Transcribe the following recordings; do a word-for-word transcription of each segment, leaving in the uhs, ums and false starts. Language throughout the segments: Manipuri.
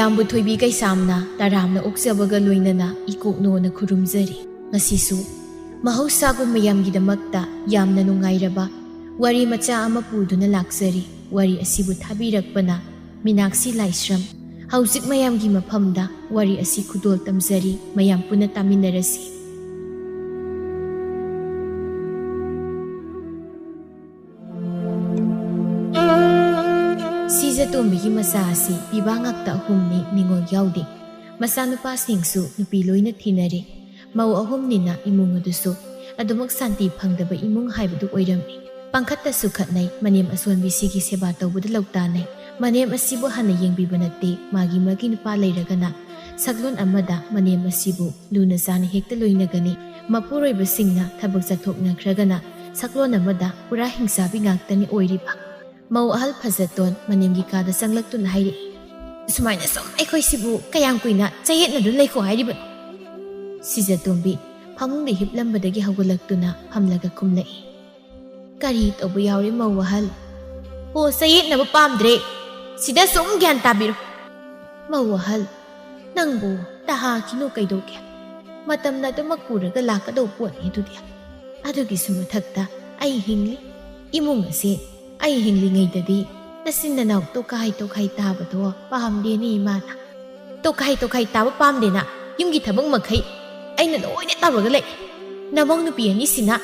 ꯃꯌꯥꯝꯕꯨ ꯊꯣꯏꯕꯤ ꯀꯩꯁꯥꯝꯅ ꯇꯔꯥꯝꯅ ꯑꯣꯛꯆꯕꯒ ꯂꯣꯏꯅꯅ ꯏꯀꯣꯛꯅꯣꯅ ꯈꯨꯔꯨꯝꯖꯔꯤ꯫ ꯉꯁꯤꯁꯨ ꯃꯍꯧꯁꯥꯒꯨꯝ ꯃꯌꯥꯝꯒꯤꯗꯃꯛꯇ ꯌꯥꯝꯅ ꯅꯨꯡꯉꯥꯏꯔꯕ ꯋꯥꯔꯤ ꯃꯆꯥ ꯑꯃ ꯄꯨꯗꯨꯅ ꯂꯥꯛꯆꯔꯤ꯫ ꯋꯥꯔꯤ ꯑꯁꯤꯕꯨ ꯊꯥꯕꯤꯔꯛꯄꯅ ꯃꯤꯅꯥꯛꯁꯤ ꯂꯥꯏꯁ꯭ꯔꯝ꯫ ꯍꯧꯖꯤꯛ ꯃꯌꯥꯝꯒꯤ ꯃꯐꯝꯗ ꯋꯥꯔꯤ ꯑꯁꯤ ꯈꯨꯗꯣꯜ ꯇꯝꯖꯔꯤ, ꯃꯌꯥꯝ ꯄꯨꯟꯅ ꯇꯥꯃꯤꯟꯅꯔꯁꯤ꯫ ꯁꯤꯖꯇꯣꯝꯕꯤꯒꯤ ꯃꯆꯥ ꯑꯁꯤ ꯄꯤꯕꯥ ꯉꯥꯛꯇ ꯑꯍꯨꯝꯅꯤ, ꯅꯤꯉꯣꯜ ꯌꯥꯎꯗꯦ꯫ ꯃꯆꯥꯅꯨꯄꯥꯁꯤꯡꯁꯨ ꯅꯨꯄꯤ ꯂꯣꯏꯅ ꯊꯤꯅꯔꯦ꯫ ꯃꯧ ꯑꯍꯨꯝꯅꯤꯅ ꯏꯃꯨꯡ ꯑꯗꯨꯁꯨ ꯑꯗꯨꯃꯛ ꯁꯥꯟꯇꯤ ꯐꯪꯗꯕ ꯏꯃꯨꯡ ꯍꯥꯏꯕꯗꯨ ꯑꯣꯏꯔꯝꯃꯤ꯫ ꯄꯥꯡꯈꯠꯇꯁꯨ ꯈꯠꯅꯩ, ꯃꯅꯦꯝ ꯑꯁꯣꯟꯕꯤꯁꯤꯒꯤ ꯁꯦꯕꯥ ꯇꯧꯕꯗ ꯂꯧꯇꯥꯅꯩ꯫ ꯃꯅꯦꯝ ꯑꯁꯤꯕꯨ ꯍꯥꯟꯅ ꯌꯦꯡꯕꯤꯕ ꯅꯠꯇꯦ, ꯃꯥꯒꯤ ꯃꯥꯒꯤ ꯅꯨꯄꯥ ꯂꯩꯔꯒꯅ ꯁꯛꯂꯣꯟ ꯑꯃꯗ ꯃꯅꯦꯝ ꯑꯁꯤꯕꯨ ꯂꯨꯅ ꯆꯥꯅ ꯍꯦꯛꯇ ꯂꯣꯏꯅꯒꯅꯤ꯫ ꯃꯄꯨꯔꯣꯏꯕꯁꯤꯡꯅ ꯊꯕꯛ ꯆꯠꯊꯣꯛꯅꯈ꯭ꯔꯒꯅ ꯁꯛꯂꯣꯟ ꯑꯃꯗ ꯄꯨꯔꯥ ꯍꯤꯡꯆꯥꯕꯤ ꯉꯥꯛꯇꯅꯤ ꯑꯣꯏꯔꯤꯕ꯫ ꯃꯧ ꯑꯍꯜ ꯐꯖꯇꯣꯟ ꯃꯅꯦꯝꯒꯤ ꯀꯥꯗ ꯆꯪꯂꯛꯇꯨꯅ ꯍꯥꯏꯔꯛꯏ, "ꯁꯨꯃꯥꯏꯅ ꯁꯨꯝ ꯑꯩꯈꯣꯏꯁꯤꯕꯨ ꯀꯌꯥꯝ ꯀꯨꯏꯅ ꯆꯌꯦꯠꯅꯗꯨꯅ ꯂꯩꯈꯣ ꯍꯥꯏꯔꯤꯕꯅꯣ?" ꯁꯤꯖꯇꯣꯝꯕꯤ ꯐꯃꯨꯡꯗ ꯍꯤꯞꯂꯝꯕꯗꯒꯤ ꯍꯧꯒꯠꯂꯛꯇꯨꯅ ꯐꯝꯂꯒ ꯈꯨꯝꯂꯛꯏ, "ꯀꯔꯤ ꯇꯧꯕ ꯌꯥꯎꯔꯦ ꯃꯧ ꯑꯍꯜ?" "ꯑꯣ, ꯆꯌꯦꯠꯅꯕ ꯄꯥꯝꯗ꯭ꯔꯦ, ꯁꯤꯗ ꯁꯨꯝ ꯒ꯭ꯌꯥꯟ ꯇꯥꯕꯤꯔꯣ꯫" "ꯃꯧ ꯑꯍꯜ, ꯅꯪꯕꯨ ꯇꯍꯥꯈꯤꯅꯨ ꯀꯩꯗꯧꯒꯦ? ꯃꯇꯝꯅ ꯑꯗꯨꯃꯛ ꯄꯨꯔꯒ ꯂꯥꯛꯀꯗꯧꯕ ꯄꯣꯠꯅꯤ ꯑꯗꯨꯗꯤ꯫ ꯑꯗꯨꯒꯤꯁꯨ ꯃꯊꯛꯇ ꯑꯩ ꯍꯤꯡꯂꯤ꯫ ꯏꯃꯨꯡ ꯑꯁꯤ ꯑꯩ ꯍꯤꯡꯂꯤꯉꯩꯗꯗꯤ ꯅꯆꯤꯟ ꯅꯅꯥꯎ ꯇꯣꯈꯥꯏ ꯇꯣꯈꯥꯏ ꯇꯥꯕꯗꯣ ꯄꯥꯝꯗꯦꯅꯦ ꯏꯃꯥꯅ꯫ ꯇꯣꯈꯥꯏ ꯇꯣꯈꯥꯏ ꯇꯥꯕ ꯄꯥꯝꯗꯦꯅ ꯌꯨꯝꯒꯤ ꯊꯕꯛ ꯃꯈꯩ ꯑꯩꯅ ꯂꯣꯏꯅ ꯇꯧꯔꯒ ꯂꯩ꯫ ꯅꯃꯧ ꯅꯨꯄꯤ ꯑꯅꯤꯁꯤꯅ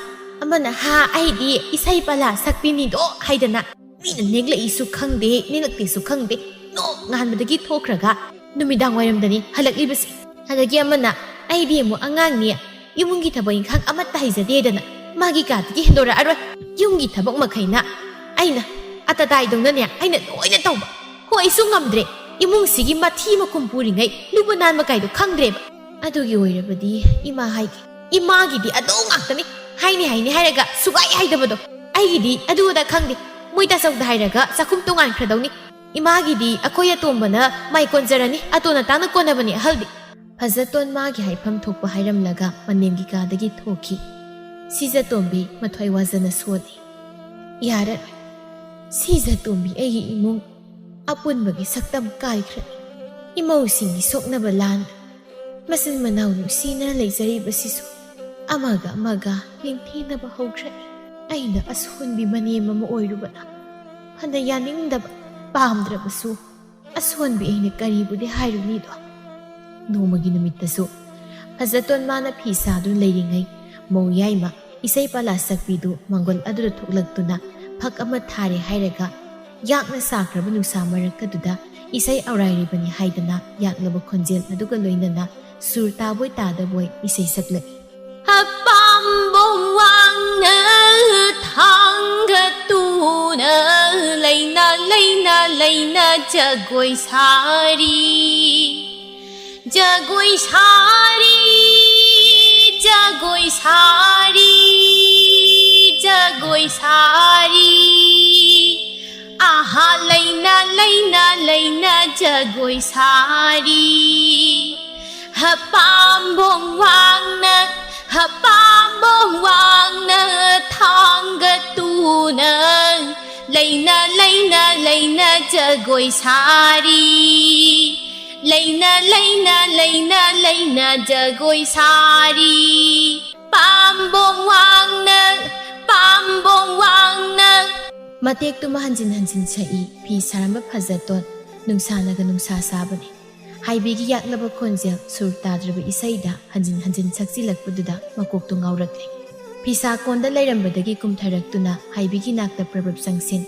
ꯑꯃꯅ ꯍꯥ ꯑꯩꯗꯤ ꯏꯁꯩ ꯄꯂꯥ ꯁꯛꯄꯤꯅꯤꯗꯣ ꯍꯥꯏꯗꯅ ꯃꯤꯅ ꯅꯦꯛꯂꯛꯏꯁꯨ ꯈꯪꯗꯦ, ꯅꯦꯛꯂꯛꯇꯦꯁꯨ ꯈꯪꯗꯦ, ꯅꯣꯛ ꯉꯥꯟꯕꯗꯒꯤ ꯊꯣꯛꯈ꯭ꯔꯒ ꯅꯨꯃꯤꯗꯥꯡ ꯋꯥꯏꯔꯝꯗꯅꯤ ꯍꯜꯂꯛꯂꯤꯕꯁꯦ꯫ ꯑꯗꯒꯤ ꯑꯃꯅ ꯑꯩꯗꯤ ꯑꯃꯨꯛ ꯑꯉꯥꯡꯅꯤ, ꯏꯃꯨꯡꯒꯤ ꯊꯕꯛ ꯏꯪꯈꯥꯡ ꯑꯃꯠꯇ ꯍꯩꯖꯗꯦꯗꯅ ꯃꯥꯒꯤ ꯀꯥꯗꯒꯤ ꯍꯦꯟꯗꯣꯔꯛꯑꯔꯣꯏ꯫ ꯌꯨꯝꯒꯤ ꯊꯕꯛ ꯃꯈꯩꯅ ꯑꯩꯅ ꯑꯇꯇꯥꯏꯗꯧꯅꯅꯦ ꯑꯩꯅ ꯂꯣꯏꯅ ꯇꯧꯕ꯫ ꯍꯣ, ꯑꯩꯁꯨ ꯉꯝꯗ꯭ꯔꯦ꯫ ꯏꯃꯨꯡꯁꯤꯒꯤ ꯃꯊꯤ ꯃꯀꯨꯝ ꯄꯨꯔꯤꯉꯩ ꯂꯨꯕ ꯅꯥꯟꯕ ꯀꯥꯏꯗꯣ ꯈꯪꯗ꯭ꯔꯦꯕ꯫ ꯑꯗꯨꯒꯤ ꯑꯣꯏꯔꯕꯗꯤ ꯏꯃꯥ ꯍꯥꯏꯒꯦ꯫ ꯏꯃꯥꯒꯤꯗꯤ ꯑꯗꯨ ꯉꯥꯛꯇꯅꯤ꯫ ꯍꯥꯏꯅꯤ ꯍꯥꯏꯅꯤ ꯍꯥꯏꯔꯒ ꯁꯨꯛꯍꯥꯏ ꯍꯥꯏꯗꯕꯗꯣ꯫ ꯑꯩꯒꯤꯗꯤ ꯑꯗꯨ ꯑꯗꯥ ꯈꯪꯗꯦ꯫ ꯃꯣꯏ ꯇꯥꯆꯧꯗ ꯍꯥꯏꯔꯒ ꯆꯥꯛꯈꯨꯝ ꯇꯣꯉꯥꯟꯈ꯭ꯔꯗꯧꯅꯤ꯫ ꯏꯃꯥꯒꯤꯗꯤ ꯑꯩꯈꯣꯏ ꯑꯇꯣꯝꯕꯅ ꯃꯥꯏ ꯀꯣꯟꯖꯔꯅꯤ꯫ ꯑꯇꯣꯟ ꯑꯇꯥꯡꯅ ꯀꯣꯟꯅꯕꯅꯤ ꯑꯍꯜꯗꯤ꯫" ꯐꯖꯇꯣꯟ ꯃꯥꯒꯤ ꯍꯥꯏꯐꯝ ꯊꯣꯛꯄ ꯍꯥꯏꯔꯝꯂꯒ ꯃꯅꯦꯝꯒꯤ ꯀꯥꯗꯒꯤ ꯊꯣꯛꯈꯤ꯫ ꯁꯤꯖꯇꯣꯝꯕꯤ ꯃꯊ꯭ꯋꯥꯏ ꯋꯥꯖꯅ ꯁꯣꯜꯂꯤ꯫ "ꯌꯥꯔꯔꯣꯏ꯫ ꯁꯤꯖꯇꯣꯝꯕꯤ ꯑꯩꯒꯤ ꯏꯃꯨꯡ ꯑꯄꯨꯟꯕꯒꯤ ꯁꯛꯇꯝ ꯀꯥꯏꯈ꯭ꯔꯦ꯫ ꯏꯃꯧꯁꯤꯡꯒꯤ ꯁꯣꯛꯅꯕ ꯂꯥꯟ, ꯃꯆꯤꯟ ꯃꯅꯥꯎ ꯅꯨꯡꯁꯤꯅ ꯂꯩꯖꯔꯤꯕꯁꯤꯁꯨ ꯑꯃꯒ ꯑꯃꯒ ꯅꯤꯡꯊꯤꯅꯕ ꯍꯧꯈ꯭ꯔꯦ꯫ ꯑꯩꯅ ꯑꯁꯣꯟꯕꯤ ꯃꯅꯦꯝ ꯑꯃ ꯑꯣꯏꯔꯨꯕꯅ ꯐꯅ ꯌꯥꯅꯤꯡꯗꯕ, ꯄꯥꯝꯗ꯭ꯔꯕꯁꯨ ꯑꯁꯣꯟꯕꯤ ꯑꯩꯅ ꯀꯔꯤꯕꯨꯗꯤ ꯍꯥꯏꯔꯨꯅꯤꯗꯣ꯫ ꯅꯣꯡꯃꯒꯤ ꯅꯨꯃꯤꯠꯇꯁꯨ ꯐꯖꯇꯣꯟ ꯃꯥꯅ ꯐꯤ ꯁꯥꯗꯨꯅ ꯂꯩꯔꯤꯉꯩ ꯃꯧ ꯌꯥꯏꯃ ꯏꯁꯩ ꯄꯂꯥ ꯁꯛꯄꯤꯗꯨ ꯃꯪꯒꯣꯜ ꯑꯗꯨꯗ ꯊꯣꯛꯂꯛꯇꯨꯅ ꯐꯛ ꯑꯃ ꯊꯥꯔꯦ ꯍꯥꯏꯔꯒ ꯌꯥꯛꯅ ꯁꯥꯈ꯭ꯔꯕ ꯅꯨꯡꯁꯥ ꯃꯔꯛ ꯑꯗꯨꯗ ꯏꯁꯩ ꯑꯧꯔꯥꯏꯔꯤꯕꯅꯤ ꯍꯥꯏꯗꯅ ꯌꯥꯛꯂꯕ ꯈꯣꯟꯖꯦꯜ ꯑꯗꯨꯒ ꯂꯣꯏꯅꯅ ꯁꯨꯔ ꯇꯥꯕꯣꯏ ꯇꯥꯗꯕꯣꯏ ꯏꯁꯩ ꯁꯛꯂꯛꯏ꯫ ꯑꯄꯥꯝꯕꯣꯝ ꯋꯥꯡꯅ ꯊꯥꯡꯒ ꯇꯨꯅ ꯂꯩꯅ ꯂꯩꯅ ꯂꯩꯅ ꯖꯒꯣꯏ ꯁꯥꯔꯤ꯫ ꯖꯒꯣꯏ ꯁꯥꯔꯤ, ꯖꯒꯣꯏ ꯁꯥꯔꯤ, ꯖꯒꯣꯏ ꯁꯥꯔꯤ꯫ ꯑꯍꯥ ꯂꯩꯅ ꯂꯩꯅ ꯂꯩꯅ ꯖꯒꯣꯏ ꯁꯥꯔꯤ꯫ ꯍꯄꯥꯝꯕꯣꯝ ꯋꯥꯡꯅ, ꯍꯄꯥꯝꯕꯣꯝ ꯋꯥꯡꯅ ꯊꯥꯡꯒ ꯇꯨꯅ ꯂꯩꯅ ꯂꯩꯅ ꯂꯩꯅ ꯖꯒꯣꯏ ꯁꯥꯔꯤ꯫ ꯂꯩꯅ ꯂꯩꯅ ꯂꯩꯅ ꯂꯩꯅ ꯖꯒꯣꯏ ꯁꯥꯔꯤ꯫ ꯄꯥꯝꯕꯣꯝ ꯋꯥꯡꯅ, ꯄꯥꯝꯕꯣꯝ ꯋꯥꯡꯅ꯫ ꯃꯇꯦꯛꯇꯨꯃ ꯍꯟꯖꯤꯟ ꯍꯟꯖꯤꯟ ꯁꯛꯏ ꯐꯤ ꯁꯥꯔꯝꯕ ꯐꯖꯇꯣꯟ꯫ ꯅꯨꯡꯁꯥꯅꯒ ꯅꯨꯡꯁꯥ ꯁꯥꯕꯅꯤ꯫ ꯍꯥꯏꯕꯤꯒꯤ ꯌꯥꯛꯂꯕ ꯈꯣꯟꯖꯦꯜ ꯁꯨꯔ ꯇꯥꯗ꯭ꯔꯕ ꯏꯁꯩꯗ ꯍꯟꯖꯤꯟ ꯍꯟꯖꯤꯟ ꯁꯛꯆꯤꯜꯂꯛꯄꯗꯨꯗ ꯃꯀꯣꯛꯇꯨ ꯉꯥꯎꯔꯛꯂꯦ꯫ ꯐꯤꯁꯥ ꯀꯣꯟꯗ ꯂꯩꯔꯝꯕꯗꯒꯤ ꯀꯨꯝꯊꯔꯛꯇꯨꯅ ꯍꯥꯏꯕꯤꯒꯤ ꯅꯥꯛꯇ ꯄ꯭ꯔꯕꯞ ꯆꯪꯁꯤꯟ꯫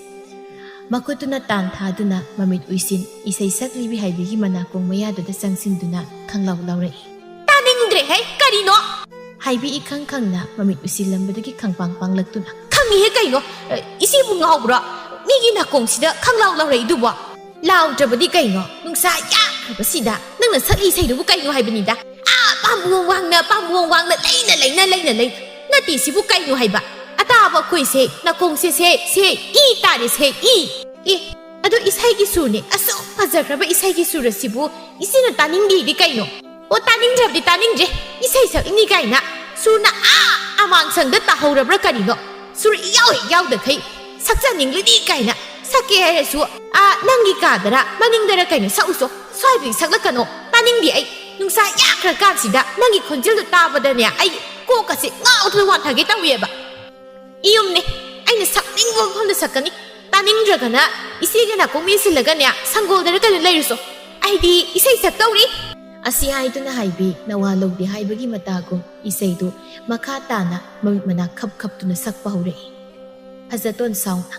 ꯃꯈꯨꯠꯇꯨꯅ ꯇꯥꯟ ꯊꯥꯗꯨꯅ ꯃꯃꯤꯠ ꯎꯏꯁꯤꯟ ꯏꯁꯩ ꯁꯛꯂꯤꯕꯤ ꯍꯥꯏꯕꯤꯒꯤ ꯃꯅꯥꯀꯣꯡ ꯃꯌꯥꯗꯨꯗ ꯆꯪꯁꯤꯟꯗꯨꯅ ꯈꯪꯂꯥꯎ ꯂꯥꯎꯔꯛꯏ꯫ ꯇꯥꯅꯤꯡꯗ꯭ꯔꯦꯍꯦ, ꯀꯔꯤꯅꯣ? ꯍꯥꯏꯕꯤ ꯏꯈꯪ ꯈꯪꯅ ꯃꯃꯤꯠ ꯎꯏꯁꯤꯜꯂꯝꯕꯗꯒꯤ ꯈꯪꯄꯥꯡ ꯄꯥꯡꯂꯛꯇꯨꯅ꯫ ꯈꯪꯉꯤꯍꯦ ꯀꯩꯅꯣ? ꯑ, ꯏꯆꯦꯕꯨ ꯉꯥꯎꯕ꯭ꯔꯣ? ꯃꯤꯒꯤ ꯅꯥꯀꯣꯡꯁꯤꯗ ꯈꯪꯂꯥꯎ ꯂꯥꯎꯔꯛꯏꯗꯨꯕꯣ? ꯂꯥꯎꯗ꯭ꯔꯕꯗꯤ ꯀꯩꯅꯣ? ꯅꯨꯡꯁꯥ ꯌꯥꯛꯈ꯭ꯔꯕꯁꯤꯗ ꯅꯪꯅ ꯁꯛꯂꯤ ꯏꯁꯩꯗꯨꯕꯨ ꯀꯩꯅꯣ ꯍꯥꯏꯕꯅꯤꯗ꯫ ꯑꯥ, ꯄꯥꯝꯕꯣꯝ ꯋꯥꯡꯅ, ꯄꯥꯝꯕꯣꯝ ꯋꯥꯡꯅ, ꯂꯩꯅ, ꯂꯩꯅ, ꯂꯩꯅ, ꯂꯩꯅ꯫ ꯅꯠꯇꯦ, ꯁꯤꯕꯨ ꯀꯩꯅꯣ ꯍꯥꯏꯕ? ꯑꯇꯥꯕ ꯑꯩꯈꯣꯏꯁꯦ ꯅꯥꯀꯣꯡꯁꯦ ꯁꯦ, ꯁꯦ, ꯏ ꯇꯥꯔꯦ, ꯁꯦ, ꯏ꯫ ꯑꯦ, ꯑꯗꯣ ꯏꯁꯩꯒꯤ ꯁꯨꯔꯅꯦ, ꯑꯁꯨꯛ ꯐꯖꯈ꯭ꯔꯕ ꯏꯁꯩꯒꯤ ꯁꯨꯔ ꯑꯁꯤꯕꯨ ꯏꯆꯦꯅ ꯇꯥꯅꯤꯡꯗꯦꯗꯤ ꯀꯩꯅꯣ? ꯑꯣ, ꯇꯥꯅꯤꯡꯗ꯭ꯔꯕꯗꯤ ꯇꯥꯅꯤꯡꯗ꯭ꯔꯦ, ꯏꯁꯩ ꯁꯛꯏꯅꯤ ꯀꯥꯏꯅ꯫ ꯁꯨꯔꯅ ꯑꯥ ꯑꯃꯥꯡꯁꯪꯗ ꯇꯥꯍꯧꯔꯕ꯭ꯔꯥ ꯀꯔꯤꯅꯣ? ꯁꯨꯔ ꯏꯌꯥꯎ ꯍꯦꯛ ꯌꯥꯎꯗꯈꯩ ꯁꯛꯆꯅꯤꯡꯂꯤꯅꯤ ꯀꯥꯏꯅ꯫ ꯁꯛꯀꯦ ꯍꯥꯏꯔꯁꯨ, ꯑꯥ, ꯅꯪꯒꯤ ꯀꯥꯗꯔ ꯃꯅꯤꯡꯗꯔ ꯀꯩꯅꯣ ꯁꯛꯎꯆꯣ꯫ ꯁ꯭ꯋꯥꯏꯗꯗꯤ ꯁꯛꯂꯛꯀꯅꯣ, ꯇꯥꯅꯤꯡꯗꯦ ꯑꯩ꯫ ꯅꯨꯡꯁꯥ ꯌꯥꯛꯈ꯭ꯔꯀꯥꯟꯁꯤꯗ ꯅꯪꯒꯤ ꯈꯣꯟꯖꯦꯜꯗꯣ ꯇꯥꯕꯗꯅꯦ ꯑꯩ ꯀꯣꯛꯀꯁꯦ ꯉꯥꯎꯗꯅ ꯋꯥꯟꯊꯒꯦ ꯇꯧꯋꯦꯕ꯫ ꯏꯌꯨꯝꯅꯦ, ꯑꯩꯅ ꯁꯛꯅꯤꯡꯕ ꯃꯐꯝꯗ ꯁꯛꯀꯅꯤ꯫ ꯇꯥꯅꯤꯡꯗ꯭ꯔꯒꯅ ꯏꯆꯦꯒ ꯅꯥꯀꯣꯡ ꯃꯦꯟꯁꯤꯜꯂꯒꯅꯦ ꯁꯪꯒꯣꯜꯗꯔ ꯀꯩꯅꯣ ꯂꯩꯔꯨꯁꯣ꯫ ꯑꯩꯗꯤ ꯏꯁꯩ ꯁꯛꯇꯧꯔꯤ꯫ ꯑꯁꯤ ꯍꯥꯏꯗꯨꯅ ꯍꯥꯏꯕꯤ ꯅꯋꯥ ꯂꯧꯗꯦ ꯍꯥꯏꯕꯒꯤ ꯃꯇꯥꯒꯨꯝ ꯏꯁꯩꯗꯨ ꯃꯈꯥ ꯇꯥꯅ ꯃꯃꯤꯠ ꯃꯅꯥ ꯈꯞ ꯈꯞꯇꯨꯅ ꯁꯛꯄ ꯍꯧꯔꯛꯏ꯫ ꯐꯖꯇꯣꯟ ꯁꯥꯎꯅ,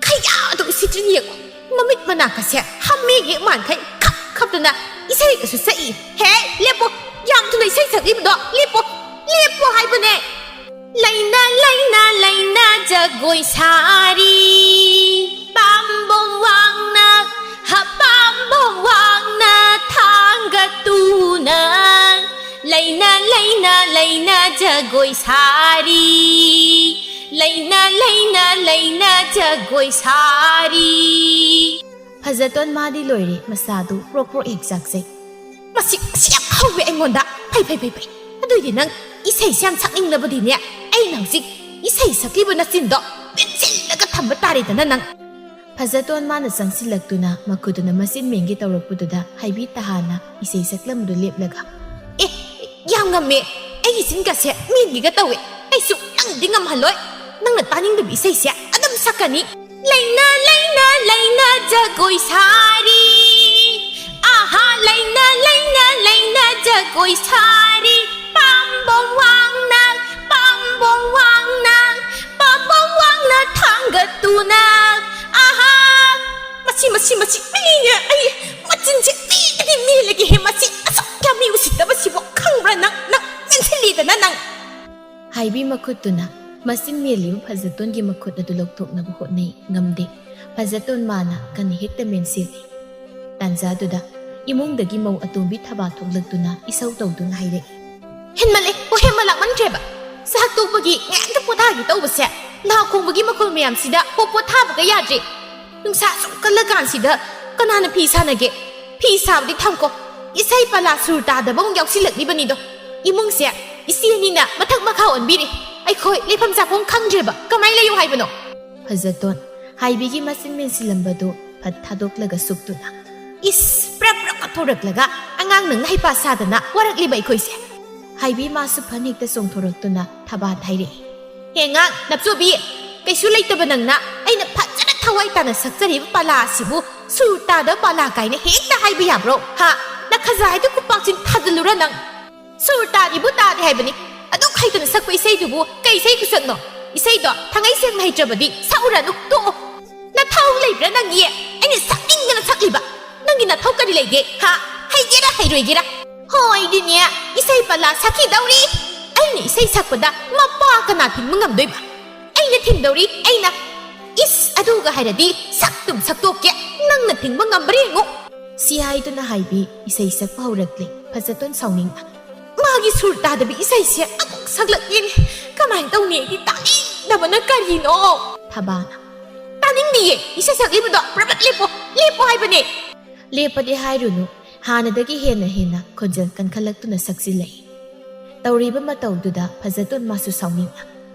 "ꯈꯩꯌꯥꯗꯣ ꯎꯁꯤꯠꯇ꯭ꯔꯤꯅꯤ ꯌꯦꯡꯉꯣ, ꯃꯃꯤꯠ ꯃꯅꯥꯀꯁꯦ ꯍꯥꯃꯦꯡ ꯍꯦꯛ ꯃꯥꯟꯈꯩ ꯈꯞ ꯈꯞꯇꯅ ꯏꯁꯩꯒꯁꯨ ꯁꯛꯏ꯫ ꯍꯦ, ꯂꯦꯞꯄꯣ, ꯌꯥꯝ ꯊꯨꯅ ꯏꯁꯩ ꯁꯛꯂꯤꯕꯗꯣ ꯂꯦꯞꯄꯣ, ꯂꯦꯞꯄꯣ ꯍꯥꯏꯕꯅꯦ꯫ ꯂꯩꯅ ꯂꯩꯅ ꯂꯩꯅ ꯖꯒꯣꯏ ꯁꯥꯔꯤ, ꯄꯥꯝꯕꯣꯝ ꯋꯥꯡꯅ, ꯍ, ꯄꯥꯝꯕꯣꯝ ꯋꯥꯡꯅ ꯊꯥꯡꯒꯠꯇꯨꯅ꯫ ꯂꯩꯅ ꯂꯩꯅ ꯂꯩꯅ ꯖꯒꯣꯏ ꯁꯥꯔꯤ, ꯂꯩꯅ ꯂꯩꯅ ꯂꯩꯅ ꯖꯒꯣꯏ ꯁꯥꯔꯤ꯫ ꯐꯖꯇꯣꯟ ꯃꯥꯗꯤ ꯂꯣꯏꯔꯦ, ꯃꯁꯥꯗꯨ ꯄ꯭ꯔꯣꯛ ꯄ꯭ꯔꯣꯛ ꯍꯦꯛ ꯆꯥꯛꯆꯩ꯫ ꯃꯁꯤ, ꯃꯁꯤ ꯌꯥꯝ ꯍꯧꯋꯦ ꯑꯩꯉꯣꯟꯗ꯫ ꯐꯩ, ꯐꯩ, ꯐꯩ, ꯐꯩ꯫ ꯑꯗꯨꯏꯗꯤ ꯅꯪ ꯏꯁꯩꯁꯦ ꯌꯥꯝ ꯁꯛꯅꯤꯡꯂꯕꯗꯤꯅꯦ, ꯑꯩꯅ ꯍꯧꯖꯤꯛ ꯏꯁꯩ ꯁꯛꯂꯤꯕ ꯅꯆꯤꯟꯗꯣ ꯄꯦꯟꯁꯤꯜꯂꯒ ꯊꯝꯕ ꯇꯥꯔꯦꯗꯅ ꯅꯪ꯫ ꯐꯖꯇꯣꯟ ꯃꯥꯅ ꯆꯪꯁꯤꯜꯂꯛꯇꯨꯅ ꯃꯈꯨꯠꯇꯨꯅ ꯃꯆꯤꯟ ꯃꯦꯟꯒꯦ ꯇꯧꯔꯛꯄꯗꯨꯗ ꯍꯥꯏꯕꯤ ꯇꯍꯥꯅ ꯏꯁꯩ ꯁꯛꯂꯝꯕꯗꯨ ꯂꯦꯞꯂꯒ, "ꯑꯦ, ꯌꯥꯝ ꯉꯝꯃꯦ, ꯑꯩꯒꯤ ꯆꯤꯟꯒꯁꯦ ꯃꯦꯟꯒꯦꯒ ꯇꯧꯋꯦ꯫ ꯑꯩꯁꯨ ꯅꯪꯗꯤ ꯉꯝꯍꯜꯂꯣꯏ꯫ ꯅꯪꯅ ꯇꯥꯅꯤꯡꯗꯕ ꯏꯁꯩꯁꯦ ꯑꯗꯨꯝ ꯁꯛꯀꯅꯤ꯫ ꯂꯩꯅ ꯂꯩꯅ ꯂꯩꯅ ꯖꯒꯣꯏ ꯁꯥꯔꯤ, ꯑꯍꯥ, ꯂꯩꯅ ꯂꯩꯅ ꯂꯩꯅ ꯖꯒꯣꯏ ꯁꯥꯔꯤ, ꯄꯥꯝꯕꯣꯝ ꯋꯥꯡꯅ, ꯄꯥꯝꯕꯣꯝ ꯋꯥꯡꯅ, ꯄꯥꯝꯕꯣꯝ ꯋꯥꯡꯅ ꯊꯥꯡꯒꯠꯇꯨꯅ꯫ ꯑꯍꯥ, ꯃꯁꯤ, ꯃꯁꯤ, ꯃꯁꯤ, ꯑꯩꯅꯦ, ꯑꯩ ꯃꯆꯤꯟꯁꯦ ꯃꯤꯒꯤꯗꯤ ꯃꯦꯜꯂꯒꯦꯍꯦ, ꯃꯁꯤ ꯑꯁꯨꯛ ꯌꯥꯝ ꯃꯤ ꯎꯁꯤꯠꯇꯕꯁꯤꯕꯨ ꯈꯪꯕ꯭ꯔꯥ ꯅꯪ? ꯅꯪ ꯃꯦꯟꯁꯤꯜꯂꯤꯗꯅ ꯅꯪ?" ꯍꯥꯏꯕꯤ ꯃꯈꯨꯠꯇꯨꯅ ꯃꯆꯤꯟ ꯃꯦꯜꯂꯤꯕ ꯐꯖꯇꯣꯟꯒꯤ ꯃꯈꯨꯠ ꯑꯗꯨ ꯂꯧꯊꯣꯛꯅꯕ ꯍꯣꯠꯅꯩ, ꯉꯝꯗꯦ꯫ ꯐꯖꯇꯣꯟ ꯃꯥꯅ ꯀꯟꯅ ꯍꯦꯛꯇ ꯃꯦꯟꯁꯤꯜꯂꯤ꯫ ꯇꯥꯟꯖꯥꯗꯨꯗ ꯏꯃꯨꯡꯗꯒꯤ ꯃꯧ ꯑꯇꯣꯝꯕꯤ ꯊꯕꯥ ꯊꯣꯛꯂꯛꯇꯨꯅ ꯏꯁꯧ ꯇꯧꯗꯨꯅ ꯍꯥꯏꯔꯛꯏ, "ꯍꯦꯟꯃꯜꯂꯦ, ꯄꯣꯍꯦꯟ ꯃꯥꯜꯂꯛꯃꯟꯈ꯭ꯔꯦꯕ꯫ ꯆꯥꯛ ꯇꯣꯛꯄꯒꯤ ꯉꯥꯏꯍꯥꯛꯇ ꯄꯣꯊꯥꯒꯦ ꯇꯧꯕꯁꯦ, ꯂꯥ ꯈꯣꯡꯕꯒꯤ ꯃꯈꯣꯜ ꯃꯌꯥꯝꯁꯤꯗ ꯄꯣ-, ꯄꯣꯊꯥꯕꯒ ꯌꯥꯗ꯭ꯔꯦ꯫ ꯅꯨꯡꯁꯥ ꯑꯁꯨꯛ ꯀꯜꯂꯀꯥꯟꯁꯤꯗ ꯀꯅꯥꯅ ꯐꯤ ꯁꯥꯟꯅꯒꯦ? ꯐꯤ ꯁꯥꯕꯗꯤ ꯊꯝꯈꯣ, ꯏꯁꯩ ꯄꯂꯥ ꯁꯨꯔ ꯇꯥꯗꯕ ꯑꯃꯨꯛ ꯌꯥꯎꯁꯤꯜꯂꯛꯂꯤꯕꯅꯤꯗꯣ꯫ ꯏꯃꯨꯡꯁꯦ ꯏꯆꯦ ꯑꯅꯤꯅ ꯃꯊꯛ ꯃꯈꯥ ꯑꯣꯟꯕꯤꯔꯦ꯫ ꯑꯩꯈꯣꯏ ꯂꯩꯐꯝ ꯆꯥꯐꯝ ꯈꯪꯗ꯭ꯔꯦꯕ꯫ ꯀꯃꯥꯏꯅ ꯂꯩꯌꯨ ꯍꯥꯏꯕꯅꯣ?" ꯐꯖꯇꯣꯟ ꯍꯥꯏꯕꯤꯒꯤ ꯃꯆꯤꯟ ꯃꯦꯟꯁꯤꯜꯂꯝꯕꯗꯨ ꯐꯠ ꯊꯥꯗꯣꯛꯂꯒ ꯁꯨꯛꯇꯨꯅ, "ꯏꯁ, ꯄ꯭ꯔꯞ ꯄ꯭ꯔꯞ ꯀꯥꯞꯊꯣꯔꯛꯂꯒ ꯑꯉꯥꯡ ꯅꯪꯅ ꯍꯩꯄꯥ ꯁꯥꯗꯅ ꯋꯥꯔꯛꯂꯤꯕ ꯑꯩꯈꯣꯏꯁꯦ꯫ ꯍꯥꯏꯕꯤ ꯃꯥꯁꯨ ꯐꯅꯦꯛꯇ ꯆꯣꯡꯊꯣꯔꯛꯇꯨꯅ ꯊꯕꯥꯗ ꯍꯥꯏꯔꯛꯏ꯫ "ꯍꯦ ꯑꯉꯥꯡ ꯅꯞꯆꯣꯕꯤ, ꯀꯩꯁꯨ ꯂꯩꯇꯕ ꯅꯪꯅ ꯑꯩꯅ ꯐꯖꯅ ꯊꯋꯥꯏ ꯇꯥꯅ ꯁꯛꯆꯔꯤꯕ ꯄꯥꯂꯥ ꯑꯁꯤꯕꯨ ꯁꯨꯔ ꯇꯥꯗꯕ ꯄꯥꯂꯥ ꯀꯥꯏꯅ ꯍꯦꯛꯇ ꯍꯥꯏꯕ ꯌꯥꯕ꯭ꯔꯣ? ꯍꯥ? ꯅꯈꯖꯥꯏꯗꯨ ꯈꯨꯄꯥꯛꯁꯤꯡ ꯊꯥꯖꯤꯜꯂꯨꯔ ꯅꯪ? ꯁꯨꯔ ꯇꯥꯔꯤꯕꯨ ꯇꯥꯗꯦ ꯍꯥꯏꯕꯅꯤ꯫ ꯑꯗꯨꯛ ꯍꯩꯇꯅ ꯁꯛꯄ ꯏꯁꯩꯗꯨꯕꯨ ꯀꯩ ꯏꯁꯩ ꯈꯨꯁꯛꯅꯣ? ꯏꯁꯩꯗꯣ ꯊꯥꯡꯒꯩ ꯁꯦꯡꯅ ꯍꯩꯇ꯭ꯔꯕꯗꯤ ꯁꯛꯎꯔꯅꯨ, ꯇꯣꯛꯑꯣ꯫ ꯅꯊꯧ ꯂꯩꯕ꯭ꯔꯥ ꯅꯪꯒꯤ? ꯑꯩꯅ ꯁꯛꯅꯤꯡꯗꯅ ꯁꯛꯂꯤꯕ꯫ ꯅꯪꯒꯤ ꯅꯊꯧ ꯀꯔꯤ ꯂꯩꯒꯦ? ꯍꯥ? ꯍꯩꯒꯦꯔꯥ ꯍꯩꯔꯣꯏꯒꯦꯔꯥ? ꯍꯣꯏꯗꯤꯅꯦ, ꯏꯁꯩ ꯄꯂꯥ ꯁꯛꯈꯤꯗꯧꯔꯤ꯫ ꯑꯩꯅ ꯏꯁꯩ ꯁꯛꯄꯗ ꯃꯄꯥ ꯀꯅꯥ ꯊꯤꯡꯕ ꯉꯝꯗꯣꯏꯕ? ꯑꯩꯅ ꯊꯤꯡꯗꯧꯔꯤ, ꯑꯩꯅ꯫ ꯏꯁ, ꯑꯗꯨꯒ ꯍꯥꯏꯔꯗꯤ ꯁꯛꯇꯨꯝ ꯁꯛꯇꯣꯛꯀꯦ, ꯅꯪꯅ ꯊꯤꯡꯕ ꯉꯝꯕ꯭ꯔꯥ ꯌꯦꯡꯉꯨ꯫ ꯁꯤ ꯍꯥꯏꯗꯨꯅ ꯍꯥꯏꯕꯤ ꯏꯁꯩ ꯁꯛꯄ ꯍꯧꯔꯛꯂꯦ ꯐꯖꯇꯣꯟ ꯁꯥꯎꯅꯤꯡꯅ꯫ ꯃꯥꯒꯤ ꯁꯨꯔ ꯇꯥꯗꯕꯤ ꯏꯁꯩꯁꯦ ꯑꯃꯨꯛ ꯁꯛꯂꯛꯑꯦꯅꯦ꯫ ꯀꯃꯥꯏꯅ ꯇꯧꯅꯤ? ꯑꯩꯗꯤ ꯇꯥꯅꯤꯡꯗꯕꯅ ꯀꯔꯤꯅꯣ? ꯊꯕꯥꯅ꯫ "ꯇꯥꯅꯤꯡꯗꯤꯌꯦ, ꯏꯁꯩ ꯁꯛꯂꯤꯕꯗꯣ ꯄ꯭ꯔꯕꯠ ꯂꯦꯞꯄꯣ, ꯂꯦꯞꯄꯣ ꯍꯥꯏꯕꯅꯦ!" ꯂꯦꯞꯄꯗꯤ ꯍꯥꯏꯔꯨꯅꯨ, ꯍꯥꯟꯅꯗꯒꯤ ꯍꯦꯟꯅ ꯍꯦꯟꯅ ꯈꯣꯟꯖꯦꯜ ꯀꯟꯈꯠꯂꯛꯇꯨꯅ ꯁꯛꯆꯤꯜꯂꯛꯏ꯫ ꯇꯧꯔꯤꯕ ꯃꯇꯧꯗꯨꯗ ꯐꯖꯇꯣꯟ ꯃꯥꯁꯨ ꯁꯥꯎꯅꯤꯡꯅ꯫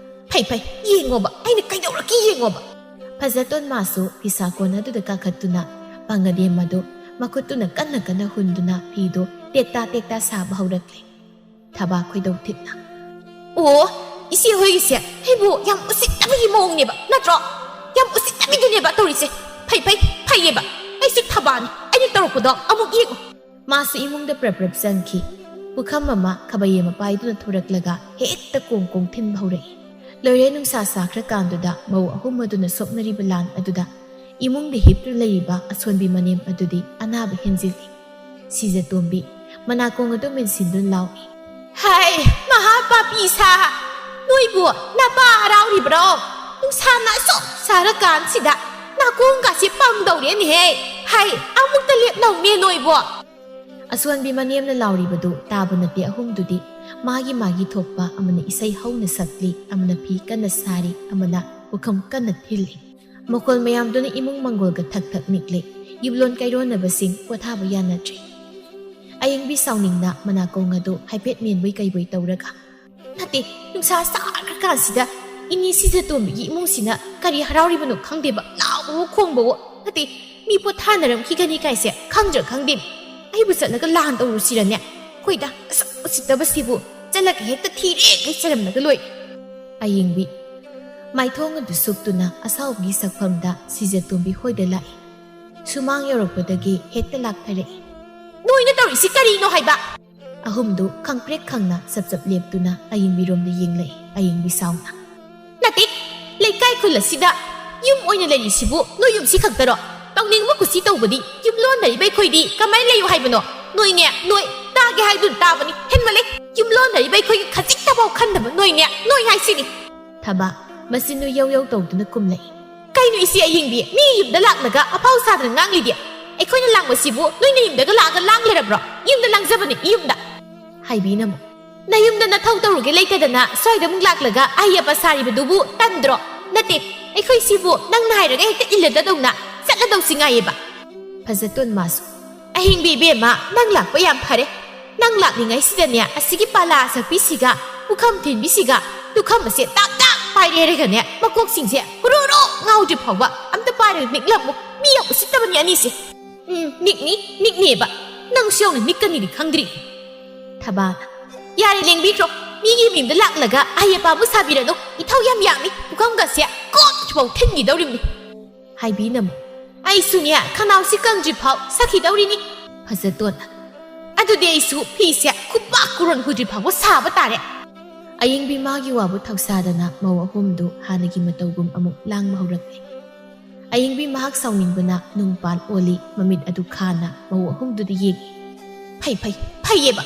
"ꯐꯩ ꯐꯩ, ꯌꯦꯡꯉꯣꯕ, ꯑꯩꯅ ꯀꯩꯗꯧꯔꯛꯀꯦ ꯌꯦꯡꯉꯣꯕ!" ꯐꯖꯇꯣꯟ ꯃꯥꯁꯨ ꯐꯤꯁꯥ ꯀꯣꯟ ꯑꯗꯨꯗ ꯀꯥꯈꯠꯇꯨꯅ ꯄꯥꯡꯒꯗꯦꯝ ꯑꯗꯨ ꯃꯈꯨꯠꯇꯨꯅ ꯀꯟꯅ ꯀꯟꯅ ꯍꯨꯟꯗꯨꯅ ꯐꯤꯗꯨ ꯇꯦꯛꯇꯥ ꯇꯦꯛꯇꯥ ꯁꯥꯕ ꯍꯧꯔꯛꯂꯦ꯫ ꯊꯕꯥ ꯈꯣꯏꯗꯧ ꯊꯤꯠꯅ꯫ "ꯑꯣ, ꯏꯆꯦ ꯍꯣꯏꯒꯤꯁꯦ ꯑꯩꯕꯨ ꯌꯥꯝ ꯎꯁꯤꯠꯇꯕꯒꯤ ꯃꯑꯣꯡꯅꯦꯕ, ꯅꯠꯇ꯭ꯔꯣ? ꯌꯥꯝ ꯎꯁꯤꯠꯇꯕꯤꯗꯨꯅꯦꯕ ꯇꯧꯔꯤꯁꯦ꯫ ꯐꯩ ꯐꯩ, ꯐꯩꯌꯦꯕ꯫ ꯑꯩꯁꯨ ꯊꯕꯥꯅꯤ, ꯑꯩꯅ ꯇꯧꯔꯛꯄꯗꯣ ꯑꯃꯨꯛ ꯌꯦꯡꯉꯨ!" ꯃꯥꯁꯨ ꯏꯃꯨꯡꯗ ꯄ꯭ꯔꯞ ꯄ꯭ꯔꯞ ꯆꯪꯈꯤ꯫ ꯄꯨꯈꯝ ꯑꯃ ꯈꯕꯩ ꯑꯃ ꯄꯥꯏꯗꯨꯅ ꯊꯣꯔꯛꯂꯒ ꯍꯦꯛꯇ ꯀꯣꯡ ꯀꯣꯡ ꯊꯤꯟꯕ ꯍꯧꯔꯛꯏ꯫ ꯂꯣꯏꯔꯦ, ꯅꯨꯡꯁꯥ ꯁꯥꯈ꯭ꯔꯀꯥꯟꯗꯨꯗ ꯃꯧ ꯑꯍꯨꯝ ꯑꯗꯨꯅ ꯁꯣꯛꯅꯔꯤꯕ ꯂꯥꯟ ꯑꯗꯨꯗ ꯏꯃꯨꯡꯗ ꯍꯤꯞꯇꯨꯅ ꯂꯩꯔꯤꯕ ꯑꯁꯣꯟꯕꯤ ꯃꯅꯦꯝ ꯑꯗꯨꯗꯤ ꯑꯅꯥꯕ ꯍꯦꯟꯖꯤꯜꯂꯤ꯫ ꯁꯤꯖꯇꯣꯝꯕꯤ ꯃꯅꯥꯀꯣꯡ ꯑꯗꯨ ꯃꯦꯟꯁꯤꯟꯗꯨꯅ ꯂꯥꯎꯏ꯫ "ꯍꯥꯏ, ꯃꯍꯥ ꯄꯥꯄꯤ ꯁꯥ! ꯅꯣꯏꯕꯨ ꯅꯄꯥ ꯍꯔꯥꯎꯔꯤꯕ꯭ꯔꯣ? ꯅꯨꯡꯁꯥꯅ ꯑꯁꯨꯛ ꯁꯥꯔꯀꯥꯟꯁꯤꯗ ꯅꯥꯀꯣꯡꯒꯁꯤ ꯄꯪꯗꯧꯔꯦꯅꯦꯍꯦ! ꯍꯥꯏ, ꯑꯃꯨꯛꯇ ꯂꯦꯞꯅꯧꯅꯦ ꯅꯣꯏꯕꯨ!" ꯑꯁꯣꯟꯕꯤ ꯃꯅꯦꯝꯅ ꯂꯥꯎꯔꯤꯕꯗꯨ ꯇꯥꯕ ꯅꯠꯇꯦ꯫ ꯑꯍꯨꯝꯗꯨꯗꯤ ꯃꯥꯒꯤ ꯃꯥꯒꯤ ꯊꯣꯛꯄ, ꯑꯃꯅ ꯏꯁꯩ ꯍꯧꯅ ꯁꯛꯂꯤ, ꯑꯃꯅ ꯐꯤ ꯀꯟꯅ ꯁꯥꯔꯤ, ꯑꯃꯅ ꯄꯨꯈꯝ ꯀꯟꯅ ꯊꯤꯜꯂꯤ꯫ ꯃꯈꯣꯜ ꯃꯌꯥꯝꯗꯨꯅ ꯏꯃꯨꯡ ꯃꯪꯒꯣꯜꯒ ꯊꯛ ꯊꯛ ꯅꯤꯛꯂꯦ꯫ ꯌꯨꯝꯂꯣꯟ ꯀꯩꯔꯣꯟꯅꯕꯁꯤꯡ ꯄꯣꯊꯥꯕ ꯌꯥꯅꯗ꯭ꯔꯦ꯫ ꯑꯌꯦꯡꯕꯤ ꯁꯥꯎꯅꯤꯡꯅ ꯃꯅꯥꯀꯣꯡ ꯑꯗꯨ ꯍꯥꯏꯐꯦꯠ ꯃꯦꯟꯕꯣꯏ ꯀꯩꯕꯣꯏ ꯇꯧꯔꯒ, "ꯅꯠꯇꯦ, ꯅꯨꯡꯁꯥ ꯁꯥꯈ꯭ꯔꯀꯥꯟꯁꯤꯗ ꯏꯅꯦ ꯁꯤꯖꯇꯣꯝꯕꯤꯒꯤ ꯏꯃꯨꯡꯁꯤꯅ ꯀꯔꯤ ꯍꯔꯥꯎꯔꯤꯕꯅꯣ ꯈꯪꯗꯦꯕ, ꯂꯥꯎꯕꯋꯣ ꯈꯣꯡꯕꯋꯣ꯫ ꯅꯠꯇꯦ, ꯃꯤ ꯄꯣꯊꯥꯅꯔꯝꯈꯤꯒꯅꯤ ꯀꯥꯏꯁꯦ ꯈꯪꯗ꯭ꯔꯥ ꯈꯪꯗꯦ꯫ ꯑꯩꯕꯨ ꯆꯠꯂꯒ ꯂꯥꯟ ꯇꯧꯔꯨꯁꯤꯔꯅꯦ? ꯑꯩꯈꯣꯏꯗ ꯑꯁꯛ ꯎꯁꯤꯠꯇꯕꯁꯤꯕꯨ ꯆꯠꯂꯒ ꯍꯦꯛꯇ ꯊꯤꯔꯦ ꯀꯩ ꯆꯔꯝꯂꯒ ꯂꯣꯏ꯫ ꯑꯌꯤꯡꯕꯤ ꯃꯥꯏꯊꯣꯡ ꯑꯗꯨ ꯁꯨꯛꯇꯨꯅ ꯑꯁꯥꯎꯕꯒꯤ ꯁꯛꯐꯝꯗ ꯁꯤꯖꯇꯣꯝꯕꯤ ꯍꯣꯏꯗ ꯂꯥꯛꯏ꯫ ꯁꯨꯃꯥꯡ ꯌꯧꯔꯛꯄꯗꯒꯤ ꯍꯦꯛꯇ ꯂꯥꯛꯊꯔꯛꯏ꯫ "ꯅꯣꯏꯅ ꯇꯧꯔꯤꯁꯤ ꯀꯔꯤꯅꯣ ꯍꯥꯏꯕ?" ꯑꯍꯨꯝꯗꯨ ꯈꯪꯄ꯭ꯔꯦꯛ ꯈꯪꯅ ꯆꯞ ꯆꯞ ꯂꯦꯞꯇꯨꯅ ꯑꯌꯤꯡꯕꯤꯔꯣꯝꯗ ꯌꯦꯡꯂꯛꯏ꯫ ꯑꯌꯤꯡꯕꯤ ꯁꯥꯎꯅ, "ꯅꯠꯇꯦ, ꯂꯩꯀꯥꯏ ꯈꯨꯜ ꯑꯁꯤꯗ ꯌꯨꯝ ꯑꯣꯏꯅ ꯂꯩꯔꯤꯁꯤꯕꯨ ꯅꯣꯏ ꯌꯨꯝꯁꯤ ꯈꯛꯇꯔꯣ? ꯇꯧꯅꯤꯡꯕ ꯀꯨꯁꯤ ꯇꯧꯕꯗꯤ ꯌꯨꯝ ꯂꯣꯟꯅꯔꯤꯕ ꯑꯩꯈꯣꯏꯗꯤ ꯀꯃꯥꯏꯅ ꯂꯩꯌꯨ ꯍꯥꯏꯕꯅꯣ? ꯅꯣꯏꯅꯦ, ꯅꯣꯏ, ꯇꯥꯒꯦ ꯍꯥꯏꯗꯨꯅ ꯇꯥꯕꯅꯤ, ꯍꯦꯟꯃꯜꯂꯦ꯫ ꯌꯨꯝ ꯂꯣꯟꯅꯔꯤꯕ ꯑꯩꯈꯣꯏꯒꯤ ꯈꯖꯤꯛꯇꯐꯥꯎ ꯈꯟꯗꯕ ꯅꯣꯏꯅꯦ, ꯅꯣꯏ ꯍꯥꯏꯁꯤꯅꯤ"꯫ ꯊꯕꯥ ꯃꯆꯤꯟꯗꯨ ꯌꯧ ꯌꯧ ꯇꯧꯗꯨꯅ ꯀꯨꯝꯂꯛꯏ꯫ "ꯀꯩꯅꯣ ꯏꯆꯦ ꯑꯌꯤꯡꯕꯤ, ꯃꯤ ꯌꯨꯝꯗ ꯂꯥꯛꯂꯒ ꯑꯐꯥꯎ ꯁꯥꯗꯅ ꯉꯥꯡꯂꯤꯗꯤ? ꯑꯩꯈꯣꯏꯅ ꯂꯥꯡꯕꯁꯤꯕꯨ ꯅꯣꯏꯅ ꯌꯨꯝꯗꯒ ꯂꯥꯛꯑꯒ ꯂꯥꯡ ꯂꯩꯔꯕ꯭ꯔꯣ? ꯌꯨꯝꯗ ꯂꯥꯡꯖꯕꯅꯤ, ꯌꯨꯝꯗ"꯫ ꯍꯥꯏꯕꯤꯅ ꯑꯃꯨꯛ, "ꯅꯌꯨꯝꯗ ꯅꯊꯧ ꯇꯧꯔꯨꯒꯦ ꯂꯩꯇꯗꯅ ꯁ꯭ꯋꯥꯏꯗ ꯑꯃꯨꯛ ꯂꯥꯛꯂꯒ ꯑꯍꯩ ꯑꯄꯥ ꯁꯥꯔꯤꯕꯗꯨꯕꯨ ꯇꯟꯗ꯭ꯔꯣ? ꯅꯠꯇꯦ, ꯑꯩꯈꯣꯏ ꯁꯤꯕꯨ ꯅꯪꯅ ꯍꯥꯏꯔꯒ ꯍꯦꯛꯇ ꯏꯜꯂꯗꯗꯧꯅ ꯆꯠꯂꯗꯧꯁꯤ ꯉꯥꯏꯌꯦꯕ"꯫ ꯐꯖꯇꯣꯟ ꯃꯥꯁꯨ, "ꯑꯍꯤꯡꯕꯤ ꯏꯕꯦꯝꯃ, ꯅꯪ ꯂꯥꯛꯄ ꯌꯥꯝ ꯐꯔꯦ꯫ ꯅꯪ ꯂꯥꯛꯂꯤꯉꯩꯁꯤꯗꯅꯦ ꯑꯁꯤꯒꯤ ꯄꯥꯂꯥ ꯁꯛꯄꯤꯁꯤꯒ ꯄꯨꯈꯝ ꯊꯤꯟꯕꯤꯁꯤꯒ ꯇꯨꯈꯝ ꯑꯁꯦ ꯇꯥꯛ ꯇꯥꯛ ꯄꯥꯏꯔꯦꯔꯒꯅꯦ ꯃꯀꯣꯛꯁꯤꯡꯁꯦ ꯍꯨꯔꯨꯔꯨ ꯉꯥꯎꯗ꯭ꯔꯤ ꯐꯥꯎꯕ ꯑꯝꯇ ꯄꯥꯏꯔꯒ ꯅꯤꯛꯂꯝꯃꯨ꯫ ꯃꯤ ꯌꯥꯝ ꯎꯁꯤꯠꯇꯕꯅꯤ ꯑꯅꯤꯁꯦ"꯫ "ꯎꯝ, ꯅꯤꯛꯅꯤ, ꯅꯤꯛꯅꯦꯕ꯫ ꯅꯪꯁꯨ ꯌꯥꯎꯅ ꯅꯤꯛꯀꯅꯤꯗꯤ ꯈꯪꯗ꯭ꯔꯤ"꯫ ꯊꯕꯥꯅ, "ꯌꯥꯔꯦ, ꯂꯦꯡꯕꯤꯈ꯭ꯔꯣ꯫ ꯃꯤꯒꯤ ꯃꯌꯨꯝꯗ ꯂꯥꯛꯂꯒ ꯑꯍꯩ ꯑꯄꯥꯕꯨ ꯁꯥꯕꯤꯔꯅꯨ꯫ ꯏꯊꯧ ꯌꯥꯝ ꯌꯥꯝꯃꯤ꯫ ꯄꯨꯈꯝꯒꯁꯦ ꯀꯣꯠꯇ꯭ꯔꯤꯐꯥꯎ ꯊꯤꯟꯈꯤꯗꯧꯔꯤꯕꯅꯤ"꯫ ꯍꯥꯏꯕꯤꯅ ꯑꯃꯨꯛ, "ꯑꯩꯁꯨꯅꯦ, ꯈꯅꯥꯎꯁꯤ ꯀꯪꯗ꯭ꯔꯤꯐꯥꯎ ꯁꯛꯈꯤꯗꯧꯔꯤꯅꯤ"꯫ ꯐꯖꯇꯣꯟꯅ, "ꯑꯗꯨꯗꯤ ꯑꯩꯁꯨ ꯐꯤꯁꯦ ꯈꯨꯄꯥꯛ ꯀꯨꯔꯣꯟ ꯍꯨꯗ꯭ꯔꯤꯐꯥꯎꯕ ꯁꯥꯕ ꯇꯥꯔꯦ"꯫ ꯑꯌꯤꯡꯕꯤ ꯃꯥꯒꯤ ꯋꯥꯕꯨ ꯊꯧꯁꯥꯗꯅ ꯃꯧ ꯑꯍꯨꯝꯗꯨ ꯍꯥꯟꯅꯒꯤ ꯃꯇꯧꯒꯨꯝ ꯑꯃꯨꯛ ꯂꯥꯡꯕ ꯍꯧꯔꯛꯂꯦ꯫ ꯑꯌꯤꯡꯕꯤ ꯃꯍꯥꯛ ꯁꯥꯎꯅꯤꯡꯕꯅ ꯅꯨꯡꯄꯥꯜ ꯑꯣꯜꯂꯤ, ꯃꯃꯤꯠ ꯑꯗꯨ ꯈꯥꯅ ꯃꯧ ꯑꯍꯨꯝꯗꯨꯗ ꯌꯦꯡꯏ꯫ "ꯐꯩ, ꯐꯩ, ꯐꯩꯌꯦꯕ꯫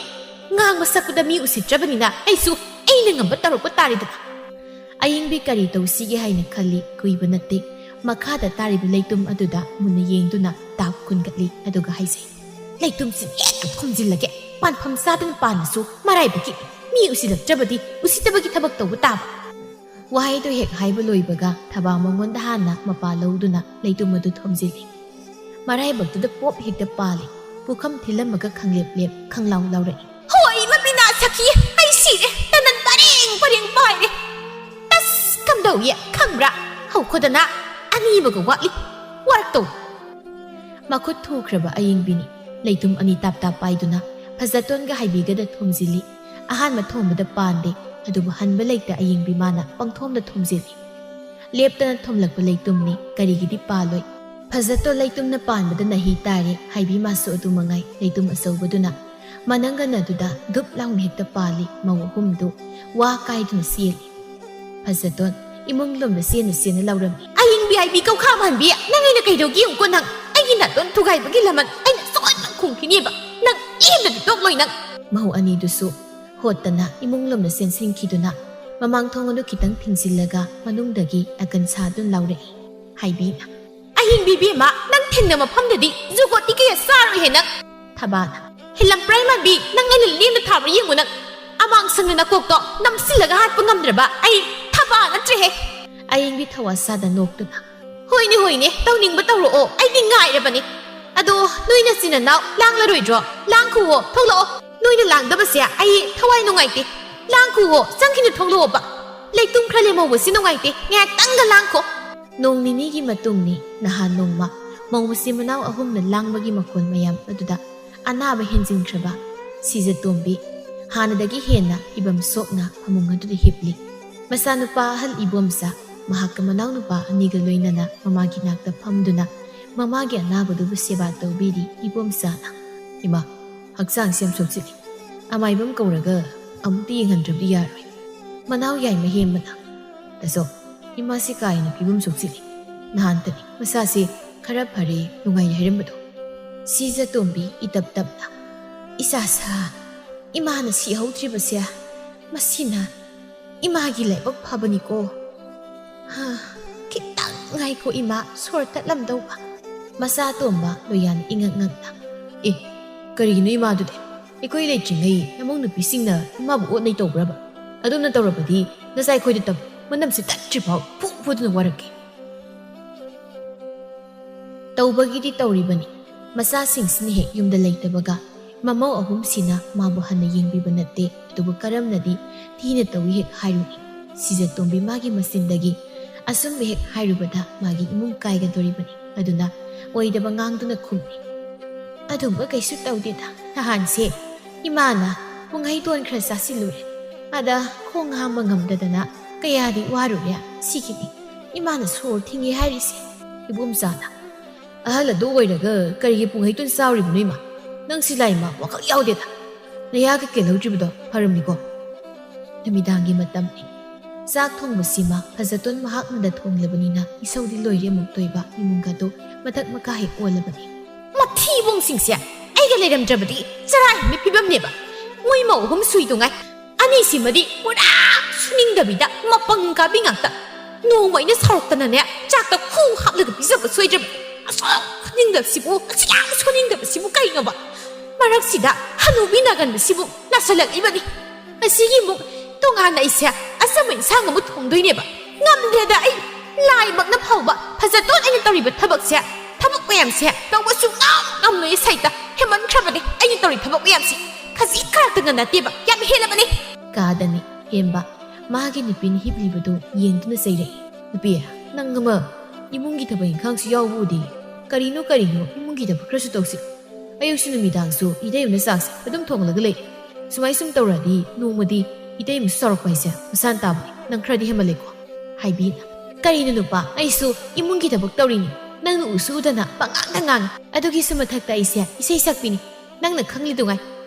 ꯉꯥꯡꯕ ꯁꯛꯄꯗ ꯃꯤ ꯎꯁꯤꯠꯇ꯭ꯔꯕꯅꯤꯅ ꯑꯩꯁꯨ ꯑꯩꯅ ꯉꯝꯕ ꯇꯧꯔꯛꯄ ꯇꯥꯔꯦꯗꯅ"꯫ ꯑꯌꯤꯡꯕꯤ ꯀꯔꯤ ꯇꯧꯁꯤꯒꯦ ꯍꯥꯏꯅ ꯈꯜꯂꯤ, ꯀꯨꯏꯕ ꯅꯠꯇꯦ꯫ ꯃꯈꯥꯗ ꯇꯥꯔꯤꯕ ꯂꯩꯇꯨꯝ ꯑꯗꯨꯗ ꯃꯨꯟꯅ ꯌꯦꯡꯗꯨꯅ ꯇꯥꯞ ꯀꯨꯟꯒꯠꯂꯤ, ꯑꯗꯨꯒ ꯍꯥꯏꯖꯩ, "ꯂꯩꯇꯨꯝꯁꯤ ꯍꯦꯛꯇ ꯈꯨꯝꯖꯤꯜꯂꯒꯦ꯫ ꯄꯥꯟꯐꯝ ꯆꯥꯗꯅ ꯄꯥꯜꯂꯁꯨ ꯃꯔꯥꯏꯕꯛꯀꯤ ꯃꯤ ꯎꯁꯤꯜꯂꯛꯇ꯭ꯔꯕꯗꯤ ꯎꯁꯤꯠꯇꯕꯒꯤ ꯊꯕꯛ ꯇꯧꯕ ꯇꯥꯕ"꯫ ꯋꯥꯍꯩꯗꯨ ꯍꯦꯛ ꯍꯥꯏꯕ ꯂꯣꯏꯕꯒ ꯊꯕꯥ ꯃꯉꯣꯟꯗ ꯍꯥꯟꯅ ꯃꯄꯥ ꯂꯧꯗꯨꯅ ꯂꯩꯇꯨꯝ ꯑꯗꯨ ꯊꯣꯝꯖꯤꯜꯂꯤ꯫ ꯃꯔꯥꯏꯕꯛꯇꯨꯗ ꯄꯣꯞ ꯍꯦꯛꯇ ꯄꯥꯜꯂꯤ꯫ ꯄꯨꯈꯝ ꯊꯤꯜꯂꯝꯃꯒ ꯈꯪꯂꯦꯞ ꯂꯦꯞ ꯈꯪꯂꯥꯎ ꯂꯥꯎꯔꯛꯏ꯫ "ꯍꯣꯏ, ꯃꯃꯤꯅꯥ ꯁꯈꯤ, ꯑꯩ ꯁꯤꯔꯦ꯫ ꯇꯅꯟ ꯄꯔꯦꯡ ꯄꯔꯦꯡ ꯄꯥꯏꯔꯦ꯫ ꯇꯁ ꯀꯝꯗꯧꯏ ꯈꯪꯕ꯭ꯔꯥ? ꯍꯧꯈꯣꯗꯅ ꯑꯅꯤꯃꯒ ꯋꯥꯠꯂꯤ꯫ ꯋꯥꯔꯛ ꯇꯧ"꯫ ꯃꯈꯨꯠ ꯊꯨꯈ꯭ꯔꯕ ꯑꯌꯤꯡꯕꯤꯅꯤ꯫ ꯂꯩꯇꯨꯝ ꯑꯅꯤ ꯇꯥꯞ ꯇꯥꯞ ꯄꯥꯏꯗꯨꯅ ꯐꯖꯇꯣꯟꯒ ꯍꯥꯏꯕꯤꯒꯗ ꯊꯣꯝꯖꯤꯜꯂꯤ꯫ ꯑꯍꯥꯟꯕ ꯊꯣꯝꯕꯗ ꯄꯥꯟꯗꯦ, ꯑꯗꯨꯕꯨ ꯍꯟꯕ ꯂꯩꯇ ꯑꯌꯤꯡꯕꯤ ꯃꯥꯅ ꯄꯪꯊꯣꯝꯗ ꯊꯣꯝꯖꯤꯜꯂꯤ꯫ ꯂꯦꯞꯇꯅ ꯊꯣꯝꯂꯛꯄ ꯂꯩꯇꯨꯝꯅꯤ, ꯀꯔꯤꯒꯤꯗꯤ ꯄꯥꯜꯂꯣꯏ? ꯐꯖꯇꯣꯟ ꯂꯩꯇꯨꯝꯅ ꯄꯥꯟꯕꯗ ꯅꯥꯍꯤ ꯇꯥꯔꯦ, ꯍꯥꯏꯕꯤ ꯃꯥꯁꯨ ꯑꯗꯨ ꯃꯉꯥꯏ꯫ ꯂꯩꯇꯨꯝ ꯑꯆꯧꯕꯗꯨꯅ ꯃꯅꯪꯒꯟ ꯑꯗꯨꯗ ꯗꯨꯞ ꯂꯥꯎꯅ ꯍꯦꯛꯇ ꯄꯥꯜꯂꯤ꯫ ꯃꯧ ꯑꯍꯨꯝꯗꯨ ꯋꯥ ꯀꯥꯏꯗꯨꯅ ꯆꯦꯜꯂꯤ꯫ ꯐꯖꯇꯣꯟ ꯏꯃꯨꯡ ꯂꯣꯝꯗ ꯆꯦꯟꯅ ꯆꯦꯟꯅ ꯂꯥꯎꯔꯝꯃꯤ꯫ "ꯑꯌꯤꯡꯕꯤ ꯍꯥꯏꯕꯤ, ꯀꯧꯈꯥ ꯃꯥꯟꯕꯤ, ꯅꯪ ꯑꯩꯅ ꯀꯩꯗꯧꯒꯦ ꯌꯦꯡꯉꯨꯀꯣ ꯅꯪ꯫ ꯑꯩꯒꯤ ꯅꯥꯇꯣꯟ ꯊꯨꯒꯥꯏꯕꯒꯤ ꯂꯃꯟ ꯑꯩꯅ ꯁꯣꯏꯗꯅ ꯈꯨꯝꯈꯤꯅꯦꯕ꯫ ꯅꯪ ꯂꯦꯝꯅꯗꯤ ꯇꯣꯛꯂꯣꯏ ꯅꯪ"꯫ ꯃꯧ ꯑꯅꯤꯗꯨꯁꯨ ꯍꯣꯠꯇꯅ ꯏꯃꯨꯡ ꯂꯣꯝꯗ ꯆꯦꯟꯁꯤꯟꯈꯤꯗꯨꯅ ꯃꯃꯥꯡ ꯊꯣꯡ ꯑꯗꯨ ꯈꯤꯇꯪ ꯊꯤꯡꯖꯤꯜꯂꯒ ꯃꯅꯨꯡꯗꯒꯤ ꯑꯀꯟ ꯁꯥꯗꯨꯅ ꯂꯥꯎꯔꯛꯏ꯫ ꯍꯥꯏꯕꯤꯅ, "ꯑꯍꯤꯡꯕꯤ ꯏꯕꯦꯝꯃ, ꯅꯪ ꯊꯦꯡꯅ ꯃꯐꯝꯗꯗꯤ ꯖꯨꯒꯣꯠꯇꯤ ꯀꯌꯥ ꯆꯥꯔꯣꯏꯍꯦ ꯅꯪ"꯫ ꯊꯕꯥꯅ, "ꯍꯦꯂꯝꯄ꯭ꯔꯥꯏ ꯃꯥꯟꯕꯤ, ꯅꯪ ꯑꯩꯅ ꯂꯦꯝꯅ ꯊꯥꯕ꯭ꯔꯥ ꯌꯦꯡꯉꯨ ꯅꯪ꯫ ꯑꯃꯥꯡ ꯁꯪꯅ ꯅꯀꯣꯛꯇꯣ ꯅꯝꯁꯤꯜꯂꯒ ꯍꯥꯠꯄ ꯉꯝꯗ꯭ꯔꯕ ꯑꯩ ꯊꯕꯥ ꯅꯠꯇ꯭ꯔꯦꯍꯦ"꯫ ꯑꯌꯤꯡꯕꯤ ꯊꯋꯥ ꯁꯥꯗ ꯅꯣꯛꯇꯨꯅ, "ꯍꯣꯏꯅꯦ ꯍꯣꯏꯅꯦ, ꯇꯧꯅꯤꯡꯕ ꯇꯧꯔꯛꯑꯣ, ꯑꯩꯗꯤ ꯉꯥꯏꯔꯕꯅꯤ꯫ ꯑꯗꯣ ꯅꯣꯏ ꯅꯆꯤꯟ ꯅꯅꯥꯎ ꯂꯥꯡꯂꯔꯣꯏꯗ꯭ꯔꯣ? ꯂꯥꯡꯈꯨꯑꯣ, ꯊꯣꯛꯂꯛꯑꯣ꯫ ꯅꯣꯏꯅ ꯂꯥꯡꯗꯕꯁꯦ ꯑꯩ ꯊꯋꯥꯏ ꯅꯨꯡꯉꯥꯏꯇꯦ꯫ ꯂꯥꯡꯈꯨꯑꯣ, ꯆꯪꯈꯤꯅꯨ, ꯊꯣꯛꯂꯛꯑꯣꯕ꯫ ꯂꯩꯇꯨꯝ ꯈꯔ ꯂꯦꯝꯍꯧꯕꯁꯤ ꯅꯨꯡꯉꯥꯏꯇꯦ, ꯉꯥꯏꯍꯥꯛꯇꯪꯒ ꯂꯥꯡꯈꯣ"꯫ ꯅꯣꯡ ꯅꯤꯅꯤꯒꯤ ꯃꯇꯨꯡꯅꯤ꯫ ꯅꯍꯥꯟ ꯅꯣꯡꯃ ꯃꯧ ꯃꯆꯤꯟ ꯃꯅꯥꯎ ꯑꯍꯨꯝꯅ ꯂꯥꯡꯕꯒꯤ ꯃꯈꯣꯟ ꯃꯌꯥꯝ ꯑꯗꯨꯗ ꯑꯅꯥꯕ ꯍꯦꯟꯖꯤꯟꯈ꯭ꯔꯕ ꯁꯤꯖꯇꯣꯝꯕꯤ ꯍꯥꯟꯅꯗꯒꯤ ꯍꯦꯟꯅ ꯐꯤꯕꯝ ꯁꯣꯛꯅ ꯐꯃꯨꯡ ꯑꯗꯨꯗ ꯍꯤꯞꯂꯤ꯫ ꯃꯆꯥꯅꯨꯄꯥ ꯑꯍꯜ ꯏꯕꯣꯝꯆꯥ ꯃꯍꯥꯛꯀ ꯃꯅꯥꯎꯅꯨꯄꯥ ꯑꯅꯤꯒ ꯂꯣꯏꯅꯅ ꯃꯃꯥꯒꯤ ꯅꯥꯛꯇ ꯐꯝꯗꯨꯅ ꯃꯃꯥꯒꯤ ꯑꯅꯥꯕꯗꯨꯕꯨ ꯁꯦꯕꯥ ꯇꯧꯕꯤꯔꯤ꯫ ꯏꯕꯣꯝꯆꯥꯅ, "ꯏꯃꯥ, ꯍꯛꯆꯥꯡꯁꯤ ꯌꯥꯝ ꯁꯣꯛꯆꯤꯜꯂꯤ꯫ ꯑꯃꯥꯏꯕꯝ ꯀꯧꯔꯒ ꯑꯃꯨꯛꯇ ꯌꯦꯡꯍꯟꯗ꯭ꯔꯕꯗꯤ ꯌꯥꯔꯣꯏ"꯫ ꯃꯅꯥꯎ ꯌꯥꯏꯃ ꯍꯦꯝꯕꯅ, "ꯇꯥꯆꯧ, ꯏꯃꯥꯁꯤ ꯀꯥ ꯍꯦꯟꯅ ꯐꯤꯕꯝ ꯁꯣꯛꯆꯤꯜꯂꯤ꯫ ꯅꯍꯥꯟꯇꯅꯤ ꯃꯁꯥꯁꯤ ꯈꯔ ꯐꯔꯦ, ꯅꯨꯡꯉꯥꯏꯔꯦ ꯍꯥꯏꯔꯝꯕꯗꯣ"꯫ ꯁꯤꯖꯇꯣꯝꯕꯤ ꯏꯇꯞ ꯇꯞꯅ, "ꯏꯆꯥꯁꯥ, ꯏꯃꯥꯅ ꯁꯤꯍꯧꯗ꯭ꯔꯤꯕꯁꯦ ꯃꯁꯤꯅ ꯏꯃꯥꯒꯤ ꯂꯥꯏꯕꯛ ꯐꯕꯅꯤꯀꯣ꯫ ꯍꯥ, ꯈꯤꯇꯪ ꯉꯥꯏꯈꯣ ꯏꯃꯥ, ꯁꯣꯔ ꯇꯠꯂꯝꯗꯧꯕ"꯫ ꯃꯆꯥ ꯑꯇꯣꯝꯕ ꯂꯣꯌꯥꯟ ꯏꯉꯛ ꯉꯛꯅ, "ꯑꯦ, ꯀꯔꯤꯒꯤꯅꯣ ꯏꯃꯥꯗꯨꯗꯤ? ꯑꯩꯈꯣꯏ ꯂꯩꯇ꯭ꯔꯤꯉꯩ ꯅꯃꯧ ꯅꯨꯄꯤꯁꯤꯡꯅ ꯏꯃꯥꯕꯨ ꯑꯣꯠ ꯅꯩ ꯇꯧꯕ꯭ꯔꯕ? ꯑꯗꯨꯝꯅ ꯇꯧꯔꯕꯗꯤ ꯅꯆꯥ ꯑꯩꯈꯣꯏꯗ ꯇꯝꯃꯨ, ꯃꯅꯝꯁꯤ ꯇꯠꯇ꯭ꯔꯤꯐꯥꯎ ꯐꯨ ꯐꯨꯗꯨꯅ ꯋꯥꯔꯛꯀꯦ"꯫ ꯇꯧꯕꯒꯤꯗꯤ ꯇꯧꯔꯤꯕꯅꯤ꯫ ꯃꯆꯥꯁꯤꯡꯁꯤꯅ ꯍꯦꯛ ꯌꯨꯝꯗ ꯂꯩꯇꯕꯒ ꯃꯃꯧ ꯑꯍꯨꯝꯁꯤꯅ ꯃꯥꯕꯨ ꯍꯟꯅ ꯌꯦꯡꯕꯤꯕ ꯅꯠꯇꯦ꯫ ꯑꯗꯨꯕꯨ ꯀꯔꯝꯅꯗꯤ ꯊꯤꯅ ꯇꯧꯏ ꯍꯦꯛ ꯍꯥꯏꯔꯨꯅꯤ꯫ ꯁꯤꯖꯇꯣꯝꯕꯤ ꯃꯥꯒꯤ ꯃꯆꯤꯟꯗꯒꯤ ꯑꯆꯨꯝꯕ ꯍꯦꯛ ꯍꯥꯏꯔꯨꯕꯗ ꯃꯥꯒꯤ ꯏꯃꯨꯡ ꯀꯥꯏꯒꯗꯣꯔꯤꯕꯅꯤ꯫ ꯑꯗꯨꯅ ꯑꯣꯏꯗꯕ ꯉꯥꯡꯗꯨꯅ ꯈꯨꯝꯃꯤ꯫ "ꯑꯗꯨꯝꯕ ꯀꯩꯁꯨ ꯇꯧꯗꯦꯗ꯫ ꯅꯍꯥꯟꯁꯦ ꯏꯃꯥꯅ ꯄꯨꯡꯍꯩ ꯇꯣꯟ ꯈꯔ ꯆꯥꯁꯤꯜꯂꯨꯔꯦ꯫ ꯑꯗ ꯈꯣꯡ ꯍꯥꯝꯕ ꯉꯝꯗꯗꯅ ꯀꯌꯥꯗꯤ ꯋꯥꯔꯨꯔꯦ꯫ ꯁꯤꯒꯤꯅꯤ ꯏꯃꯥꯅ ꯁꯣꯔ ꯊꯤꯡꯉꯦ ꯍꯥꯏꯔꯤꯁꯦ꯫" ꯏꯕꯣꯝꯆꯥꯅ, "ꯑꯍꯜ ꯑꯗꯨ ꯑꯣꯏꯔꯒ ꯀꯔꯤꯒꯤ ꯄꯨꯡꯍꯩ ꯇꯣꯟ ꯆꯥꯎꯔꯤꯕꯅꯣ ꯏꯃꯥ? ꯅꯪꯁꯤ ꯂꯥꯏꯃ ꯋꯥꯈꯜ ꯌꯥꯎꯗꯦꯗ꯫ ꯅꯌꯥꯒ ꯀꯦꯜꯍꯧꯗ꯭ꯔꯤꯕꯗꯣ ꯐꯔꯝꯃꯤꯀꯣ꯫" ꯅꯨꯃꯤꯗꯥꯡꯒꯤ ꯃꯇꯝꯅꯤ꯫ ꯆꯥꯛ ꯊꯣꯡꯕꯁꯤꯃ ꯐꯖꯇꯣꯟ ꯃꯍꯥꯛꯅꯗ ꯊꯣꯡꯂꯕꯅꯤꯅ ꯏꯁꯧꯗꯤ ꯂꯣꯏꯔꯦ ꯑꯃꯨꯛꯇꯣꯏꯕ ꯏꯃꯨꯡꯒꯗꯣ ꯃꯊꯛ ꯃꯈꯥ ꯍꯦꯛ ꯑꯣꯜꯂꯕꯅꯤ꯫ "ꯃꯊꯤꯕꯣꯡꯁꯤꯡꯁꯦ ꯑꯩꯒ ꯂꯩꯔꯝꯗ꯭ꯔꯕꯗꯤ ꯆꯔꯥ ꯍꯦꯟꯕ ꯐꯤꯕꯝꯅꯦꯕ꯫ ꯃꯣꯏ ꯃꯧ ꯑꯍꯨꯝ ꯁꯨꯏꯗꯨꯉꯥꯏ꯫ ꯑꯅꯤꯁꯤꯃꯗꯤ ꯄꯨꯔꯥ ꯁꯨꯅꯤꯡꯗꯕꯤꯗ ꯃꯄꯪ ꯀꯥꯕꯤ ꯉꯥꯛꯇ꯫ ꯅꯣꯡꯃ ꯑꯩꯅ ꯁꯥꯎꯔꯛꯇꯅꯅꯦ ꯆꯥꯛꯇ ꯈꯨ ꯍꯥꯞꯂꯒ ꯄꯤꯖꯕ ꯁꯣꯏꯗ꯭ꯔꯕꯅꯤ꯫ ꯑꯁꯨꯛ ꯁꯨꯅꯤꯡꯗꯕꯁꯤꯕꯨ, ꯑꯁꯨꯛ ꯌꯥꯝ ꯁꯨꯅꯤꯡꯗꯕꯁꯤꯕꯨ ꯀꯩꯅꯣꯕ? ꯃꯔꯛꯁꯤꯗ ꯍꯅꯨꯕꯤ ꯅꯥꯒꯟꯕꯁꯤꯕꯨ ꯅꯥꯁꯜꯂꯛꯂꯤꯕꯅꯤ꯫ ꯉꯁꯤꯒꯤ ꯑꯃꯨꯛ ꯇꯣꯉꯥꯟꯅ ꯑꯩꯁꯦ ꯑꯆꯝꯕ ꯏꯟꯁꯥꯡ ꯑꯃ ꯊꯣꯡꯗꯣꯏꯅꯦꯕ꯫ ꯉꯝꯗ꯭ꯔꯦꯗ ꯑꯩ꯫ ꯂꯥꯏꯃꯛꯅ ꯐꯥꯎꯕ ꯐꯖꯇꯣꯟ ꯑꯩꯅ ꯇꯧꯔꯤꯕ ꯊꯕꯛꯁꯦ, ꯊꯕꯛ ꯃꯌꯥꯝꯁꯦ ꯇꯧꯕ ꯁꯨꯡꯉꯝ ꯉꯝꯂꯣꯏ ꯁꯩꯇ꯫ ꯍꯦꯟꯃꯟꯈ꯭ꯔꯕꯅꯦ ꯑꯩꯅ ꯇꯧꯔꯤ ꯊꯕꯛ ꯃꯌꯥꯝꯁꯤ꯫ ꯈꯖꯤꯛ ꯈꯔꯛꯇꯒ ꯅꯠꯇꯦꯕ, ꯌꯥꯝ ꯍꯦꯜꯂꯕꯅꯦ꯫" ꯀꯥꯗꯅꯤ ꯍꯦꯟꯕ꯫ ꯃꯥꯒꯤ ꯅꯨꯄꯤꯅ ꯍꯤꯞꯂꯤꯕꯗꯨ ꯌꯦꯡꯗꯨꯅ ꯆꯩꯔꯛꯏ꯫ "ꯅꯨꯄꯤ, ꯅꯪ ꯑꯃ ꯏꯃꯨꯡꯒꯤ ꯊꯕꯛ ꯏꯪꯈꯥꯡꯁꯨ ꯌꯥꯎꯕ ꯎꯗꯦ꯫ ꯀꯔꯤꯅꯣ ꯀꯔꯤꯅꯣ ꯏꯃꯨꯡꯒꯤ ꯊꯕꯛ ꯈꯔꯁꯨ ꯇꯧꯁꯤ꯫ ꯑꯌꯨꯛꯁꯨ ꯅꯨꯃꯤꯗꯥꯡꯁꯨ ꯏꯇꯩꯃꯅ ꯆꯥꯛꯁꯦ ꯑꯗꯨꯝ ꯊꯣꯡꯂꯒ ꯂꯩ꯫ ꯁꯨꯃꯥꯏ ꯁꯨꯝ ꯇꯧꯔꯗꯤ ꯅꯣꯡꯃꯗꯤ ꯏꯇꯩꯃꯁꯨ ꯆꯥꯎꯔꯛꯄ ꯍꯥꯏꯁꯦ ꯃꯁꯥꯅ ꯇꯥꯕꯅꯤ꯫ ꯅꯪ ꯈꯔꯗꯤ ꯍꯦꯟꯃꯜꯂꯦꯀꯣ꯫" ꯍꯥꯏꯕꯤꯅ, "ꯀꯔꯤꯅꯣ ꯅꯨꯄꯥ, ꯑꯩꯁꯨ ꯏꯃꯨꯡꯒꯤ ꯊꯕꯛ ꯇꯧꯔꯤꯅꯤ, ꯅꯪꯅ ꯎꯁꯨ ꯎꯗꯅ ꯄꯉꯥꯡꯗ ꯉꯥꯡꯉꯤ꯫ ꯑꯗꯨꯒꯤꯁꯨ ꯃꯊꯛꯇ ꯑꯩꯁꯦ ꯏꯁꯩ ꯁꯛꯄꯤꯅꯤ, ꯅꯪꯅ ꯈꯪꯂꯤꯗꯨꯉꯥꯏ꯫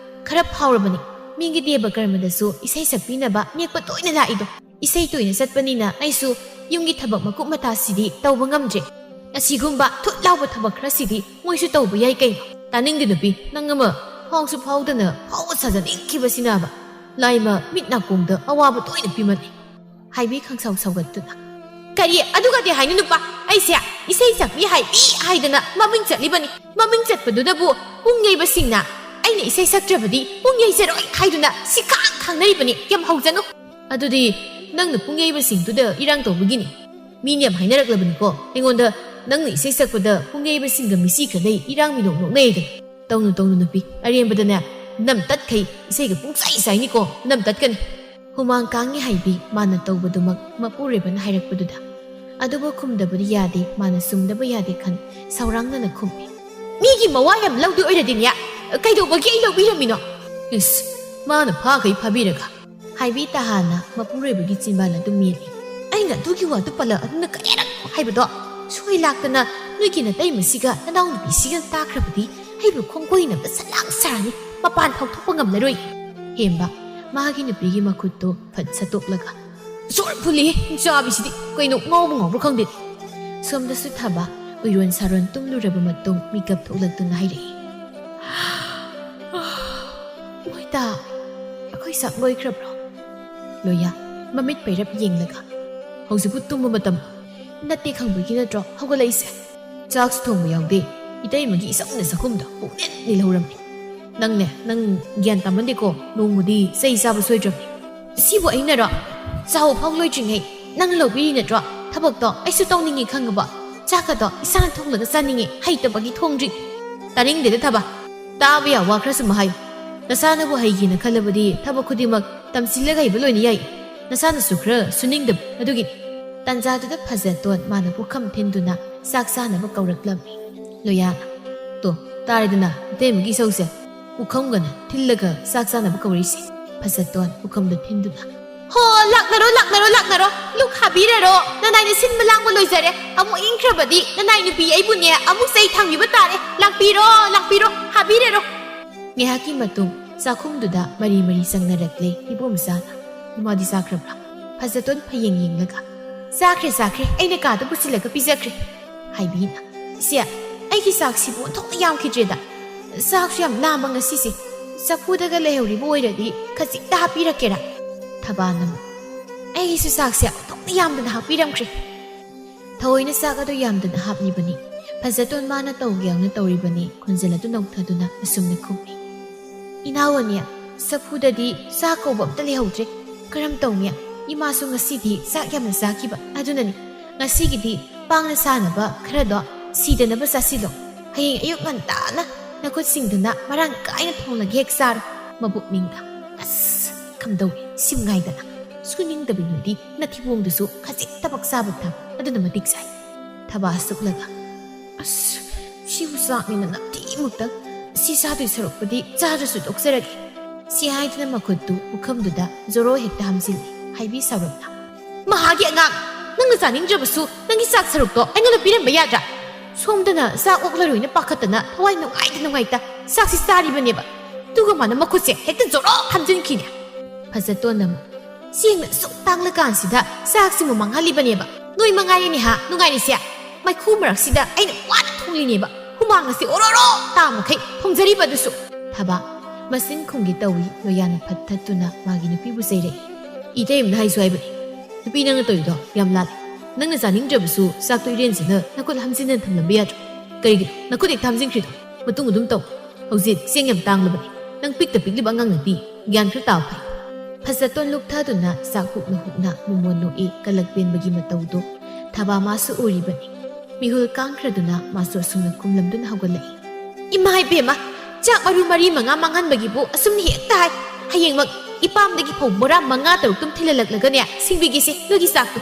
ꯈꯔ ꯐꯥꯎꯔꯕꯅꯤ, ꯃꯤꯒꯤ ꯗꯦꯕ ꯀꯔꯃꯗꯁꯨ ꯏꯁꯩ ꯁꯛꯄꯤꯅꯕ ꯅꯦꯛꯄ ꯇꯣꯏꯅ ꯂꯥꯛꯏꯗꯣ꯫ ꯏꯁꯩ ꯇꯣꯏꯅ ꯆꯠꯄꯅꯤꯅ ꯑꯩꯁꯨ ꯌꯨꯝꯒꯤ ꯊꯕꯛ ꯃꯀꯨꯞ ꯃꯇꯥꯁꯤꯗꯤ ꯇꯧꯕ ꯉꯝꯗ꯭ꯔꯦ꯫ ꯑꯁꯤꯒꯨꯝꯕ ꯊꯨꯠ ꯂꯥꯎꯕ ꯊꯕꯛ ꯈꯔꯁꯤꯗꯤ ꯃꯣꯏꯁꯨ ꯇꯧꯕ ꯌꯥꯏ ꯀꯩꯅꯣ꯫" "ꯇꯥꯅꯤꯡꯗꯦ ꯅꯨꯄꯤ, ꯅꯪ ꯑꯃ ꯐꯥꯎꯁꯨ ꯐꯥꯎꯗꯅ ꯐꯥꯎꯕ ꯁꯥꯖꯅꯤꯡꯈꯤꯕꯁꯤꯅꯕ꯫ ꯂꯥꯏꯃ ꯃꯤꯠ ꯅꯥꯀꯣꯡꯗ ꯑꯋꯥꯕ ꯇꯣꯏꯅ ꯄꯤꯃꯜꯂꯤ꯫" ꯍꯥꯏꯕꯤ ꯈꯪꯁꯥꯎ ꯁꯥꯎꯒꯠꯇꯨꯅ꯫ "ꯀꯔꯤ? ꯑꯗꯨꯒꯗꯤ ꯍꯥꯏꯅꯨ ꯅꯨꯄꯥ, ꯑꯩꯁꯦ ꯏꯁꯩ ꯁꯛꯄꯤ ꯍꯥꯏꯕꯤ ꯍꯥꯏꯗꯅ ꯃꯃꯤꯡ ꯆꯠꯂꯤꯕꯅꯤ꯫ ꯃꯃꯤꯡ ꯆꯠꯄꯗꯨꯗꯕꯨ ꯄꯨꯡ ꯌꯩꯕꯁꯤꯡꯅ ꯑꯩꯅ ꯏꯁꯩ ꯁꯛꯇ꯭ꯔꯕꯗꯤ ꯄꯨꯡ ꯌꯩꯖꯔꯣꯏ ꯍꯥꯏꯗꯨꯅ ꯁꯤꯈꯥꯡ ꯈꯥꯡꯅꯔꯤꯕꯅꯤ꯫ ꯌꯥꯝ ꯍꯧꯖꯅꯨ꯫" "ꯑꯗꯨꯗꯤ ꯅꯪꯅ ꯄꯨꯡ ꯌꯩꯕꯁꯤꯡꯗꯨꯗ ꯏꯔꯥꯡ ꯇꯧꯕꯒꯤꯅꯤ꯫ ꯃꯤꯅ ꯌꯥꯝ ꯍꯥꯏꯅꯔꯛꯂꯕꯅꯤꯀꯣ ꯑꯩꯉꯣꯟꯗ, ꯅꯪꯅ ꯏꯁꯩ ꯁꯛꯄꯗ ꯄꯨꯡ ꯌꯩꯕꯁꯤꯡꯒ ꯃꯤꯁꯤ ꯈꯠꯅꯩ, ꯏꯔꯥꯡ ꯃꯤꯅꯣꯛ ꯅꯣꯛꯅꯩꯗꯅ꯫ ꯇꯧꯅꯨ, ꯇꯧꯅꯨ ꯅꯨꯄꯤ, ꯑꯔꯦꯝꯕꯗꯅꯦ ꯅꯝ ꯇꯠꯈꯩ ꯏꯁꯩꯒ ꯄꯨꯡꯆꯥꯏ ꯆꯥꯏꯅꯤꯀꯣ, ꯅꯝ ꯇꯠꯀꯅꯤ꯫" ꯍꯨꯃꯥꯡ ꯀꯥꯡꯉꯤ ꯍꯥꯏꯕꯤ ꯃꯥꯅ ꯇꯧꯕꯗꯨꯃꯛ ꯃꯄꯨꯔꯣꯏꯕꯅ ꯍꯥꯏꯔꯛꯄꯗꯨꯗ ꯑꯗꯨꯕꯨ ꯈꯨꯝꯗꯕꯗꯤ ꯌꯥꯗꯦ, ꯃꯥꯅ ꯁꯨꯝꯗꯕ ꯌꯥꯗꯦ ꯈꯟ ꯁꯥꯎꯔꯥꯡꯅꯅ ꯈꯨꯝꯃꯤ꯫ "ꯃꯤꯒꯤ ꯃꯋꯥ ꯌꯥꯝ ꯂꯧꯗꯣꯏ ꯑꯣꯏꯔꯗꯤꯅꯦ, ꯀꯩꯗꯧꯕꯒꯤ ꯑꯩ ꯂꯧꯕꯤꯔꯝꯃꯤꯅꯣ?" "ꯏꯁ, ꯃꯥꯅ ꯐꯥꯈꯩ ꯐꯥꯕꯤꯔꯒ?" ꯍꯥꯏꯕꯤ ꯇꯍꯥꯅ ꯃꯄꯨꯔꯣꯏꯕꯒꯤ ꯆꯤꯟꯕꯥꯜ ꯑꯗꯨ ꯃꯦꯜꯂꯤ꯫ "ꯑꯩꯅ ꯑꯗꯨꯒꯤ ꯋꯥꯗꯨ ꯄꯜꯂꯛꯑꯗꯨꯅ ꯀꯌꯥꯔꯛ ꯍꯥꯏꯕꯗꯣ? ꯁꯣꯏ ꯂꯥꯛꯇꯅ ꯅꯣꯏꯒꯤ ꯅꯇꯩꯃꯁꯤꯒ ꯅꯅꯥꯎꯅꯨꯄꯤꯁꯤꯒ ꯇꯥꯈ꯭ꯔꯕꯗꯤ ꯑꯩꯕꯨ ꯈꯣꯡꯀꯣꯏꯅꯕ ꯁꯂꯥꯛ ꯁꯥꯔꯅꯤ, ꯃꯄꯥꯟ ꯐꯥꯎ ꯊꯣꯛꯄ ꯉꯝꯂꯔꯣꯏ꯫" ꯍꯦꯝꯕ ꯃꯥꯒꯤ ꯅꯨꯄꯤꯒꯤ ꯃꯈꯨꯠꯇꯨ ꯐꯠ ꯁꯠꯇꯣꯛꯂꯒ, "ꯖꯣꯔ ꯐꯨꯜꯂꯤ ꯆꯥꯕꯤꯁꯤꯗꯤ, ꯀꯩꯅꯣ ꯉꯥꯎꯕ ꯉꯥꯎꯕ꯭ꯔꯥ ꯈꯪꯗꯦ꯫" ꯁꯣꯝꯗꯁꯨ ꯊꯕ ꯎꯏꯔꯣꯟ ꯁꯥꯔꯣꯟ ꯇꯨꯝꯂꯨꯔꯕ ꯃꯇꯨꯡ ꯃꯤꯀꯞ ꯊꯣꯛꯂꯛꯇꯨꯅ ꯍꯥꯏꯔꯛꯏ꯫ "ꯃꯣꯏꯇꯥ, ꯑꯩꯈꯣꯏ ꯆꯥꯛ ꯂꯣꯏꯈ꯭ꯔꯕ꯭ꯔꯣ?" ꯂꯣꯌꯥ ꯃꯃꯤꯠ ꯄꯩꯔꯞ ꯌꯦꯡꯂꯒ, "ꯍꯧꯖꯤꯛꯄꯨ ꯇꯨꯝꯕ ꯃꯇꯝ ꯅꯠꯇꯦ ꯈꯪꯕꯒꯤ ꯅꯠꯇ꯭ꯔꯣ ꯍꯧꯒꯠꯂꯛꯏꯁꯦ?" "ꯆꯥꯛꯁꯨ ꯊꯣꯡꯕ ꯌꯥꯎꯗꯦ, ꯏꯇꯩꯃꯒꯤ ꯏꯆꯝꯅ ꯆꯥꯛꯈꯨꯝꯗ ꯄꯨꯡꯅꯤꯜ ꯅꯤꯜꯍꯧꯔꯝꯃꯤ꯫" "ꯅꯪꯅꯦ, ꯅꯪ ꯒ꯭ꯌꯥꯟ ꯇꯥꯃꯟꯗꯦꯀꯣ, ꯅꯣꯡꯃꯗꯤ ꯆꯩ ꯆꯥꯕ ꯁꯣꯏꯗ꯭ꯔꯕꯅꯤ꯫" "ꯁꯤꯕꯨ ꯑꯩꯅꯔꯣ? ꯆꯥꯕ ꯐꯥꯎ ꯂꯣꯏꯗ꯭ꯔꯤꯉꯩ ꯅꯪꯅ ꯂꯧꯕꯤꯔꯤ ꯅꯠꯇ꯭ꯔꯣ? ꯊꯕꯛꯇꯣ ꯑꯩꯁꯨ ꯇꯧꯅꯤꯡꯉꯤ ꯈꯪꯉꯕ? ꯆꯥꯛꯀꯗꯣ ꯏꯁꯥꯅ ꯊꯣꯡꯂꯒ ꯆꯥꯅꯤꯡꯉꯤ, ꯍꯩꯇꯕꯒꯤ ꯊꯣꯡꯗ꯭ꯔꯤ꯫" "ꯇꯥꯅꯤꯡꯗꯦꯗ ꯊꯕ, ꯇꯥꯕ ꯌꯥꯕ ꯋꯥ ꯈꯔꯁꯨ ꯍꯥꯏꯌꯨ꯫ ꯅꯁꯥꯅꯕꯨ ꯍꯩꯒꯦꯅ ꯈꯜꯂꯕꯗꯤ ꯊꯕꯛ ꯈꯨꯗꯤꯡꯃꯛ ꯇꯝꯁꯤꯜꯂꯒ ꯍꯩꯕ ꯂꯣꯏꯅ ꯌꯥꯏ꯫ ꯅꯁꯥꯅꯁꯨ ꯈꯔ ꯁꯨꯅꯤꯡꯗꯕ ꯑꯗꯨꯒꯤꯅꯤ꯫" ꯇꯟꯖꯥꯗꯨꯗ ꯐꯖꯇꯣꯟ ꯃꯥꯅ ꯄꯨꯈꯝ ꯊꯤꯟꯗꯨꯅ ꯆꯥꯛ ꯆꯥꯅꯕ ꯀꯧꯔꯛꯂꯝꯃꯤ꯫ ꯂꯣꯌꯥꯅ, "ꯇꯣ, ꯇꯥꯔꯦꯗꯅ, ꯏꯇꯩꯃꯒꯤ ꯏꯁꯧꯁꯦ꯫ ꯄꯨꯈꯝꯒꯅ ꯊꯤꯜꯂꯒ ꯆꯥꯛ ꯆꯥꯅꯕ ꯀꯧꯔꯤꯁꯦ꯫" ꯐꯖꯇꯣꯟ ꯄꯨꯈꯝꯗꯣ ꯊꯤꯟꯗꯨꯅ, "ꯍꯣ, ꯂꯥꯛꯅꯔꯣ, ꯂꯥꯛꯅꯔꯣ, ꯂꯥꯛꯅꯔꯣ꯫ ꯂꯨꯛ ꯍꯥꯕꯤꯔꯔꯣ, ꯅꯅꯥꯏꯅ ꯁꯤꯟꯕ ꯂꯥꯡꯕ ꯂꯣꯏꯖꯔꯦ꯫ ꯑꯃꯨꯛ ꯏꯪꯈ꯭ꯔꯕꯗꯤ ꯅꯅꯥꯏ ꯅꯨꯄꯤ ꯑꯩꯕꯨꯅꯦ ꯑꯃꯨꯛ ꯆꯩ ꯊꯥꯡꯕꯤꯕ ꯇꯥꯔꯦ꯫ ꯂꯥꯛꯄꯤꯔꯣ, ꯂꯥꯛꯄꯤꯔꯣ, ꯍꯥꯕꯤꯔꯔꯣ꯫" ꯉꯥꯏꯍꯥꯛꯀꯤ ꯃꯇꯨꯡ ꯆꯥꯛꯈꯨꯝꯗꯨꯗ ꯃꯔꯤ ꯃꯔꯤ ꯆꯪꯅꯔꯛꯂꯦ ꯏꯕꯣꯝꯆꯥꯅ꯫ "ꯏꯃꯥꯗꯤ ꯆꯥꯈ꯭ꯔꯕ꯭ꯔꯥ?" ꯐꯖꯇꯣꯟ ꯐꯌꯦꯡ ꯌꯦꯡꯂꯒ, "ꯆꯥꯈ꯭ꯔꯦ, ꯆꯥꯈ꯭ꯔꯦ, ꯑꯩꯅ ꯀꯥꯗ ꯄꯨꯁꯤꯜꯂꯒ ꯄꯤꯖꯈ꯭ꯔꯦ꯫" ꯍꯥꯏꯕꯤꯅ, "ꯏꯆꯦ, ꯑꯩꯒꯤ ꯆꯥꯛꯁꯤꯕꯨ ꯑꯣꯟꯊꯣꯛꯅ ꯌꯥꯝꯈꯤꯗ꯭ꯔꯦꯗ꯫ ꯆꯥꯛꯁꯨ ꯌꯥꯝ ꯂꯥꯝꯕ ꯉꯁꯤꯁꯦ꯫ ꯆꯐꯨꯗꯒ ꯂꯩꯍꯧꯔꯤꯕ ꯑꯣꯏꯔꯗꯤ ꯈꯖꯤꯛꯇ ꯍꯥꯞꯄꯤꯔꯛꯀꯦꯔꯥ?" ꯊꯕꯥꯅ ꯑꯃꯨꯛ, "ꯑꯩꯒꯤꯁꯨ ꯆꯥꯛꯁꯦ ꯑꯣꯟꯊꯣꯛꯅ ꯌꯥꯝꯗꯅ ꯍꯥꯞꯄꯤꯔꯝꯈ꯭ꯔꯦ꯫" ꯊꯑꯣꯏꯅ ꯆꯥꯛ ꯑꯗꯨ ꯌꯥꯝꯗꯅ ꯍꯥꯞꯂꯤꯕꯅꯤ꯫ ꯐꯖꯇꯣꯟ ꯃꯥꯅ ꯇꯧꯒꯦ ꯌꯥꯎꯅ ꯇꯧꯔꯤꯕꯅꯤ꯫ ꯈꯣꯟꯖꯦꯜ ꯑꯗꯨ ꯅꯧꯊꯗꯨꯅ ꯑꯁꯨꯝꯅ ꯈꯨꯝꯃꯤ, "ꯏꯅꯥꯎ ꯑꯅꯤ, ꯆꯐꯨꯗꯗꯤ ꯆꯥꯛ ꯀꯧꯕ ꯑꯝꯇ ꯂꯩꯍꯧꯗ꯭ꯔꯦ꯫ ꯀꯔꯝ ꯇꯧꯅꯤ? ꯏꯃꯥꯁꯨ ꯉꯁꯤꯗꯤ ꯆꯥꯛ ꯌꯥꯝꯅ ꯆꯥꯈꯤꯕ꯫ ꯑꯗꯨꯅꯅꯤ, ꯉꯁꯤꯒꯤꯗꯤ ꯄꯥꯡꯅ ꯁꯥꯅꯕ ꯈꯔꯗꯣ ꯁꯤꯗꯅꯕ ꯆꯥꯁꯤꯜꯂꯣ꯫ ꯍꯌꯦꯡ ꯑꯌꯨꯛ ꯉꯟꯇꯥꯅ ꯅꯈꯨꯠꯁꯤꯡꯗꯨꯅ ꯃꯔꯥꯡ ꯀꯥꯏꯅ ꯊꯣꯡꯂꯒ ꯍꯦꯛ ꯆꯥꯔꯣ꯫ ꯃꯕꯨꯛꯅꯤꯡꯗ, ꯑꯁ, ꯀꯝꯗꯧꯏ, ꯁꯤꯝ ꯉꯥꯏꯗꯅ꯫ ꯁꯨꯅꯤꯡꯗꯕꯤ ꯅꯣꯏꯗꯤ ꯅꯊꯤꯕꯣꯡꯗꯨꯁꯨ ꯈꯖꯤꯛ ꯊꯕꯛ ꯆꯥꯕ ꯊꯝ, ꯑꯗꯨꯅ ꯃꯇꯤꯛ ꯆꯥꯏ꯫ ꯊꯕꯥ ꯁꯨꯛꯂꯒ, "ꯑꯁ, ꯁꯤꯕꯨ ꯆꯥꯛꯅꯤꯅ ꯅꯝꯊꯤꯃꯨꯛꯇꯪ꯫ ꯁꯤ ꯆꯥꯗꯣꯏ ꯁꯔꯨꯛꯄꯨꯗꯤ ꯆꯥꯗ꯭ꯔꯁꯨ ꯇꯣꯛꯆꯔꯒꯦ"꯫ ꯁꯤ ꯍꯥꯏꯗꯨꯅ ꯃꯈꯨꯠꯇꯨ ꯄꯨꯈꯝꯗꯨꯗ ꯖꯣꯔꯣ ꯍꯦꯛꯇ ꯍꯥꯝꯖꯤꯜꯂꯤ꯫ ꯍꯥꯏꯕꯤ ꯁꯥꯎꯔꯞꯅ, "ꯃꯍꯥꯒꯤ ꯑꯉꯥꯡ, ꯅꯪꯅ ꯆꯥꯅꯤꯡꯗ꯭ꯔꯕꯁꯨ ꯅꯪꯒꯤ ꯆꯥꯛ ꯁꯔꯨꯛꯇꯣ ꯑꯩꯉꯣꯟꯗ ꯄꯤꯔꯝꯕ ꯌꯥꯗ꯭ꯔꯥ? ꯁꯣꯝꯗꯅ ꯆꯥꯛ ꯑꯣꯛꯂꯔꯣꯏꯅ ꯄꯥꯈꯠꯇꯅ ꯊꯋꯥꯏ ꯅꯨꯡꯉꯥꯏꯇ ꯅꯨꯡꯉꯥꯏꯇ ꯆꯥꯛꯁꯤ ꯆꯥꯔꯤꯕꯅꯦꯕ꯫ ꯑꯗꯨꯒ ꯃꯥꯅ ꯃꯈꯨꯠꯁꯦ ꯍꯦꯛꯇ ꯖꯣꯔꯣ ꯍꯥꯝꯖꯤꯟꯈꯤꯅꯦ"꯫ ꯐꯖꯇꯣꯟꯅ ꯑꯃꯨꯛ, "ꯆꯦꯡꯅ ꯑꯁꯨꯛ ꯇꯥꯡꯂꯀꯥꯟꯁꯤꯗ ꯆꯥꯛꯁꯤꯕꯨ ꯃꯥꯡꯍꯜꯂꯤꯕꯅꯦꯕ꯫ ꯅꯣꯏ ꯃꯉꯥꯏꯔꯦꯅꯦ ꯍꯥ ꯅꯨꯡꯉꯥꯏꯔꯤꯁꯦ꯫ ꯃꯩꯈꯨ ꯃꯔꯛꯁꯤꯗ ꯑꯩꯅ ꯋꯥꯅ ꯊꯣꯡꯂꯤꯅꯦꯕ꯫ ꯍꯨꯃꯥꯡ ꯑꯁꯤ ꯑꯣꯔꯣꯔꯣ ꯇꯥ ꯃꯈꯩ ꯊꯣꯡꯖꯔꯤꯕ ꯑꯗꯨꯁꯨ"꯫ ꯊꯕꯥ ꯃꯆꯤꯟ ꯈꯨꯝꯒꯦ ꯇꯧꯏ, ꯂꯣꯌꯥꯅ ꯐꯠ ꯊꯠꯇꯨꯅ ꯃꯥꯒꯤ ꯅꯨꯄꯤꯕꯨ ꯆꯩꯔꯛꯏ꯫ "ꯏꯇꯩꯃꯅ ꯍꯥꯏꯁꯨ ꯍꯥꯏꯕꯅꯤ꯫ ꯅꯨꯄꯤ, ꯅꯪꯅ ꯇꯧꯔꯤꯗꯣ ꯌꯥꯝ ꯂꯥꯜꯂꯦ꯫ ꯅꯪꯅ ꯆꯥꯅꯤꯡꯗ꯭ꯔꯕꯁꯨ ꯆꯥꯛꯇꯣ ꯏꯔꯦꯟꯖꯅ ꯅꯈꯨꯠ ꯍꯥꯝꯖꯤꯟꯅ ꯊꯝꯂꯝꯕ ꯌꯥꯗ꯭ꯔꯣ? ꯀꯔꯤꯒꯤꯅꯣ ꯅꯈꯨꯠ ꯍꯦꯛ ꯍꯥꯝꯖꯤꯟꯈ꯭ꯔꯤꯗꯣ? ꯃꯇꯨꯡ ꯑꯗꯨꯝ ꯇꯧ꯫ ꯍꯧꯖꯤꯛ ꯆꯦꯡ ꯌꯥꯝ ꯇꯥꯡꯂꯕꯅꯤ꯫ ꯅꯪ ꯄꯤꯛꯇ ꯄꯤꯛꯂꯤꯕ ꯑꯉꯥꯡ ꯅꯠꯇꯦ꯫ ꯒ꯭ꯌꯥꯟ ꯈꯔ ꯇꯥꯎ ꯍꯥꯏ"꯫ ꯐꯖꯇꯣꯟ ꯂꯨꯞꯊꯗꯨꯅ ꯆꯥꯛ ꯍꯨꯛꯅ ꯍꯨꯛꯅ ꯃꯃꯣꯟ ꯅꯣꯛꯏ, ꯀꯂꯛ ꯄꯦꯟꯕꯒꯤ ꯃꯇꯧꯗꯨ ꯊꯕꯥ ꯃꯥꯁꯨ ꯎꯔꯤꯕꯅꯤ꯫ ꯃꯤꯍꯨꯜ ꯀꯥꯡꯈ꯭ꯔꯗꯨꯅ ꯃꯥꯁꯨ ꯑꯁꯨꯝꯅ ꯈꯨꯝꯂꯝꯗꯨꯅ ꯍꯧꯒꯠꯂꯛꯏ꯫ "ꯏꯃꯥ ꯏꯕꯦꯝꯃ, ꯆꯥꯛ ꯃꯔꯨ ꯃꯔꯤ ꯃꯉꯥ ꯃꯥꯡꯍꯟꯕꯒꯤꯕꯨ ꯑꯁꯨꯝꯅ ꯍꯦꯛꯇ ꯍꯥꯏ꯫ ꯍꯌꯦꯡꯃꯛ ꯏꯄꯥꯝꯗꯒꯤ ꯐꯧ ꯕꯣꯔꯥ ꯃꯉꯥ ꯇꯔꯨꯛꯇꯨꯝ ꯊꯤꯜꯍꯜꯂꯛꯂꯒꯅꯦ, ꯁꯤꯡꯕꯤꯒꯦꯁꯦ ꯅꯣꯏꯒꯤ ꯆꯥꯛꯇꯨ"꯫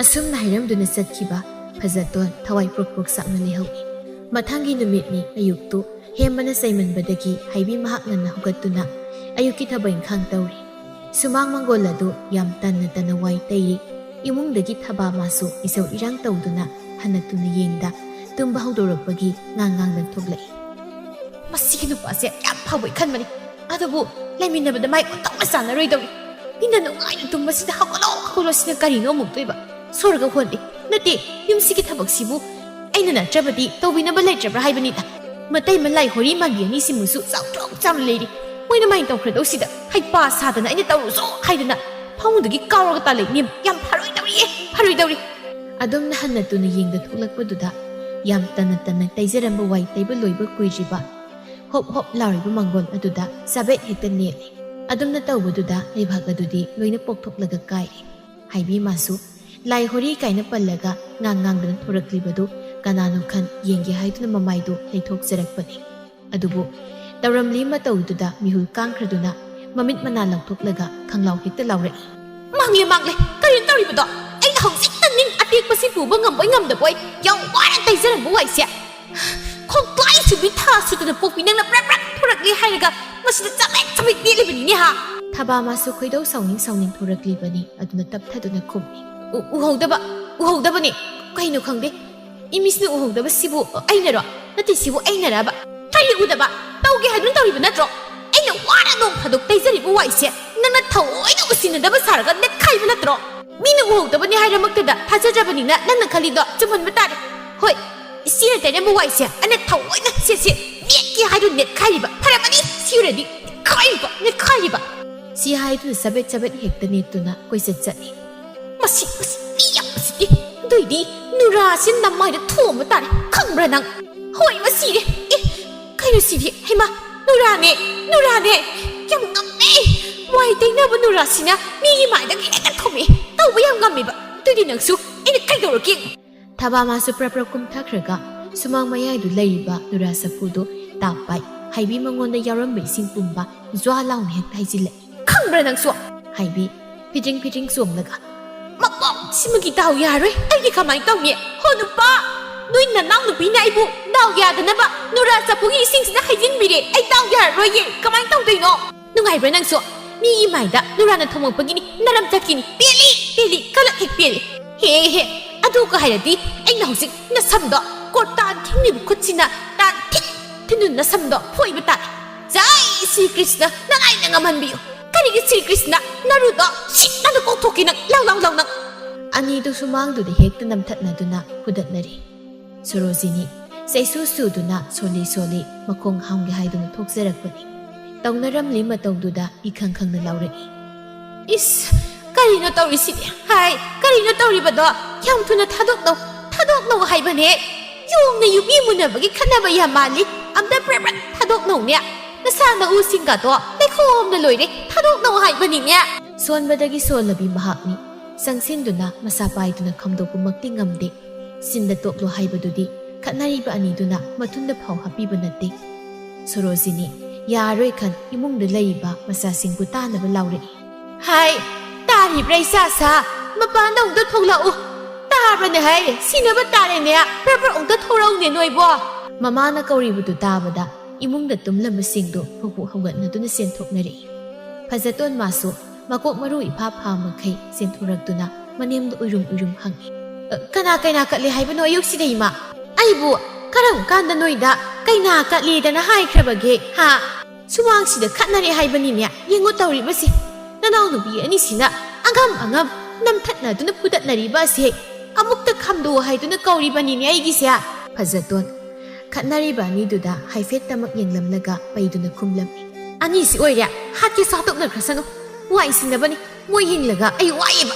ꯑꯁꯨꯝꯅ ꯍꯥꯏꯔꯝꯗꯨꯅ ꯆꯠꯈꯤꯕ ꯐꯖꯇꯣꯟ ꯊꯋꯥꯏ ꯄ꯭ꯔꯣꯛ ꯄ꯭ꯔꯣꯛ ꯆꯥꯛꯅ ꯂꯩꯍꯧꯏ꯫ ꯃꯊꯪꯒꯤ ꯅꯨꯃꯤꯠꯅꯤ꯫ ꯑꯌꯨꯛꯇꯨ ꯍꯦꯝꯕꯅ ꯆꯩꯃꯟꯕꯗꯒꯤ ꯍꯥꯏꯕꯤ ꯃꯍꯥꯛ ꯉꯟꯅ ꯍꯧꯒꯠꯇꯨꯅ ꯑꯌꯨꯛꯀꯤ ꯊꯕꯛ ꯏꯪꯈꯥꯡ ꯇꯧꯔꯤ꯫ ꯁꯨꯃꯥꯡ ꯃꯪꯒꯣꯜ ꯑꯗꯨ ꯌꯥꯝ ꯇꯟꯅ ꯇꯟꯅ ꯋꯥꯏ ꯇꯩꯔꯤ꯫ ꯏꯃꯨꯡꯗꯒꯤ ꯊꯕꯥ ꯃꯥꯁꯨ ꯏꯁꯧ ꯏꯔꯥꯡ ꯇꯧꯗꯨꯅ ꯍꯟꯅ ꯇꯨꯅ ꯌꯦꯡꯗ ꯇꯨꯝꯕ ꯍꯧꯗꯣꯔꯛꯄꯒꯤ ꯉꯥꯡ ꯉꯥꯡꯗꯅ ꯊꯣꯛꯂꯛꯏ꯫ "ꯃꯁꯤꯒꯤ ꯅꯨꯄꯥꯁꯦ ꯌꯥꯝ ꯐꯕꯣꯏ ꯈꯟꯕꯅꯤ, ꯑꯗꯨꯕꯨ ꯂꯩꯃꯤꯟꯅꯕꯗ ꯃꯥꯏ ꯑꯣꯟꯊꯣꯛꯅ ꯆꯥꯟꯅꯔꯣꯏꯗꯧꯔꯤ꯫ ꯃꯤꯅ ꯅꯨꯡꯉꯥꯏꯅ ꯇꯨꯝꯕꯁꯤꯗ ꯍꯧꯒꯠꯂꯣ ꯍꯧꯒꯠꯂꯣ ꯁꯤꯅ ꯀꯔꯤꯅꯣ ꯑꯃꯨꯛꯇꯣꯏꯕ? ꯁꯣꯔꯒ ꯍꯣꯜꯂꯤ꯫ ꯅꯠꯇꯦ, ꯌꯨꯝꯁꯤꯒꯤ ꯊꯕꯛꯁꯤꯕꯨ ꯑꯩꯅ ꯅꯠꯇ꯭ꯔꯕꯗꯤ ꯇꯧꯕꯤꯅꯕ ꯂꯩꯇ꯭ꯔꯕ꯭ꯔꯥ ꯍꯥꯏꯕꯅꯤꯗ꯫ ꯃꯇꯩ ꯃꯂꯥꯏ ꯍꯣꯔꯤ ꯃꯥꯟꯕꯤ ꯑꯅꯤꯁꯤꯃꯨꯛꯁꯨ ꯆꯥꯎꯊ꯭ꯔꯣꯛ ꯆꯥꯎꯅ ꯂꯩꯔꯤ꯫ ꯃꯣꯏꯅ ꯃꯥꯏꯅ ꯇꯧꯈ꯭ꯔꯗꯧꯁꯤꯗ ꯍꯩꯄꯥ ꯁꯥꯗꯅ ꯑꯩꯅ ꯇꯧꯔꯨꯁꯣ ꯍꯥꯏꯗꯅ ꯐꯃꯨꯡꯗꯒꯤ ꯀꯥꯎꯔꯒ ꯇꯥꯜꯂꯛꯏꯅꯦ꯫ ꯌꯥꯝ ꯐꯔꯣꯏꯗꯧꯔꯤꯌꯦ, ꯐꯔꯣꯏꯗꯧꯔꯤ"꯫ ꯑꯗꯨꯝꯅ ꯍꯟꯅ ꯇꯨꯅ ꯌꯦꯡꯗ ꯊꯣꯛꯂꯛꯄꯗꯨꯗ ꯌꯥꯝ ꯇꯟꯅ ꯇꯟꯅ ꯇꯩꯖꯔꯝꯕ ꯋꯥꯏ ꯇꯩꯕ ꯂꯣꯏꯕ ꯀꯨꯏꯗ꯭ꯔꯤꯕ ꯍꯣꯞ ꯍꯣꯞ ꯂꯥꯎꯔꯤꯕ ꯃꯪꯒꯣꯜ ꯑꯗꯨꯗ ꯆꯥꯕꯦꯠ ꯍꯦꯛꯇ ꯅꯦꯠꯂꯤ꯫ ꯑꯗꯨꯝꯅ ꯇꯧꯕꯗꯨꯗ ꯂꯩꯕꯥꯛ ꯑꯗꯨꯗꯤ ꯂꯣꯏꯅ ꯄꯣꯛꯊꯣꯛꯂꯒ ꯀꯥꯏꯔꯦ꯫ ꯍꯥꯏꯕꯤ ꯃꯥꯁꯨ ꯂꯥꯏ ꯍꯣꯔꯤ ꯀꯥꯏꯅ ꯄꯜꯂꯒ ꯉꯥꯡ ꯉꯥꯡꯗꯅ ꯊꯣꯔꯛꯂꯤꯕꯗꯨ ꯀꯅꯥꯅꯣ ꯈꯟ ꯌꯦꯡꯒꯦ ꯍꯥꯏꯗꯨꯅ ꯃꯃꯥꯏꯗꯨ ꯂꯩꯊꯣꯛꯆꯔꯛꯄꯅꯤ꯫ ꯑꯗꯨꯕꯨ ꯇꯧꯔꯝꯂꯤ ꯃꯇꯧꯗꯨꯗ ꯃꯤꯍꯨꯜ ꯀꯥꯡꯈ꯭ꯔꯗꯨꯅ ꯃꯃꯤꯠ ꯃꯅꯥ ꯂꯥꯎꯊꯣꯛꯂꯒ ꯈꯪꯂꯥꯎ ꯍꯦꯛꯇ ꯂꯥꯎꯔꯛꯏ꯫ ꯃꯥꯡꯂꯦ, ꯃꯥꯡꯂꯦ꯫ ꯀꯔꯤꯅꯣ ꯇꯧꯔꯤꯕꯗꯣ? ꯑꯩꯅ ꯍꯧꯖꯤꯛꯇ ꯅꯤꯡ ꯑꯇꯦꯛꯄꯁꯤ ꯄꯨꯕ ꯉꯝꯕꯣꯏ ꯉꯝꯗꯕꯣꯏ ꯌꯥꯝ ꯋꯥꯅ ꯇꯩꯖꯔꯝꯕ ꯋꯥꯏꯁꯦ꯫ ꯈꯣꯡꯄꯥꯛ ꯁꯨꯕꯤ ꯊꯥ ꯁꯨꯗꯅ ꯄꯣꯛꯄꯤ ꯅꯪꯅ ꯄ꯭ꯔꯞ ꯄ꯭ꯔꯞ ꯊꯣꯔꯛꯂꯦ ꯍꯥꯏꯔꯒ ꯃꯁꯤꯗ ꯆꯕꯦꯠ ꯆꯕꯦꯠ ꯅꯦꯠꯂꯤꯕꯅꯤꯅꯦ ꯍꯥ? ꯊꯕꯥ ꯃꯥꯁꯨ ꯈꯣꯏꯗꯧ ꯁꯥꯎꯅꯤꯡ ꯁꯥꯎꯅꯤꯡ ꯊꯣꯔꯛꯂꯤꯕꯅꯤ꯫ ꯑꯗꯨꯅ ꯇꯞꯊꯗꯨꯅ ꯈꯨꯝꯃꯤ꯫ "ꯎ-, ꯎꯍꯧꯗꯕ, ꯎꯍꯧꯗꯕꯅꯤ꯫ ꯀꯩꯅꯣ ꯈꯪꯗꯦ꯫ ꯏꯃꯤꯁꯅ ꯎꯍꯧꯗꯕ ꯁꯤꯕꯨ ꯑꯩꯅꯔꯣ? ꯅꯠꯇꯦ, ꯁꯤꯕꯨ ꯑꯩꯅꯔꯕ? ꯀꯔꯤ ꯎꯗꯕ? ꯇꯧꯒꯦ ꯍꯥꯏꯗꯨꯅ ꯇꯧꯔꯤꯕ ꯅꯠꯇ꯭ꯔꯣ? ꯑꯩꯅ ꯋꯥꯅ ꯅꯣꯡ ꯐꯥꯗꯣꯛ ꯇꯩꯖꯔꯤꯕ ꯋꯥꯏꯁꯦ ꯅꯪꯅ ꯊꯑꯣꯏꯅ ꯎꯁꯤꯟꯅꯗꯕ ꯁꯥꯔꯒ ꯅꯦꯠꯈꯥꯏꯕ ꯅꯠꯇ꯭ꯔꯣ? ꯃꯤꯅ ꯎꯍꯧꯗꯕꯅꯤ ꯍꯥꯏꯔꯃꯛꯇꯗ ꯊꯥꯖꯗ꯭ꯔꯕꯅꯤꯅ ꯅꯪꯅ ꯈꯜꯂꯤꯗꯣ ꯆꯨꯝꯍꯟꯕ ꯇꯥꯔꯦ꯫ ꯍꯣꯏ, ꯏꯆꯦꯅ ꯇꯩꯔꯝꯕ ꯋꯥꯏꯁꯦ ꯑꯩꯅ ꯊꯑꯣꯏꯅ ꯁꯦ ꯁꯦ ꯅꯦꯠꯀꯦ ꯍꯥꯏꯗꯨꯅ ꯅꯦꯠꯈꯥꯏꯔꯤꯕ꯫ ꯐꯔꯕꯅꯤ, ꯁꯤ ꯑꯣꯏꯔꯗꯤ ꯅꯦꯠꯈꯥꯏꯔꯤꯕ, ꯅꯦꯠꯈꯥꯏꯔꯤꯕ꯫ ꯁꯤ ꯍꯥꯏꯗꯨꯅ ꯆꯕꯦꯠ ꯆꯕꯦꯠ ꯍꯦꯛꯇ ꯅꯦꯠꯇꯨꯅ ꯀꯣꯏꯆꯠ ꯆꯠꯂꯤ꯫ ꯃꯁꯤ, ꯃꯁꯤ ꯃꯤ ꯌꯥꯝ ꯎꯁꯤꯠꯇꯦ꯫ ꯑꯗꯨꯏꯗꯤ ꯅꯨꯔꯥꯁꯤ ꯅꯃꯥꯏꯗ ꯊꯣꯝꯕ ꯇꯥꯔꯦ, ꯈꯪꯕ꯭ꯔꯥ ꯅꯪ? ꯍꯣꯏ, ꯃꯁꯤꯔꯦ꯫ ꯑꯦ, ꯀꯩꯅꯣ ꯁꯤꯗꯤ? ꯍꯩꯃꯥ, ꯅꯨꯔꯥꯅꯦ, ꯅꯨꯔꯥꯅꯦ꯫ ꯌꯥꯝ ꯉꯝꯃꯦ꯫ ꯋꯥꯏ ꯇꯩꯅꯕ ꯅꯨꯔꯥꯁꯤꯅ ꯃꯤꯒꯤ ꯃꯥꯏꯗꯒ ꯍꯦꯛꯇ ꯊꯣꯝꯃꯛꯑꯦ꯫ ꯇꯧꯕ ꯌꯥꯝ ꯉꯝꯃꯦꯕ꯫ ꯑꯗꯨꯗꯤ ꯅꯪꯁꯨ ꯑꯩꯅ ꯀꯩꯗꯧꯔꯒꯦ? ꯊꯕꯥ ꯃꯥꯁꯨ ꯄ꯭ꯔꯞ ꯄ꯭ꯔꯞ ꯀꯨꯝꯊꯈ꯭ꯔꯒ ꯁꯨꯃꯥꯡ ꯃꯌꯥꯏꯗꯨ ꯂꯩꯔꯤꯕ ꯅꯨꯔꯥ ꯆꯐꯨꯗꯨ ꯇꯥꯞ ꯄꯥꯏ꯫ ꯍꯥꯏꯕꯤ ꯃꯉꯣꯟꯗ ꯌꯥꯎꯔꯝꯕ ꯏꯁꯤꯡ ꯄꯨꯝꯕ ꯖ꯭ꯋꯥ ꯂꯥꯎꯅ ꯍꯦꯛꯇ ꯍꯩꯖꯤꯜꯂꯛꯏ꯫ ꯈꯪꯕ꯭ꯔꯥ ꯅꯪꯁꯨ? ꯍꯥꯏꯕꯤ ꯐꯤꯗ꯭ꯔꯤꯡ ꯐꯤꯗ꯭ꯔꯤꯡ ꯆꯣꯡꯂꯒ, "ꯃꯄꯣꯛꯁꯤꯃꯒꯤ ꯗꯥꯎ ꯌꯥꯔꯣꯏ꯫ ꯑꯩꯗꯤ ꯀꯃꯥꯏꯅ ꯇꯧꯅꯤ? ꯍꯣ ꯅꯨꯄꯥ, ꯅꯣꯏ ꯅꯅꯥꯎ ꯅꯨꯄꯤꯅ ꯑꯩꯕꯨ ꯗꯥꯎ ꯌꯥꯗꯅꯕ ꯅꯨꯔꯥ ꯆꯐꯨꯒꯤ ꯏꯁꯤꯡꯁꯤꯗ ꯍꯩꯖꯤꯟꯕꯤꯔꯦ꯫ ꯑꯩ ꯗꯥꯎ ꯌꯥꯔꯔꯣꯏꯌꯦ꯫ ꯀꯃꯥꯏꯅ ꯇꯧꯗꯣꯏꯅꯣ?" ꯅꯨꯡꯉꯥꯏꯕ꯭ꯔꯥ ꯅꯪꯁꯨ? ꯃꯤꯒꯤ ꯃꯥꯏꯗ ꯅꯨꯔꯥꯅ ꯊꯣꯝꯃꯛꯄꯒꯤꯅꯤ ꯅꯔꯝ ꯆꯠꯈꯤꯅꯤ꯫ ꯄꯦꯜꯂꯤ, ꯄꯦꯜꯂꯤ, ꯀꯂꯛ ꯍꯦꯛ ꯄꯦꯜꯂꯤ꯫ ꯍꯦ, ꯍꯦ, ꯑꯗꯨꯒ ꯍꯥꯏꯔꯗꯤ ꯑꯩꯅ ꯍꯧꯖꯤꯛ ꯅꯁꯝꯗꯣ ꯀꯣꯔꯇꯥꯟ ꯊꯤꯡꯂꯤꯕ ꯈꯨꯠꯁꯤꯅ ꯇꯥꯟ ꯊꯤꯟ ꯊꯤꯟꯗꯨꯅ ꯅꯁꯝꯗꯣ ꯐꯣꯏꯕ ꯇꯥꯔꯦ꯫ ꯖꯥꯏ ꯁ꯭ꯔꯤ ꯀ꯭ꯔꯤꯁꯅ ꯅꯅꯥꯏꯅ ꯉꯝꯍꯟꯕꯤꯌꯨ꯫ ꯀꯔꯤꯒꯤ ꯁ꯭ꯔꯤ ꯀ꯭ꯔꯤꯁꯅ? ꯅꯔꯨꯗꯣ ꯁꯤꯠꯅꯗ ꯀꯣꯛꯊꯣꯛꯀꯦ ꯅꯪ꯫ ꯂꯥꯎ, ꯂꯥꯎ, ꯂꯥꯎ ꯅꯪ꯫ ꯑꯅꯤꯗꯨ ꯁꯨꯃꯥꯡꯗꯨꯗ ꯍꯦꯛꯇ ꯅꯝꯊꯠꯅꯗꯨꯅ ꯐꯨꯗꯠꯅꯔꯤ꯫ ꯁꯣꯔꯣꯖꯤꯅꯤ ꯆꯩꯁꯨ ꯁꯨꯗꯨꯅ ꯁꯣꯜꯂꯤ ꯁꯣꯜꯂꯤ ꯃꯈꯣꯡ ꯍꯥꯝꯒꯦ ꯍꯥꯏꯗꯨꯅ ꯊꯣꯛꯆꯔꯛꯄꯅꯤ꯫ ꯇꯧꯅꯔꯝꯂꯤ ꯃꯇꯧꯗꯨꯗ ꯏꯈꯪ ꯈꯪꯅ ꯂꯥꯎꯔꯛꯏ꯫ "ꯏꯁ, ꯀꯔꯤꯅꯣ ꯇꯧꯔꯤꯁꯤꯗꯤ? ꯍꯥꯏ, ꯀꯔꯤꯅꯣ ꯇꯧꯔꯤꯕꯗꯣ? ꯌꯥꯝ ꯊꯨꯅ ꯊꯥꯗꯣꯛꯅꯧ, ꯊꯥꯗꯣꯛꯅꯧ ꯍꯥꯏꯕꯅꯦ꯫ ꯌꯣꯡꯅ ꯌꯨꯝꯕꯤ ꯃꯨꯟꯅꯕꯒꯤ ꯈꯠꯅꯕ ꯌꯥꯝ ꯃꯥꯜꯂꯤ꯫ ꯑꯝꯇ ꯄ꯭ꯔꯞ ꯄ꯭ꯔꯞ ꯊꯥꯗꯣꯛꯅꯧꯅꯦ꯫ ꯅꯁꯥ ꯅꯎꯁꯤꯡꯒꯗꯣ ꯂꯩꯈꯣꯝꯅ ꯂꯣꯏꯔꯦ꯫ ꯊꯥꯗꯣꯛꯅꯧ ꯍꯥꯏꯕꯅꯤꯅꯦ꯫" ꯁꯣꯟꯕꯗꯒꯤ ꯁꯣꯜꯂꯕꯤ ꯃꯍꯥꯛꯅꯤ꯫ ꯆꯪꯁꯤꯟꯗꯨꯅ ꯃꯁꯥ ꯄꯥꯏꯗꯨꯅ ꯈꯥꯝꯗꯣꯛꯄꯃꯛꯇꯤ ꯉꯝꯗꯦ꯫ ꯁꯤꯟꯗ ꯇꯣꯛꯂꯣ ꯍꯥꯏꯕꯗꯨꯗꯤ ꯈꯠꯅꯔꯤꯕ ꯑꯅꯤꯗꯨꯅ ꯃꯊꯨꯟꯗ ꯐꯥꯎ ꯍꯥꯞꯄꯤꯕ ꯅꯠꯇꯦ꯫ ꯁꯣꯔꯣꯖꯤꯅꯤ ꯌꯥꯔꯣꯏ ꯈꯟ ꯏꯃꯨꯡꯗ ꯂꯩꯔꯤꯕ ꯃꯆꯥꯁꯤꯡꯕꯨ ꯇꯥꯅꯕ ꯂꯥꯎꯔꯛꯏ꯫ "ꯍꯥꯏ, ꯇꯥ-, ꯍꯤꯕ꯭ꯔꯩ ꯁꯥ ꯁꯥ, ꯃꯄꯥꯟꯗ ꯑꯃꯨꯛꯇ ꯊꯣꯛꯂꯛꯎ꯫ ꯇꯥꯕꯅꯦ ꯍꯥꯏ, ꯁꯤꯅꯕ ꯇꯥꯔꯦꯅꯦ, ꯄ꯭ꯔꯞ ꯄ꯭ꯔꯞ ꯑꯃꯨꯛꯇ ꯊꯣꯛꯂꯛꯎꯅꯦ ꯅꯣꯏꯕꯣ꯫ ꯃꯃꯥꯅ ꯀꯧꯔꯤꯕꯗꯨ ꯇꯥꯕꯗ ꯏꯃꯨꯡꯗ ꯇꯨꯝꯂꯝꯕꯁꯤꯡꯗꯨ ꯍꯨꯛ ꯍꯨꯛ ꯍꯧꯒꯠꯅꯗꯨꯅ ꯆꯦꯟꯊꯣꯛꯅꯔꯛꯏ꯫ ꯐꯖꯇꯣꯟ ꯃꯥꯁꯨ ꯃꯀꯣꯛ ꯃꯔꯨ ꯏꯐꯥ ꯐꯥ ꯃꯈꯩ ꯆꯦꯟꯊꯣꯔꯛꯇꯨꯅ ꯃꯅꯦꯝꯗ ꯎꯏꯔꯨꯝ ꯎꯏꯔꯨꯝ ꯍꯪꯉꯤ꯫ "ꯑ, ꯀꯅꯥ ꯀꯅꯥ ꯀꯠꯂꯤ ꯍꯥꯏꯕꯅꯣ ꯑꯌꯨꯛꯁꯤꯗ ꯏꯃꯥ? ꯑꯩꯕꯨ ꯀꯔꯝ ꯀꯥꯟꯗ ꯅꯣꯏꯗ ꯀꯩꯅꯥ ꯀꯠꯂꯦꯗꯅ ꯍꯥꯏꯈ꯭ꯔꯕꯒꯦ, ꯍꯥ? ꯁꯨꯃꯥꯡꯁꯤꯗ ꯈꯠꯅꯔꯦ ꯍꯥꯏꯕꯅꯤꯅꯦ, ꯌꯦꯡꯉꯨ ꯇꯧꯔꯤꯕꯁꯤ꯫ ꯅꯅꯥꯎꯅꯨꯄꯤ ꯑꯅꯤꯁꯤꯅ ꯑꯉꯝ ꯑꯉꯝ ꯅꯝꯊꯠꯅꯗꯨꯅ ꯐꯨꯗꯠꯅꯔꯤꯕ ꯑꯁꯤ ꯑꯃꯨꯛꯇ ꯈꯥꯝꯗꯣꯛꯑꯣ ꯍꯥꯏꯗꯨꯅ ꯀꯧꯔꯤꯕꯅꯤꯅꯦ ꯑꯩꯒꯤꯁꯦ"꯫ ꯐꯖꯇꯣꯟ ꯈꯠꯅꯔꯤꯕ ꯑꯅꯤꯗꯨꯗ ꯍꯥꯏꯐꯦꯠꯇꯃꯛ ꯌꯦꯡꯂꯝꯂꯒ ꯄꯩꯗꯨꯅ ꯈꯨꯝꯂꯝꯃꯤ꯫ "ꯑꯅꯤꯁꯤ ꯑꯣꯏꯔꯦ, ꯍꯥꯠꯀꯦꯁꯨ ꯍꯥꯠꯇꯣꯛꯅꯈ꯭ꯔꯁꯅꯨ꯫ ꯋꯥꯏ ꯁꯤꯟꯅꯕꯅꯤ꯫ ꯃꯣꯏ ꯌꯦꯡꯂꯒ ꯑꯩ ꯋꯥꯏꯑꯦꯕ꯫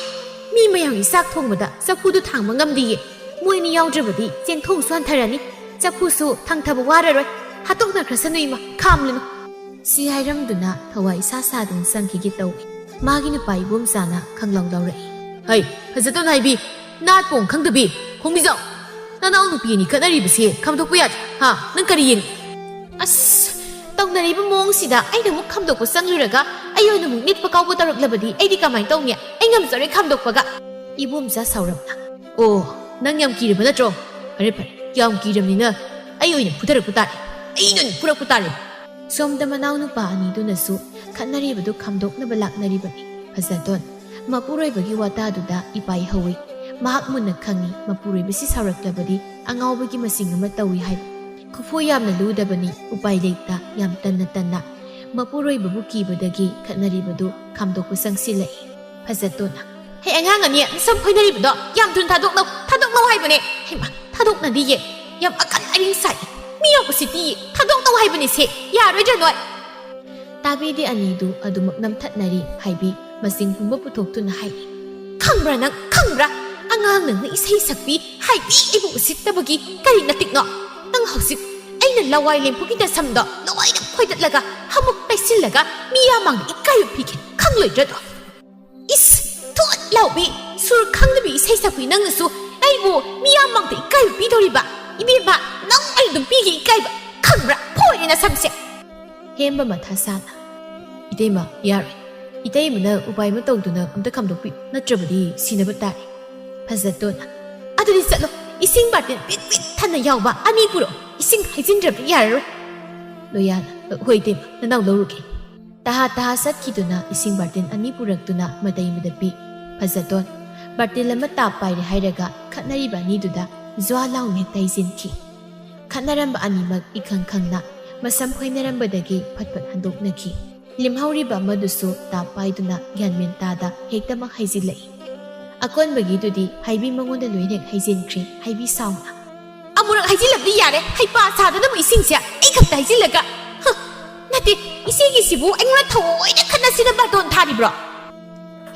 ꯃꯤ ꯃꯌꯥꯝꯒꯤ ꯆꯥꯛ ꯊꯣꯡꯕꯗ ꯆꯐꯨꯗꯨ ꯊꯥꯡꯕ ꯉꯝꯗꯤꯌꯦ꯫ ꯃꯣꯏꯅꯤ ꯌꯥꯎꯗ꯭ꯔꯕꯗꯤ ꯆꯦꯡꯊꯣꯡꯁꯨ ꯍꯟꯊꯔꯅꯤ꯫ ꯆꯐꯨꯁꯨ ꯊꯥꯡꯊꯕ ꯋꯥꯔꯔꯣꯏ꯫ ꯍꯥꯠꯇꯣꯛꯅꯈ꯭ꯔꯁꯅꯨ ꯏꯃꯥ, ꯈꯥꯝꯂꯅꯨ"꯫ ꯁꯤ ꯍꯥꯏꯔꯝꯗꯨꯅ ꯊꯋꯥꯏ ꯏꯁꯥ ꯁꯥꯗꯨꯅ ꯆꯪꯈꯤꯒꯦ ꯇꯧꯏ꯫ ꯃꯥꯒꯤ ꯅꯨꯄꯥ ꯏꯕꯣꯝꯆꯥꯅ ꯈꯪꯂꯥꯎ ꯂꯥꯎꯔꯛꯏ꯫ "ꯍꯩ, ꯐꯖꯇꯣꯟ ꯍꯥꯏꯕꯤ, ꯅꯥꯠ ꯄꯣꯡ ꯈꯪꯗꯕꯤ, ꯈꯣꯡꯕꯤꯖꯥꯎ! ꯅꯅꯥꯎ ꯅꯨꯄꯤ ꯑꯅꯤ ꯈꯠꯅꯔꯤꯕꯁꯤ ꯈꯥꯝꯗꯣꯛꯄ ꯌꯥꯗꯦ, ꯍꯥ? ꯅꯪ ꯀꯔꯤ ꯌꯦꯡ-" "ꯑꯁ, ꯇꯧꯅꯔꯤꯕ ꯃꯑꯣꯡꯁꯤꯗ ꯑꯩꯅ ꯑꯃꯨꯛ ꯈꯥꯝꯗꯣꯛꯄ ꯆꯪꯂꯨꯔꯒ ꯑꯩ ꯑꯣꯏꯅ ꯑꯃꯨꯛ ꯅꯤꯠꯄ ꯀꯥꯎꯕ ꯇꯧꯔꯛꯂꯕꯗꯤ ꯑꯩꯗꯤ ꯀꯃꯥꯏꯅ ꯇꯧꯅꯤ? ꯑꯩ ꯉꯝꯖꯔꯣꯏ ꯈꯥꯝꯗꯣꯛꯄꯒ"꯫ ꯏꯕꯣꯝꯆꯥ ꯁꯥꯎꯔꯞꯅ, "ꯑꯣ, ꯅꯪ ꯌꯥꯝ ꯀꯤꯔꯕ ꯅꯠꯇ꯭ꯔꯣ? ꯐꯔꯦ ꯐꯔꯦ, ꯌꯥꯝ ꯀꯤꯔꯕꯅꯤꯅ ꯑꯩ ꯑꯣꯏꯅ ꯐꯨꯊꯔꯛꯄ ꯇꯥꯔꯦ, ꯑꯩꯅ ꯑꯣꯏꯅ ꯐꯨꯔꯛꯄ ꯇꯥꯔꯦ"꯫ ꯁꯣꯝꯗ ꯃꯅꯥꯎꯅꯨꯄꯥ ꯑꯅꯤꯗꯨꯅꯁꯨ ꯈꯠꯅꯔꯤꯕꯗꯨ ꯈꯥꯝꯗꯣꯛꯅꯕ ꯂꯥꯛꯅꯔꯤꯕꯅꯤ꯫ ꯐꯖꯇꯣꯟ ꯃꯄꯨꯔꯣꯏꯕꯒꯤ ꯋꯥꯇꯥꯗꯨꯗ ꯏꯄꯥꯏ ꯍꯧꯏ꯫ ꯃꯍꯥꯛ ꯃꯨꯟꯅ ꯈꯪꯏ, ꯃꯄꯨꯔꯣꯏꯕꯁꯤ ꯁꯥꯎꯔꯛꯂꯕꯗꯤ ꯑꯉꯥꯎꯕꯒꯤ ꯃꯁꯤꯡ ꯑꯃ ꯇꯧꯏ ꯍꯥꯏꯕ꯫ ꯈꯨꯐꯨ ꯌꯥꯝꯅ ꯂꯨꯗꯕꯅꯤ, ꯎꯄꯥꯏ ꯂꯩꯇ ꯌꯥꯝ ꯇꯟꯅ ꯇꯟꯅ ꯃꯄꯨꯔꯣꯏꯕꯕꯨ ꯀꯤꯕꯗꯒꯤ ꯈꯠꯅꯔꯤꯕꯗꯨ ꯈꯥꯝꯗꯣꯛꯄ ꯆꯪꯁꯤꯜꯂꯛꯏ꯫ ꯐꯖꯇꯣꯟꯅ, "ꯍꯦ ꯑꯉꯥꯡ ꯑꯅꯤ, ꯅꯁꯝ ꯐꯣꯏꯅꯔꯤꯕꯗꯣ ꯌꯥꯝ ꯊꯨꯅ ꯊꯥꯗꯣꯛꯅꯧ, ꯊꯥꯗꯣꯛꯅꯧ ꯍꯥꯏꯕꯅꯦ꯫ ꯍꯩꯃꯥ, ꯊꯥꯗꯣꯛꯅꯗꯤꯌꯦ, ꯌꯥꯝ ꯑꯀꯟ ꯑꯔꯤꯡ ꯁꯥꯏ꯫ ꯃꯤ ꯌꯥꯎꯕꯁꯤꯗꯤ ꯊꯥꯗꯣꯛꯅꯧ ꯍꯥꯏꯕꯅꯦ ꯁꯦ, ꯌꯥꯔꯣꯏꯗ꯭ꯔꯥ ꯅꯣꯏ?" ꯇꯥꯕꯤꯗꯦ ꯑꯅꯤꯗꯨ ꯑꯗꯨꯃꯛ ꯅꯝꯊꯠꯅꯔꯤ ꯍꯥꯏꯕꯤ ꯃꯁꯤꯡ ꯄꯨꯝꯕ ꯄꯨꯊꯣꯛꯇꯨꯅ ꯍꯥꯏꯔꯤ꯫ "ꯈꯪꯕ꯭ꯔꯥ ꯅꯪ, ꯈꯪꯕ꯭ꯔꯥ? ꯑꯉꯥꯡ ꯅꯪꯅ ꯏꯁꯩ ꯁꯛꯄꯤ ꯍꯥꯏꯕꯤ ꯑꯩꯕꯨ ꯎꯁꯤꯠꯇꯕꯒꯤ ꯀꯔꯤ ꯅꯇꯤꯛꯅꯣ? ꯅꯪ ꯍꯧꯖꯤꯛ ꯑꯩꯅ ꯂꯋꯥꯏ ꯂꯦꯝꯐꯨꯒꯤ ꯅꯁꯝꯗꯣ ꯂꯣꯏꯅ ꯐꯣꯏꯗꯠꯂꯒ ꯑꯃꯨꯛ ꯇꯩꯁꯤꯜꯂꯒ ꯃꯤꯌꯥꯝ ꯃꯥꯡꯗ ꯏꯀꯥꯏꯕ ꯄꯤꯒꯦ, ꯈꯪꯂꯣꯏꯗ꯭ꯔꯗꯣ?" "ꯏꯁ, ꯊꯣꯠ ꯂꯥꯎꯕꯤ, ꯁꯨꯔ ꯈꯪꯗꯕꯤ ꯏꯁꯩ ꯁꯛꯄꯤ ꯅꯪꯅꯁꯨ ꯑꯩꯕꯨ ꯃꯤꯌꯥꯝ ꯃꯥꯡꯗ ꯏꯀꯥꯏꯕ ꯄꯤꯗꯧꯔꯤꯕ? ꯏꯕꯦꯝꯃ, ꯅꯪ ꯑꯩ ꯑꯗꯨꯝ ꯄꯤꯒꯦ ꯏꯀꯥꯏꯕ, ꯈꯪꯕ꯭ꯔꯥ? ꯐꯣꯏꯔꯦ ꯅꯁꯝꯁꯦ"꯫ ꯍꯦꯝꯕ ꯃꯊꯥ ꯁꯥꯅ, "ꯏꯇꯩꯃ, ꯌꯥꯔꯣꯏ꯫ "ꯏꯇꯩꯃꯅ ꯎꯄꯥꯏ ꯑꯃ ꯇꯧꯗꯨꯅ ꯑꯝꯇ ꯈꯥꯝꯗꯣꯛꯄꯤꯌꯨ, ꯅꯠꯇ꯭ꯔꯕꯗꯤ ꯁꯤꯅꯕ ꯇꯥꯔꯦ"꯫ ꯐꯖꯇꯣꯟꯅ, "ꯑꯗꯨꯗꯤ ꯆꯠꯂꯣ, ꯏꯁꯤꯡ ꯕꯥꯔꯇꯤꯟ ꯄꯤꯛ ꯄꯤꯛ ꯊꯟꯅ ꯌꯥꯎꯕ ꯑꯅꯤ ꯄꯨꯔꯛꯑꯣ, ꯏꯁꯤꯡ ꯍꯩꯖꯤꯟꯗ꯭ꯔꯕꯗꯤ ꯌꯥꯔꯔꯣꯏ"꯫ ꯂꯣꯌꯥꯅ, "ꯍꯣꯏ ꯏꯇꯩꯃ, ꯅꯅꯥꯎ ꯂꯧꯔꯨꯒꯦ"꯫ ꯇꯍꯥ ꯇꯍꯥ ꯆꯠꯈꯤꯗꯨꯅ ꯏꯁꯤꯡ ꯕꯥꯔꯇꯤꯟ ꯑꯅꯤ ꯄꯨꯔꯛꯇꯨꯅ ꯃꯇꯩꯃꯗ ꯄꯤ꯫ ꯐꯖꯇꯣꯟ, "ꯕꯥꯔꯇꯤꯟ ꯑꯃ ꯇꯥꯞ ꯄꯥꯏꯔꯦ ꯍꯥꯏꯔꯒ ꯈꯠꯅꯔꯤꯕ ꯑꯅꯤꯗꯨꯗ ꯖ꯭ꯋꯥ ꯂꯥꯎꯅ ꯍꯦꯛꯇ ꯍꯩꯖꯤꯟꯈꯤ꯫ ꯈꯠꯅꯔꯝꯕ ꯑꯅꯤꯃꯛ ꯏꯈꯪ ꯈꯪꯅ ꯃꯁꯝ ꯈꯣꯏꯅꯔꯝꯕꯗꯒꯤ ꯐꯠ ꯐꯠ ꯍꯟꯗꯣꯛꯅꯈꯤ꯫ ꯂꯦꯝꯍꯧꯔꯤꯕ ꯑꯃꯗꯨꯁꯨ ꯇꯥꯞ ꯄꯥꯏꯗꯨꯅ ꯒ꯭ꯌꯥꯟ ꯃꯦꯟ ꯇꯥꯗ ꯍꯦꯛꯇꯃꯛ ꯍꯩꯖꯤꯜꯂꯛꯏ꯫ ꯑꯀꯣꯟꯕꯒꯤꯗꯨꯗꯤ ꯍꯥꯏꯕꯤ ꯃꯉꯣꯟꯗ ꯂꯣꯏꯅ ꯍꯦꯛ ꯍꯩꯖꯤꯟꯈ꯭ꯔꯦ, ꯍꯥꯏꯕꯤ ꯁꯥꯎꯅ꯫ "ꯑꯃꯨꯔꯛ ꯍꯩꯖꯤꯜꯂꯕꯗꯤ ꯌꯥꯔꯦ, ꯍꯩꯄꯥ ꯁꯥꯗꯅꯕ ꯏꯁꯤꯡꯁꯦ ꯑꯩ ꯈꯛꯇ ꯍꯩꯖꯤꯜꯂꯒ꯫ ꯍ, ꯅꯠꯇꯦ, ꯏꯆꯦꯒꯤꯁꯤꯕꯨ ꯑꯩꯉꯣꯟꯗ ꯊꯑꯣꯏꯅ ꯈꯠꯅꯁꯤꯅ ꯕꯥꯔꯇꯣꯟ ꯊꯥꯔꯤꯕ꯭ꯔꯣ?"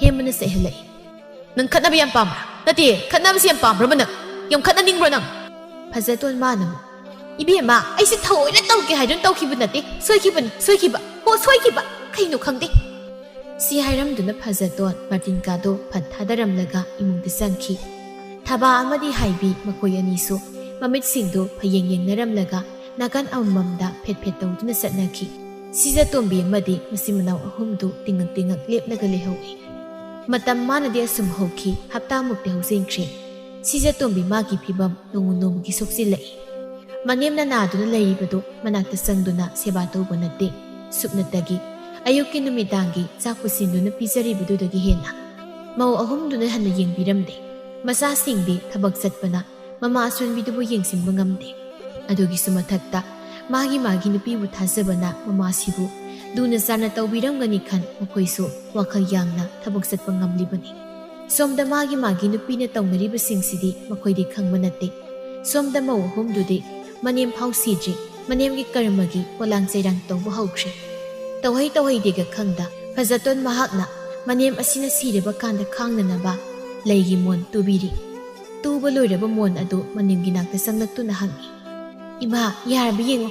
ꯍꯦꯃꯅ ꯆꯩꯍꯜꯂꯛꯏ꯫ "ꯅꯪ ꯈꯠꯅꯕ ꯌꯥꯝ ꯄꯥꯝꯕ꯭ꯔꯥ? ꯅꯠꯇꯦ, ꯈꯠꯅꯕꯁꯤ ꯌꯥꯝ ꯄꯥꯝꯕ꯭ꯔꯕ ꯅꯪ? ꯌꯥꯝ ꯈꯠꯅꯅꯤꯡꯕ꯭ꯔꯣ ꯅꯪ?" ꯐꯖꯇꯣꯟ ꯃꯥꯅ ꯑꯃꯨꯛ, "ꯏꯕꯦꯝꯃ, ꯑꯩꯁꯦ ꯊꯑꯣꯏꯅ ꯇꯧꯒꯦ ꯍꯥꯏꯗꯨꯅ ꯇꯧꯈꯤꯕ ꯅꯠꯇꯦ, ꯁꯣꯏꯈꯤꯕꯅꯤ, ꯁꯣꯏꯈꯤꯕ, ꯍꯣ, ꯁꯣꯏꯈꯤꯕ, ꯀꯩꯅꯣ ꯈꯪꯗꯦ"꯫ ꯁꯤ ꯍꯥꯏꯔꯝꯗꯨꯅ ꯐꯖꯇꯣꯟ ꯕꯥꯔꯇꯤꯟ ꯀꯥꯗꯣ ꯐꯠ ꯊꯥꯗꯔꯝꯂꯒ ꯏꯃꯨꯡꯗ ꯆꯪꯈꯤ꯫ ꯊꯕꯥ ꯑꯃꯗꯤ ꯍꯥꯏꯕꯤ ꯃꯈꯣꯏ ꯑꯅꯤꯁꯨ ꯃꯃꯤꯠꯁꯤꯡꯗꯨ ꯐꯌꯦꯡ ꯌꯦꯡꯅꯔꯝꯂꯒ ꯅꯥꯀꯟ ꯑꯃꯃꯝꯗ ꯐꯦꯠ ꯐꯦꯠ ꯇꯧꯗꯨꯅ ꯆꯠꯅꯈꯤ꯫ ꯁꯤꯖꯇꯣꯝꯕꯤ ꯑꯃꯗꯤ ꯃꯆꯤꯟ ꯃꯅꯥꯎ ꯑꯍꯨꯝꯗꯨ ꯇꯤꯡꯉꯛ ꯇꯤꯡꯉꯛ ꯂꯦꯞꯂꯒ ꯂꯩꯍꯧꯏ꯫ ꯃꯇꯝ ꯃꯥꯅꯗꯤ ꯑꯁꯨꯝ ꯍꯧꯈꯤ, ꯍꯞꯇꯥꯃꯨꯛꯇꯤ ꯍꯧꯖꯤꯟꯈ꯭ꯔꯦ꯫ ꯁꯤꯖꯇꯣꯝꯕꯤ ꯃꯥꯒꯤ ꯐꯤꯕꯝ ꯅꯣꯡꯃ ꯅꯣꯡꯃꯒꯤ ꯁꯣꯛꯆꯤꯜꯂꯛꯏ꯫ ꯃꯅꯦꯝꯅ ꯅꯥꯗꯨꯅ ꯂꯩꯔꯤꯕꯗꯨ ꯃꯅꯥꯛꯇ ꯆꯪꯗꯨꯅ ꯁꯦꯕꯥ ꯇꯧꯕ ꯅꯠꯇꯦ, ꯁꯨꯞꯅꯇꯒꯤ ꯑꯌꯨꯛꯀꯤ ꯅꯨꯃꯤꯗꯥꯡꯒꯤ ꯆꯥꯛ ꯄꯨꯁꯤꯟꯗꯨꯅ ꯄꯤꯖꯔꯤꯕꯗꯨꯗꯒꯤ ꯍꯦꯟꯅ ꯃꯧ ꯑꯍꯨꯝꯗꯨꯅ ꯍꯟꯅ ꯌꯦꯡꯕꯤꯔꯝꯗꯦ꯫ ꯃꯆꯥꯁꯤꯡꯗꯤ ꯊꯕꯛ ꯆꯠꯄꯅ ꯃꯃꯥ ꯑꯁꯣꯟꯕꯤꯗꯨꯕꯨ ꯌꯦꯡꯁꯤꯟꯕ ꯉꯝꯗꯦ꯫ ꯑꯗꯨꯒꯤꯁꯨ ꯃꯊꯛꯇ ꯃꯥꯒꯤ ꯃꯥꯒꯤ ꯅꯨꯄꯤꯕꯨ ꯊꯥꯖꯕꯅ ꯃꯃꯥꯁꯤꯕꯨ ꯂꯨꯅ ꯆꯥꯟꯅ ꯇꯧꯕꯤꯔꯝꯒꯅꯤ ꯈꯟ ꯃꯈꯣꯏꯁꯨ ꯋꯥꯈꯜ ꯌꯥꯡꯅ ꯊꯕꯛ ꯆꯠꯄ ꯉꯝꯂꯤꯕꯅꯤ꯫ ꯁꯣꯝꯗ ꯃꯥꯒꯤ ꯃꯥꯒꯤ ꯅꯨꯄꯤꯅ ꯇꯧꯅꯔꯤꯕꯁꯤꯡꯁꯤꯗꯤ ꯃꯈꯣꯏꯗꯤ ꯈꯪꯕ ꯅꯠꯇꯦ꯫ ꯁꯣꯝꯗ ꯃꯧ ꯑꯍꯨꯝꯗꯨꯗꯤ ꯃꯅꯦꯝ ꯐꯥꯎ ꯁꯤꯗ꯭ꯔꯤ, ꯃꯅꯦꯝꯒꯤ ꯀꯔꯃꯒꯤ ꯄꯣꯂꯥꯡ ꯆꯩꯔꯥꯡ ꯇꯧꯕ ꯍꯧꯈ꯭ꯔꯦ꯫ ꯇꯧꯍꯩ ꯇꯧꯍꯩꯗꯦꯒ ꯈꯪꯗ ꯐꯖꯇꯣꯟ ꯃꯍꯥꯛꯅ ꯃꯅꯦꯝ ꯑꯁꯤꯅ ꯁꯤꯔꯕ ꯀꯥꯟꯗ ꯈꯥꯡꯅꯅꯕ ꯂꯩꯒꯤ ꯃꯣꯟ ꯇꯨꯕꯤꯔꯤ꯫ ꯇꯨꯕ ꯂꯣꯏꯔꯕ ꯃꯣꯟ ꯑꯗꯨ ꯃꯅꯦꯝꯒꯤ ꯅꯥꯛꯇ ꯆꯪꯂꯛꯇꯨꯅ ꯍꯪꯉꯤ, "ꯏꯃꯥ, ꯌꯥꯔꯕ ꯌꯦꯡꯉꯣ,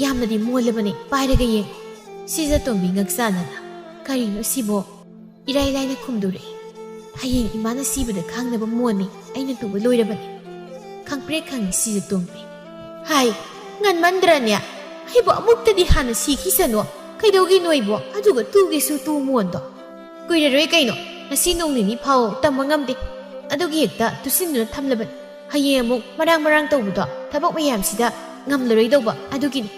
ꯌꯥꯝꯅꯗꯤ ꯃꯣꯜꯂꯕꯅꯤ, ꯄꯥꯏꯔꯒ ꯌꯦꯡꯉꯣ"꯫ ꯁꯤꯖꯇꯣꯝꯕꯤ ꯉꯛꯆꯥꯅꯅ, "ꯀꯔꯤꯅꯣ ꯁꯤꯕꯣ?" ꯏꯔꯥꯏ ꯂꯥꯏꯅ ꯈꯨꯝꯗꯣꯔꯛꯏ, "ꯍꯌꯦꯡ ꯏꯃꯥꯅ ꯁꯤꯕꯗ ꯈꯥꯡꯅꯕ ꯃꯣꯟꯅꯤ ꯑꯩꯅ ꯇꯨꯕ ꯂꯣꯏꯔꯕꯅꯤ"꯫ ꯈꯪꯄ꯭ꯔꯦꯛ ꯈꯪꯉꯤ ꯁꯤꯖꯇꯣꯝꯕꯤ꯫ "ꯍꯥꯏ, ꯉꯟꯃꯟꯗ꯭ꯔꯅꯦ? ꯑꯩꯕꯨ ꯑꯃꯨꯛꯇꯗꯤ ꯍꯥꯟꯅ ꯁꯤꯈꯤꯁꯅꯨ꯫ ꯀꯩꯗꯧꯒꯦ ꯅꯣꯏꯕꯣ? ꯑꯗꯨꯒ ꯇꯨꯒꯦꯁꯨ ꯇꯨ ꯃꯣꯟꯗꯣ"꯫ "ꯀꯨꯏꯔꯔꯣꯏ ꯀꯩꯅꯣ, ꯉꯁꯤ ꯅꯣꯡ ꯅꯤꯅꯤ ꯐꯥꯎ ꯇꯝꯕ ꯉꯝꯗꯦ, ꯑꯗꯨꯒꯤ ꯍꯦꯛꯇ ꯇꯨꯁꯤꯟꯗꯨꯅ ꯊꯝꯂꯕꯅꯤ꯫ ꯍꯌꯦꯡ ꯑꯃꯨꯛ ꯃꯔꯥꯡ ꯃꯔꯥꯡ ꯇꯧꯕꯗꯣ ꯊꯕꯛ ꯃꯌꯥꯝꯁꯤꯗ ꯉꯝꯂꯔꯣꯏꯗꯧꯕ ꯑꯗꯨꯒꯤꯅꯤ꯫"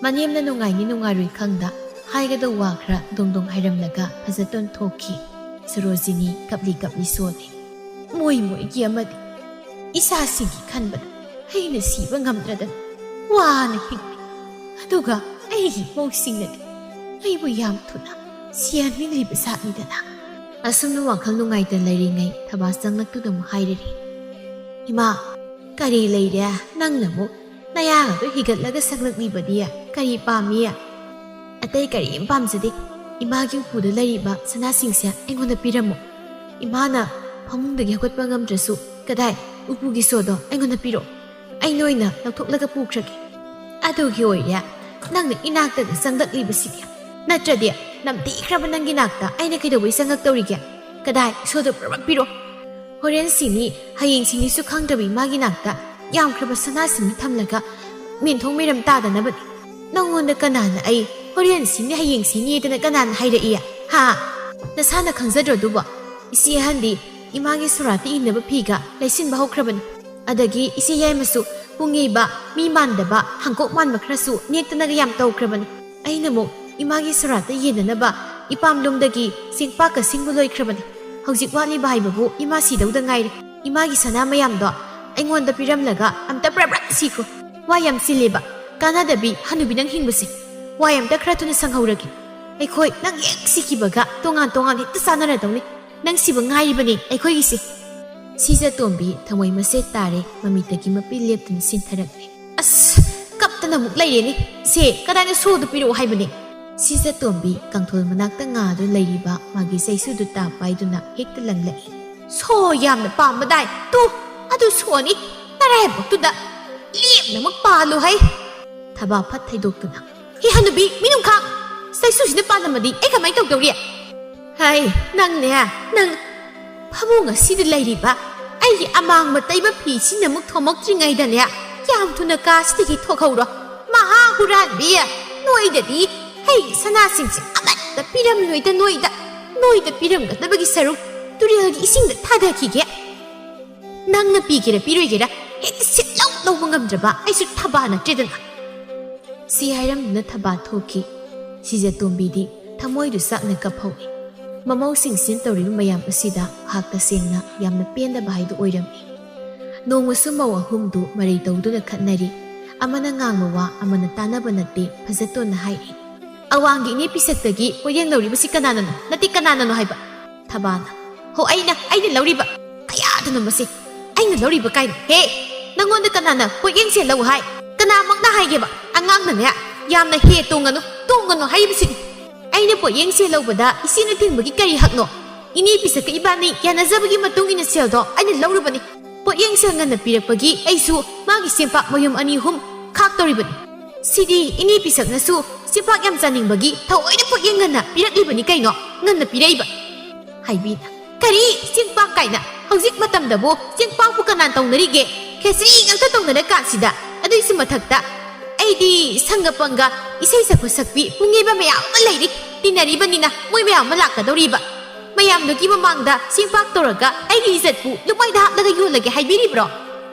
ꯃꯅꯦꯝꯅ ꯅꯨꯡꯉꯥꯏꯅꯤ ꯅꯨꯡꯉꯥꯏꯔꯣꯏ ꯈꯪꯗ ꯍꯥꯏꯒꯗꯧ ꯋꯥ ꯈꯔ ꯗꯣꯡ ꯗꯣꯡ ꯍꯥꯏꯔꯝꯂꯒ ꯐꯖ ꯇꯣꯟꯊꯣꯛꯈꯤ꯫ ꯁꯔꯣꯖꯤꯅꯤ ꯀꯞꯂꯤ ꯀꯞꯂꯤ ꯁꯣꯜꯂꯤ꯫ ꯃꯣꯏ ꯃꯣꯏꯒꯤ ꯑꯃꯗꯤ ꯏꯆꯥꯁꯤꯡꯒꯤ ꯈꯟꯕꯗ ꯑꯩꯅ ꯁꯤꯕ ꯉꯝꯗ꯭ꯔꯗꯅ ꯋꯥꯅ ꯍꯤꯡꯂꯤ꯫ ꯑꯗꯨꯒ ꯑꯩꯒꯤ ꯏꯃꯧꯁꯤꯡꯅꯗꯤ ꯑꯩꯕꯨ ꯌꯥꯝ ꯊꯨꯅ ꯁꯤꯍꯟꯅꯤꯡꯂꯤꯕ ꯖꯥꯠꯅꯤꯗꯅ꯫ ꯑꯁꯨꯝꯅ ꯋꯥꯈꯜ ꯅꯨꯡꯉꯥꯏꯇ ꯂꯩꯔꯤꯉꯩ ꯊꯕꯥ ꯆꯪꯂꯛꯇꯨꯅ ꯑꯃꯨꯛ ꯍꯥꯏꯔꯔꯤ, "ꯏꯃꯥ, ꯀꯔꯤ ꯂꯩꯔꯦ? ꯅꯪꯅ ꯑꯃꯨꯛ ꯅꯌꯥꯒꯗꯣ ꯍꯤꯒꯠꯂꯒ ꯁꯪꯂꯛꯂꯤꯕꯗꯤ ꯀꯔꯤ ꯄꯥꯝꯃꯤ?" "ꯑꯇꯩ ꯀꯔꯤꯝ ꯄꯥꯝꯖꯗꯦ꯫ ꯏꯃꯥꯒꯤ ꯎꯄꯨꯗ ꯂꯩꯔꯤꯕ ꯁꯅꯥꯁꯤꯡꯁꯦ ꯑꯩꯉꯣꯟꯗ ꯄꯤꯔꯝꯃꯨ꯫ ꯏꯃꯥꯅ ꯐꯃꯨꯡꯗꯒꯤ ꯍꯧꯒꯠꯄ ꯉꯝꯗ꯭ꯔꯁꯨ ꯀꯗꯥꯏ ꯎꯄꯨꯒꯤ ꯁꯣꯗꯣ ꯑꯩꯉꯣꯟꯗ ꯄꯤꯔꯛꯑꯣ꯫ ꯑꯩ ꯅꯣꯏꯅ ꯂꯧꯊꯣꯛꯂꯒ ꯄꯨꯈ꯭ꯔꯒꯦ꯫" "ꯑꯗꯨꯒꯤ ꯑꯣꯏꯔꯦ ꯅꯪꯅ ꯏꯅꯥꯛꯇꯒ ꯆꯪꯂꯛꯂꯤꯕꯁꯤꯗꯤ? ꯅꯠꯇ꯭ꯔꯗꯤ ꯅꯝꯊꯤꯈ꯭ꯔꯕ ꯅꯪꯒꯤ ꯅꯥꯛꯇ ꯑꯩꯅ ꯀꯩꯗꯧꯕꯩ ꯆꯪꯂꯛꯇꯧꯔꯤꯒꯦ? ꯀꯗꯥꯏ ꯁꯣꯗꯣ ꯄꯨꯔꯥꯃꯛ ꯄꯤꯔꯛꯑꯣ꯫" "ꯍꯣꯔꯦꯟ ꯁꯤꯅꯤ, ꯍꯌꯦꯡ ꯁꯤꯅꯤꯁꯨ ꯈꯪꯗ꯭ꯔꯕ ꯏꯃꯥꯒꯤ ꯅꯥꯛꯇ ꯌꯥꯝꯈ꯭ꯔꯕ ꯁꯅꯥꯁꯤꯡꯗꯨ ꯊꯝꯂꯒ ꯃꯦꯟꯊꯣꯡ ꯃꯦꯔꯝ ꯇꯥꯗꯅꯕꯅꯤ꯫ ꯅꯪꯉꯣꯟꯗ ꯀꯅꯥꯅ ꯑꯩ ꯍꯣꯔꯦꯟ ꯁꯤꯅꯤ, ꯍꯌꯦꯡ ꯁꯤꯅꯤꯗꯅ ꯀꯅꯥꯅ ꯍꯥꯏꯔꯛꯏ? ꯍꯥ? ꯅꯁꯥꯅ ꯈꯪꯖꯗ꯭ꯔꯣ ꯑꯗꯨꯕꯣ? ꯏꯆꯦ ꯑꯍꯟꯗꯤ ꯏꯃꯥꯒꯤ ꯁꯣꯔꯥꯠꯇ ꯏꯟꯅꯕ ꯐꯤꯒ ꯂꯩꯁꯤꯟꯕ ꯍꯧꯈ꯭ꯔꯕꯅꯤ꯫ ꯑꯗꯒꯤ ꯏꯆꯦ ꯌꯥꯏꯃꯁꯨ ꯄꯨꯡ ꯌꯩꯕ, ꯃꯤ ꯃꯥꯟꯗꯕ, ꯍꯥꯡꯀꯣꯛ ꯃꯥꯟꯕ ꯈꯔꯁꯨ ꯅꯦꯛꯇꯅꯒ ꯌꯥꯝ ꯇꯧꯈ꯭ꯔꯕꯅꯤ꯫ ꯑꯩꯅ ꯑꯃꯨꯛ ꯏꯃꯥꯒꯤ ꯁꯣꯔꯥꯠꯇ ꯌꯦꯟꯅꯅꯕ ꯏꯄꯥꯝꯂꯣꯝꯗꯒꯤ ꯆꯦꯡꯄꯥꯛꯀ ꯁꯤꯡꯕ ꯂꯣꯏꯈ꯭ꯔꯕꯅꯤ꯫ ꯍꯧꯖꯤꯛ ꯋꯥꯠꯂꯤꯕ ꯍꯥꯏꯕꯕꯨ ꯏꯃꯥ ꯁꯤꯗꯧꯗ ꯉꯥꯏꯔꯦ꯫ ꯏꯃꯥꯒꯤ ꯁꯅꯥ ꯃꯌꯥꯝꯗꯣ ꯑꯩꯉꯣꯟꯗ ꯄꯤꯔꯝꯂꯒ ꯑꯝꯇ ꯄ꯭ꯔꯞ ꯄ꯭ꯔꯞ ꯁꯤꯈꯣ꯫ ꯋꯥ ꯌꯥꯝ ꯆꯤꯜꯂꯦꯕ, ꯀꯥꯟꯅꯗꯕꯤ ꯍꯅꯨꯕꯤ ꯅꯪ ꯍꯤꯡꯕꯁꯦ꯫ ꯋꯥ ꯑꯝꯇ ꯈꯔ ꯊꯨꯅ ꯁꯪꯍꯧꯔꯒꯦ꯫ ꯑꯩꯈꯣꯏ ꯅꯪ ꯍꯦꯛ ꯁꯤꯈꯤꯕꯒ ꯇꯣꯉꯥꯟ ꯇꯣꯉꯥꯟ ꯍꯦꯛꯇ ꯆꯥꯟꯅꯔꯗꯧꯅꯤ꯫ ꯅꯪ ꯁꯤꯕ ꯉꯥꯏꯔꯤꯕꯅꯦ ꯑꯩꯈꯣꯏꯒꯤꯁꯦ꯫" ꯁꯤꯖꯇꯣꯝꯕꯤ ꯊꯃꯣꯏ ꯃꯆꯦꯠ ꯇꯥꯔꯦ, ꯃꯃꯤꯠꯇꯒꯤ ꯃꯄꯤ ꯂꯦꯞꯇꯨꯅ ꯆꯤꯟꯊꯔꯛꯂꯦ꯫ "ꯑꯁ, ꯀꯞꯇꯅ ꯑꯃꯨꯛ ꯂꯩꯔꯦꯅꯦ꯫ ꯁꯦ, ꯀꯗꯥꯏꯗ ꯁꯣꯗꯨ ꯄꯤꯔꯛꯑꯣ ꯍꯥꯏꯕꯅꯦ?" ꯁꯤꯖꯇꯣꯝꯕꯤ ꯀꯥꯡꯊꯣꯜ ꯃꯅꯥꯛꯇ ꯉꯥꯗꯨꯅ ꯂꯩꯔꯤꯕ ꯃꯥꯒꯤ ꯆꯩꯁꯨꯗꯨ ꯇꯥ ꯄꯥꯏꯗꯨꯅ ꯍꯦꯛꯇ ꯂꯪꯂꯛꯏ꯫ "ꯁꯣ ꯌꯥꯝꯅ ꯄꯥꯝꯕꯗꯥꯏ꯫ ꯇꯨ, ꯑꯗꯨ ꯁꯣꯅꯤ꯫ ꯅꯔꯥꯏꯕꯛꯇꯨꯗ ꯂꯦꯝꯅꯃꯛ ꯄꯥꯜꯂꯨ ꯍꯩ꯫" ꯊꯕꯥꯛ ꯐꯠ ꯊꯩꯗꯣꯛꯇꯨꯅ, "ꯍꯦ ꯍꯅꯨꯕꯤ, ꯃꯤꯅꯨꯡꯈꯥꯡ! ꯆꯩꯁꯨꯁꯤꯅ ꯄꯥꯜꯂꯝꯃꯗꯤ ꯑꯩ ꯀꯃꯥꯏꯅ ꯇꯧꯗꯧꯔꯤ?" "ꯍꯩ, ꯅꯪꯅꯦ, ꯅꯪ ꯐꯃꯨꯡ ꯑꯁꯤꯗ ꯂꯩꯔꯤꯕ ꯑꯩꯒꯤ ꯑꯃꯥꯡꯕ ꯇꯩꯕ ꯐꯤꯁꯤꯅ ꯑꯃꯨꯛ ꯊꯣꯝꯃꯛꯇ꯭ꯔꯤꯉꯩꯗꯅꯦ, ꯌꯥꯝ ꯊꯨꯅ ꯀꯥꯁꯤꯗꯒꯤ ꯊꯣꯛꯍꯧꯔꯣ꯫ ꯃꯍꯥ ꯍꯨꯔꯥꯟꯕꯤ! ꯅꯣꯏꯗꯗꯤ ꯑꯩꯒꯤ ꯁꯅꯥꯁꯤꯡꯁꯦ ꯑꯃꯠꯇ ꯄꯤꯔꯝꯂꯣꯏꯗ ꯅꯣꯏꯗ!" ꯅꯣꯏꯗ ꯄꯤꯔꯝꯒꯗꯕꯒꯤ ꯁꯔꯨꯛ ꯇꯨꯔꯦꯜꯒꯤ ꯏꯁꯤꯡꯗ ꯊꯥꯗꯈꯤꯒꯦ꯫ ꯅꯪꯅ ꯄꯤꯒꯦꯔꯥ ꯄꯤꯔꯣꯏꯒꯦꯔꯥ ꯍꯦꯛꯇ ꯁꯤꯠꯂꯧ ꯂꯧꯕ ꯉꯝꯗ꯭ꯔꯕ ꯑꯩꯁꯨ ꯊꯕꯥ ꯅꯠꯇ꯭ꯔꯦꯗꯅ꯫ ꯁꯤ ꯍꯥꯏꯔꯝꯗꯨꯅ ꯊꯕꯥ ꯊꯣꯛꯈꯤ꯫ ꯁꯤꯖꯇꯣꯝꯕꯤꯗꯤ ꯊꯃꯣꯏꯗꯨ ꯆꯥꯛꯅ ꯀꯞꯍꯧꯏ꯫ ꯃꯃꯧꯁꯤꯡ ꯁꯤꯟ ꯇꯧꯔꯤꯕ ꯃꯌꯥꯝ ꯑꯁꯤꯗ ꯃꯍꯥꯛ ꯇꯁꯦꯡꯅ ꯌꯥꯝꯅ ꯄꯦꯟꯗꯕ ꯍꯥꯏꯗꯨ ꯑꯣꯏꯔꯝꯃꯤ꯫ ꯅꯣꯡꯃꯁꯨ ꯃꯧ ꯑꯍꯨꯝꯗꯨ ꯃꯔꯩ ꯇꯧꯗꯨꯅ ꯈꯠꯅꯔꯤ꯫ ꯑꯃꯅ ꯉꯥꯡꯕ ꯋꯥ ꯑꯃꯅ ꯇꯥꯅꯕ ꯅꯠꯇꯦ꯫ ꯐꯖꯇꯣꯟꯅ ꯍꯥꯏꯔꯤ, "ꯑꯋꯥꯡꯒꯤ ꯏꯅꯦ ꯄꯤꯁꯛꯇꯒꯤ ꯄꯣꯠꯌꯦꯡ ꯂꯧꯔꯤꯕꯁꯤ ꯀꯅꯥꯅꯅꯣ? ꯅꯠꯇꯦ, ꯀꯅꯥꯅꯅꯣ ꯍꯥꯏꯕ?" ꯊꯕꯥꯅ, "ꯍꯣ, ꯑꯩꯅ, ꯑꯩꯅ ꯂꯧꯔꯤꯕ꯫ ꯀꯌꯥꯗꯅꯣ ꯃꯁꯤ? ꯑꯩꯅ ꯂꯧꯔꯤꯕ ꯀꯥꯏꯅ? ꯍꯦ, ꯅꯪꯉꯣꯟꯗ ꯀꯅꯥꯅ ꯄꯣꯠꯌꯦꯡꯁꯦ ꯂꯧ ꯍꯥꯏ? ꯀꯅꯥꯃꯛꯅ ꯍꯥꯏꯒꯦꯕ? ꯑꯉꯥꯡꯅꯅꯦ ꯌꯥꯝꯅ ꯍꯦ ꯇꯣꯡꯒꯅꯨ, ꯇꯣꯡꯒꯅꯨ ꯍꯥꯏꯔꯤꯕꯁꯤꯗꯤ꯫ ꯑꯩꯅ ꯄꯣꯠꯌꯦꯡꯁꯦ ꯂꯧꯕꯗ ꯏꯆꯦꯅ ꯊꯤꯡꯕꯒꯤ ꯀꯔꯤ ꯍꯛꯅꯣ? ꯏꯅꯦ ꯄꯤꯁꯛꯀ ꯏꯕꯥꯅꯤ ꯌꯥꯅꯖꯕꯒꯤ ꯃꯇꯨꯡ ꯏꯟꯅ ꯁꯦꯜꯗꯣ ꯑꯩꯅ ꯂꯧꯔꯨꯕꯅꯤ꯫ ꯄꯣꯠꯌꯦꯡ ꯁꯦꯜ ꯉꯟꯅ ꯄꯤꯔꯛꯄꯒꯤ ꯑꯩꯁꯨ ꯃꯥꯒꯤ ꯁꯦꯝꯄꯥꯛ ꯃꯌꯨꯝ ꯑꯅꯤ ꯑꯍꯨꯝ ꯈꯥꯛꯇꯧꯔꯤꯕꯅꯤ꯫ ꯁꯤꯗꯤ ꯏꯅꯦ ꯄꯤꯁꯛꯅꯁꯨ ꯁꯦꯝꯄꯥꯛ ꯌꯥꯝ ꯆꯥꯅꯤꯡꯕꯒꯤ ꯊꯑꯣꯏꯅ ꯄꯣꯠꯌꯦꯡ ꯉꯟꯅ ꯄꯤꯔꯛꯂꯤꯕꯅꯤ ꯀꯩꯅꯣ, ꯉꯟꯅ ꯄꯤꯔꯛꯏꯕ꯫" ꯍꯥꯏꯕꯤꯅ, "ꯀꯔꯤ ꯆꯦꯡꯄꯥꯛ ꯀꯥꯏꯅ? ꯍꯧꯖꯤꯛ ꯃꯇꯝꯗꯕꯨ ꯆꯦꯡꯄꯥꯛꯄꯨ ꯀꯅꯥ ꯇꯧꯅꯔꯤꯒꯦ? ꯈꯦꯆ꯭ꯔꯤ ꯉꯥꯛꯇ ꯇꯧꯅꯔꯀꯥꯟꯁꯤꯗ꯫ ꯑꯗꯨꯏꯁꯨ ꯃꯊꯛꯇ ꯑꯩꯗꯤ ꯁꯪꯒ ꯄꯪꯒ ꯏꯁꯩ ꯁꯛꯄ ꯁꯛꯄꯤ ꯄꯨꯡꯉꯦꯕ ꯃꯌꯥꯝ ꯑꯃ ꯂꯩꯔꯤ, ꯇꯤꯟꯅꯔꯤꯕꯅꯤꯅ ꯃꯣꯏ ꯃꯌꯥꯝ ꯑꯃ ꯂꯥꯛꯀꯗꯧꯔꯤꯕ꯫ ꯃꯌꯥꯝꯗꯨꯒꯤ ꯃꯃꯥꯡꯗ ꯆꯦꯡꯄꯥꯛ ꯇꯧꯔꯒ ꯑꯩꯒꯤ ꯏꯖꯠꯄꯨ ꯂꯨꯃꯥꯏꯗ ꯍꯥꯞꯂꯒ ꯌꯣꯜꯂꯒꯦ ꯍꯥꯏꯕꯤꯔꯤꯕ꯭ꯔꯣ?"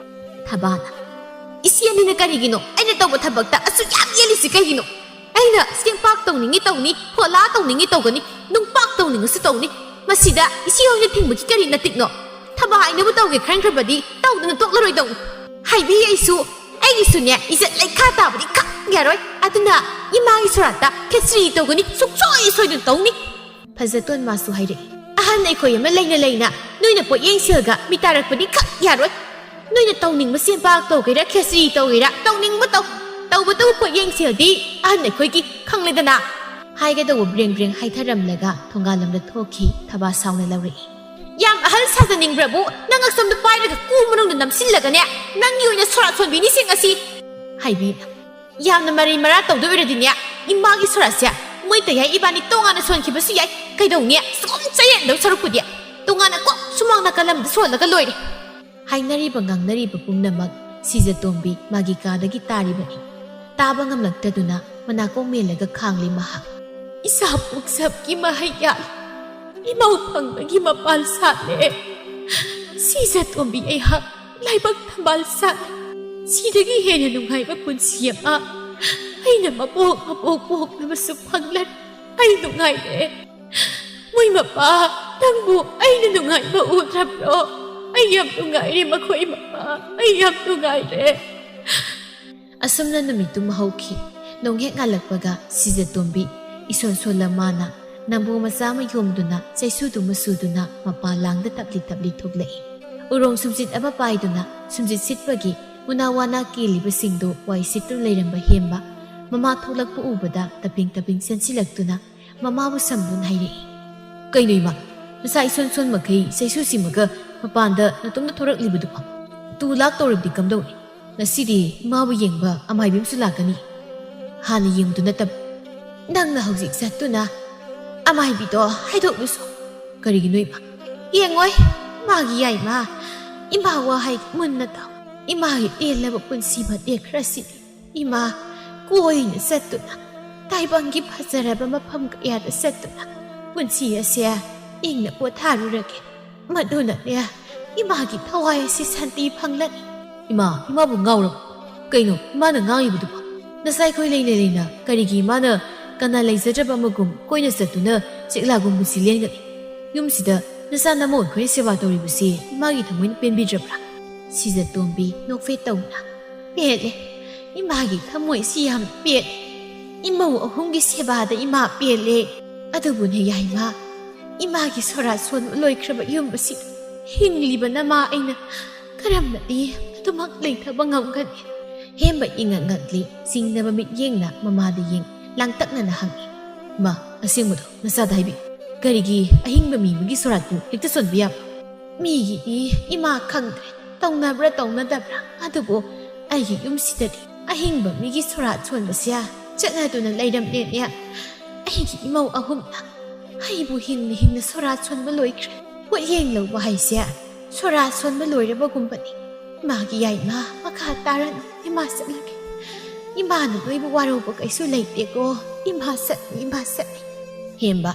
ꯊꯕꯥꯅ, "ꯏꯆꯦ ꯑꯅꯤꯅ ꯀꯔꯤꯒꯤꯅꯣ ꯑꯩꯅ ꯇꯧꯕ ꯊꯕꯛꯇ ꯑꯁꯨꯛ ꯌꯥꯝ ꯌꯦꯜꯂꯤꯁꯤ ꯀꯩꯒꯤꯅꯣ? ꯑꯩꯅ ꯆꯦꯡꯄꯥꯛ ꯇꯧꯅꯤꯡꯉꯤ ꯇꯧꯅꯤ, ꯐꯣꯂꯥ ꯇꯧꯅꯤꯡꯉꯤ ꯇꯧꯒꯅꯤ, ꯅꯨꯡꯄꯥꯛ ꯇꯧꯅꯤꯡꯉꯁꯨ ꯇꯧꯅꯤ꯫ ꯃꯁꯤꯗ ꯏꯆꯦ ꯍꯣꯏꯅ ꯊꯤꯡꯕꯒꯤ ꯀꯔꯤ ꯅꯇꯤꯛꯅꯣ? ꯊꯕꯥ ꯍꯥꯏꯅꯕꯨ ꯇꯧꯒꯦ ꯈꯟꯈ꯭ꯔꯕꯗꯤ ꯇꯧꯗꯅ ꯇꯣꯛꯂꯔꯣꯏꯗꯧꯅꯤ꯫ ꯍꯥꯏꯕꯤ ꯑꯩꯁꯨ, ꯑꯩꯒꯤꯁꯨꯅꯦ ꯏꯖꯠ ꯂꯩꯈꯥ ꯇꯥꯕꯗꯤ ꯈꯛ ꯌꯥꯔꯣꯏ꯫ ꯑꯗꯨꯅ ꯏꯃꯥꯒꯤ ꯁꯣꯔꯥꯠꯇ ꯈꯦꯆ꯭ꯔꯤ ꯇꯧꯒꯅꯤ, ꯁꯨꯡꯁꯣꯏ ꯁꯣꯏꯗꯅ ꯇꯧꯅꯤ꯫" ꯐꯖꯇꯣꯟ ꯃꯥꯁꯨ ꯍꯥꯏꯔꯛꯏ, "ꯑꯍꯟ ꯑꯩꯈꯣꯏ ꯑꯃ ꯂꯩꯅ ꯂꯩꯅ ꯅꯣꯏꯅ ꯄꯣꯠꯌꯦꯡ ꯁꯦꯜꯒ ꯃꯤ ꯇꯥꯔꯛꯄꯗꯤ ꯈꯛ ꯌꯥꯔꯣꯏ꯫ ꯅꯣꯏꯅ ꯇꯧꯅꯤꯡꯕ ꯁꯦꯝꯄꯥꯛ ꯇꯧꯒꯦꯔꯥ, ꯈꯦꯆ꯭ꯔꯤ ꯇꯧꯒꯦꯔꯥ, ꯇꯧꯅꯤꯡꯕ ꯇꯧ꯫ ꯇꯧꯕꯇꯕꯨ ꯄꯣꯠꯌꯦꯡ ꯁꯦꯜꯗꯤ ꯑꯍꯟ ꯑꯩꯈꯣꯏꯒꯤ, ꯈꯪꯂꯦꯗꯅ꯫" ꯍꯥꯏꯒꯗꯧꯕ ꯕ꯭ꯔꯦꯡ ꯕ꯭ꯔꯦꯡ ꯍꯥꯏꯊꯔꯝꯂꯒ ꯊꯣꯡꯒꯥꯜꯂꯣꯝꯗ ꯊꯣꯛꯈꯤ꯫ ꯊꯕꯥ ꯁꯥꯎꯅ ꯂꯧꯔꯛꯏ, "ꯌꯥꯝ ꯑꯍꯜ ꯁꯥꯖꯅꯤꯡꯕ꯭ꯔꯕꯨ? ꯅꯪ ꯑꯁꯣꯝꯗ ꯄꯥꯏꯔꯒ ꯀꯨ ꯃꯅꯨꯡꯗ ꯅꯝꯁꯤꯜꯂꯒꯅꯦ, ꯅꯪꯒꯤ ꯑꯣꯏꯅ ꯁꯣꯔꯥꯠ ꯁꯣꯟꯕꯤꯅꯤ ꯁꯤꯡ ꯑꯁꯤ꯫" ꯍꯥꯏꯕꯤꯅ, "ꯌꯥꯝꯅ ꯃꯔꯩ ꯃꯔꯥ ꯇꯧꯗꯣꯏ ꯑꯣꯏꯔꯗꯤꯅꯦ, ꯏꯃꯥꯒꯤ ꯁꯣꯔꯥꯠꯁꯦ ꯃꯣꯏ ꯇꯌꯥꯏ ꯏꯕꯥꯅꯤ ꯇꯣꯉꯥꯟꯅ ꯁꯣꯟꯈꯤꯕꯁꯨ ꯌꯥꯏ꯫ ꯀꯩꯗꯧꯅꯤ? ꯁꯨꯝ ꯆꯌꯦꯠꯅꯗꯧ ꯁꯔꯨꯛꯄꯨꯗꯤ ꯇꯣꯉꯥꯟꯅ ꯀꯣꯛ ꯁꯨꯃꯥꯡ ꯅꯥꯀꯜ ꯑꯃꯗ ꯁꯣꯜꯂꯒ ꯂꯣꯏꯔꯦ꯫" ꯍꯥꯏꯅꯔꯤꯕ ꯉꯥꯡꯅꯔꯤꯕ ꯄꯨꯝꯅꯃꯛ ꯁꯤꯖꯇꯣꯝꯕꯤ ꯃꯥꯒꯤ ꯀꯥꯗꯒꯤ ꯇꯥꯔꯤꯕꯅꯤ꯫ ꯇꯥꯕ ꯉꯝꯂꯛꯇꯗꯨꯅ ꯃꯅꯥꯀꯣꯡ ꯃꯦꯜꯂꯒ ꯈꯥꯡꯂꯤ ꯃꯍꯥꯛ꯫ "ꯏꯁꯥ ꯄꯨꯛꯁꯞꯀꯤ ꯃꯍꯩ ꯌꯥꯜꯂꯤ꯫ ꯏꯃꯧ ꯐꯪꯕꯒꯤ ꯃꯄꯥꯜ ꯁꯥꯠꯂꯦ꯫ ꯁꯤꯖ ꯇꯣꯝꯕꯤ ꯑꯩꯍꯥꯛ ꯂꯥꯏꯕꯛ ꯊꯝꯕꯥꯜ ꯁꯥꯠꯂꯦ꯫ ꯁꯤꯗꯒꯤ ꯍꯦꯟꯅ ꯅꯨꯡꯉꯥꯏꯕ ꯄꯨꯟꯁꯤ ꯑꯃ ꯑꯩꯅ ꯃꯄꯣꯛ ꯃꯄꯣꯛ ꯄꯣꯛꯂꯕꯁꯨ ꯐꯪꯂꯔꯣꯏ꯫ ꯑꯩ ꯅꯨꯡꯉꯥꯏꯔꯦ꯫ ꯃꯣꯏ ꯃꯄꯥ, ꯅꯪꯕꯨ ꯑꯩꯅ ꯅꯨꯡꯉꯥꯏꯕ ꯎꯗ꯭ꯔꯕ꯭ꯔꯣ? ꯑꯩ ꯌꯥꯝ ꯅꯨꯡꯉꯥꯏꯔꯦ ꯃꯈꯣꯏ ꯃꯄꯥ, ꯑꯩ ꯌꯥꯝ ꯅꯨꯡꯉꯥꯏꯔꯦ꯫ ꯑꯁꯨꯝꯅ ꯅꯨꯃꯤꯠꯇꯨꯃ ꯍꯧꯈꯤ꯫ ꯅꯣꯡ ꯍꯦꯛ ꯉꯥꯜꯂꯛꯄꯒ ꯁꯤꯖꯇꯣꯝꯕꯤ ꯏꯁꯣꯟ ꯁꯣꯜꯂ ꯃꯥꯅ ꯅꯝꯕꯣ ꯃꯆꯥ ꯑꯃ ꯌꯣꯝꯗꯨꯅ ꯆꯩꯁꯨꯗꯨ ꯃꯆꯨꯗꯨꯅ ꯃꯄꯥ ꯂꯥꯡꯗ ꯇꯞꯂꯤ ꯇꯞꯂꯤ ꯊꯣꯛꯂꯛꯏ꯫ ꯎꯔꯣꯡ ꯁꯨꯝꯖꯤꯠ ꯑꯃ ꯄꯥꯏꯗꯨꯅ ꯁꯨꯝꯖꯤꯠ ꯁꯤꯠꯄꯒꯤ ꯎꯅꯥ ꯋꯥꯅꯥ ꯀꯦꯜꯂꯤꯕꯁꯤꯡꯗꯨ ꯋꯥꯏ ꯁꯤꯠꯇꯨꯅ ꯂꯩꯔꯝꯕ ꯍꯦꯝꯕ ꯃꯃꯥ ꯊꯣꯛꯂꯛꯄ ꯎꯕꯗ ꯇꯞꯄꯤꯡ ꯇꯞꯄꯤꯡ ꯆꯦꯟꯁꯤꯜꯂꯛꯇꯨꯅ ꯃꯃꯥꯕꯨ ꯁꯝꯗꯨꯅ ꯍꯥꯏꯔꯛꯏ꯫ "ꯀꯩꯅꯣ ꯏꯃꯥ, ꯅꯆꯥ ꯏꯁꯣꯟ ꯁꯣꯟ ꯃꯈꯩ ꯆꯩꯁꯨ ꯁꯤꯃꯒ ꯃꯄꯥꯟꯗ ꯅꯇꯣꯝꯇ ꯊꯣꯔꯛꯂꯤꯕꯗꯨꯕꯣ? ꯇꯨ ꯂꯥꯛ ꯇꯧꯔꯕꯗꯤ ꯀꯝꯗꯧꯅꯤ? ꯉꯁꯤꯗꯤ ꯏꯃꯥꯕꯨ ꯌꯦꯡꯕ ꯑꯃꯥꯏꯕꯤ ꯑꯃꯁꯨ ꯂꯥꯛꯀꯅꯤ꯫ ꯍꯥꯟꯅ ꯌꯦꯡꯕꯗꯨ ꯅꯠꯇꯕ꯫ ꯅꯪꯅ ꯍꯧꯖꯤꯛ ꯆꯠꯇꯨꯅ ꯑꯃꯥꯏꯕꯤꯗꯣ ꯍꯥꯏꯗꯣꯛꯂꯨꯁꯣ꯫" "ꯀꯔꯤꯒꯤꯅꯣ ꯏꯃꯥ?" "ꯌꯦꯡꯉꯣꯏ, ꯃꯥꯒꯤ ꯌꯥꯏꯃ꯫ ꯏꯃꯥ ꯋꯥꯍꯩ ꯃꯨꯟꯅ ꯇꯥꯎ꯫ ꯏꯃꯥꯒꯤ ꯇꯦꯜꯂꯕ ꯄꯨꯟꯁꯤ ꯃꯇꯦꯛ ꯈꯔꯁꯤꯗꯤ ꯏꯃꯥ ꯀꯣꯏꯅ ꯆꯠꯇꯨꯅ, ꯇꯥꯏꯕꯪꯒꯤ ꯐꯖꯔꯕ ꯃꯐꯝ ꯀꯌꯥꯗ ꯆꯠꯇꯨꯅ ꯄꯨꯟꯁꯤ ꯑꯁꯦ ꯏꯪꯅ ꯄꯣꯊꯥꯔꯨꯔꯒꯦ꯫ ꯃꯗꯨꯅꯅꯦ ꯏꯃꯥꯒꯤ ꯊꯋꯥꯏ ꯑꯁꯤ ꯁꯥꯟꯇꯤ ꯐꯪꯂꯅꯤ꯫" "ꯏꯃꯥ, ꯏꯃꯥꯕꯨ ꯉꯥꯎꯔꯕꯣ? ꯀꯩꯅꯣ ꯏꯃꯥꯅ ꯉꯥꯡꯂꯤꯕꯗꯨꯕꯣ? ꯅꯆꯥ ꯑꯩꯈꯣꯏ ꯂꯩꯅ ꯂꯩꯅ ꯀꯔꯤꯒꯤ ꯏꯃꯥꯅ ꯀꯅꯥ ꯂꯩꯖꯗ꯭ꯔꯕ ꯑꯃꯒꯨꯝ ꯀꯣꯏꯅ ꯆꯠꯇꯨꯅ ꯆꯦꯛꯂꯥꯒꯨꯝ ꯄꯨꯟꯁꯤ ꯂꯦꯟꯒꯅꯤ? ꯌꯨꯝꯁꯤꯗ ꯅꯆꯥ ꯅꯃꯧ ꯑꯩꯈꯣꯏꯅ ꯁꯦꯕꯥ ꯇꯧꯔꯤꯕꯁꯤ ꯏꯃꯥꯒꯤ ꯊꯃꯣꯏꯅ ꯄꯦꯟꯕꯤꯗ꯭ꯔꯕ꯭ꯔꯥ?" ꯁꯤꯖꯇꯣꯝꯕꯤ ꯅꯣꯛꯐꯦꯠ ꯇꯧꯅ, "ꯄꯦꯜꯂꯦ꯫ ꯏꯃꯥꯒꯤ ꯊꯃꯣꯏꯁꯤ ꯌꯥꯝ ꯄꯦꯜꯂꯦ꯫ ꯏꯃꯧ ꯑꯍꯨꯝꯒꯤ ꯁꯦꯕꯥꯗ ꯏꯃꯥ ꯄꯦꯜꯂꯦ꯫ ꯑꯗꯨꯕꯨꯅꯦ ꯌꯥꯏꯃ, ꯏꯃꯥꯒꯤ ꯁꯣꯔꯥꯠ ꯁꯣꯟꯕ ꯂꯣꯏꯈ꯭ꯔꯕ ꯌꯨꯝ ꯑꯁꯤꯗ ꯍꯤꯡꯂꯤꯕ ꯅꯃꯥ ꯑꯩꯅ ꯀꯔꯝꯅꯗꯤ ꯑꯗꯨꯃꯛ ꯂꯩꯊꯕ ꯉꯝꯒꯅꯤ?" ꯍꯦꯝꯕ ꯏꯉꯛ ꯉꯛꯂꯤ꯫ ꯆꯤꯡꯅꯕ ꯃꯤꯠꯌꯦꯡꯅ ꯃꯃꯥꯗ ꯌꯦꯡ ꯂꯥꯡꯇꯛꯅꯅ ꯍꯪꯉꯤ꯫ "ꯃꯥ, ꯑꯁꯦꯡꯕꯗꯣ ꯅꯆꯥꯗ ꯍꯥꯏꯕꯤ꯫ ꯀꯔꯤꯒꯤ ꯑꯍꯤꯡꯕ ꯃꯤ ꯑꯃꯒꯤ ꯁꯣꯔꯥꯠꯄꯨ ꯍꯦꯛꯇ ꯁꯣꯟꯕ ꯌꯥꯕ?" "ꯃꯤꯒꯤꯗꯤ ꯏꯃꯥ ꯈꯪꯗ꯭ꯔꯦ, ꯇꯧꯅꯕ꯭ꯔꯥ ꯇꯧꯅꯗꯕ꯭ꯔꯥ, ꯑꯗꯨꯕꯨ ꯑꯩꯒꯤ ꯌꯨꯝꯁꯤꯗꯗꯤ ꯑꯍꯤꯡꯕ ꯃꯤꯒꯤ ꯁꯣꯔꯥꯠ ꯁꯣꯟꯕꯁꯦ ꯆꯠꯅꯗꯨꯅ ꯂꯩꯔꯝꯂꯦꯅꯦ꯫ ꯑꯩꯒꯤ ꯏꯃꯧ ꯑꯍꯨꯝꯅ ꯑꯩꯕꯨ ꯍꯤꯡꯅ ꯍꯤꯡꯅ ꯁꯣꯔꯥꯠ ꯁꯣꯟꯕ ꯂꯣꯏꯈ꯭ꯔꯦ꯫ ꯄꯣꯠꯌꯦꯡ ꯂꯧꯕ ꯍꯥꯏꯁꯦ ꯁꯣꯔꯥꯠ ꯁꯣꯟꯕ ꯂꯣꯏꯔꯕꯒꯨꯝꯕꯅꯤ꯫ ꯏꯃꯥꯒꯤ ꯌꯥꯏꯃ, ꯃꯈꯥ ꯇꯥꯔꯅꯨ, ꯏꯃꯥ ꯆꯠꯂꯒꯦ꯫ ꯏꯃꯥꯅ ꯅꯣꯏꯕꯨ ꯋꯥꯔꯧꯕ ꯀꯩꯁꯨ ꯂꯩꯇꯦꯀꯣ꯫ ꯏꯃꯥ ꯆꯠꯂꯤ, ꯏꯃꯥ ꯆꯠꯂꯤ꯫" ꯍꯦꯝꯕ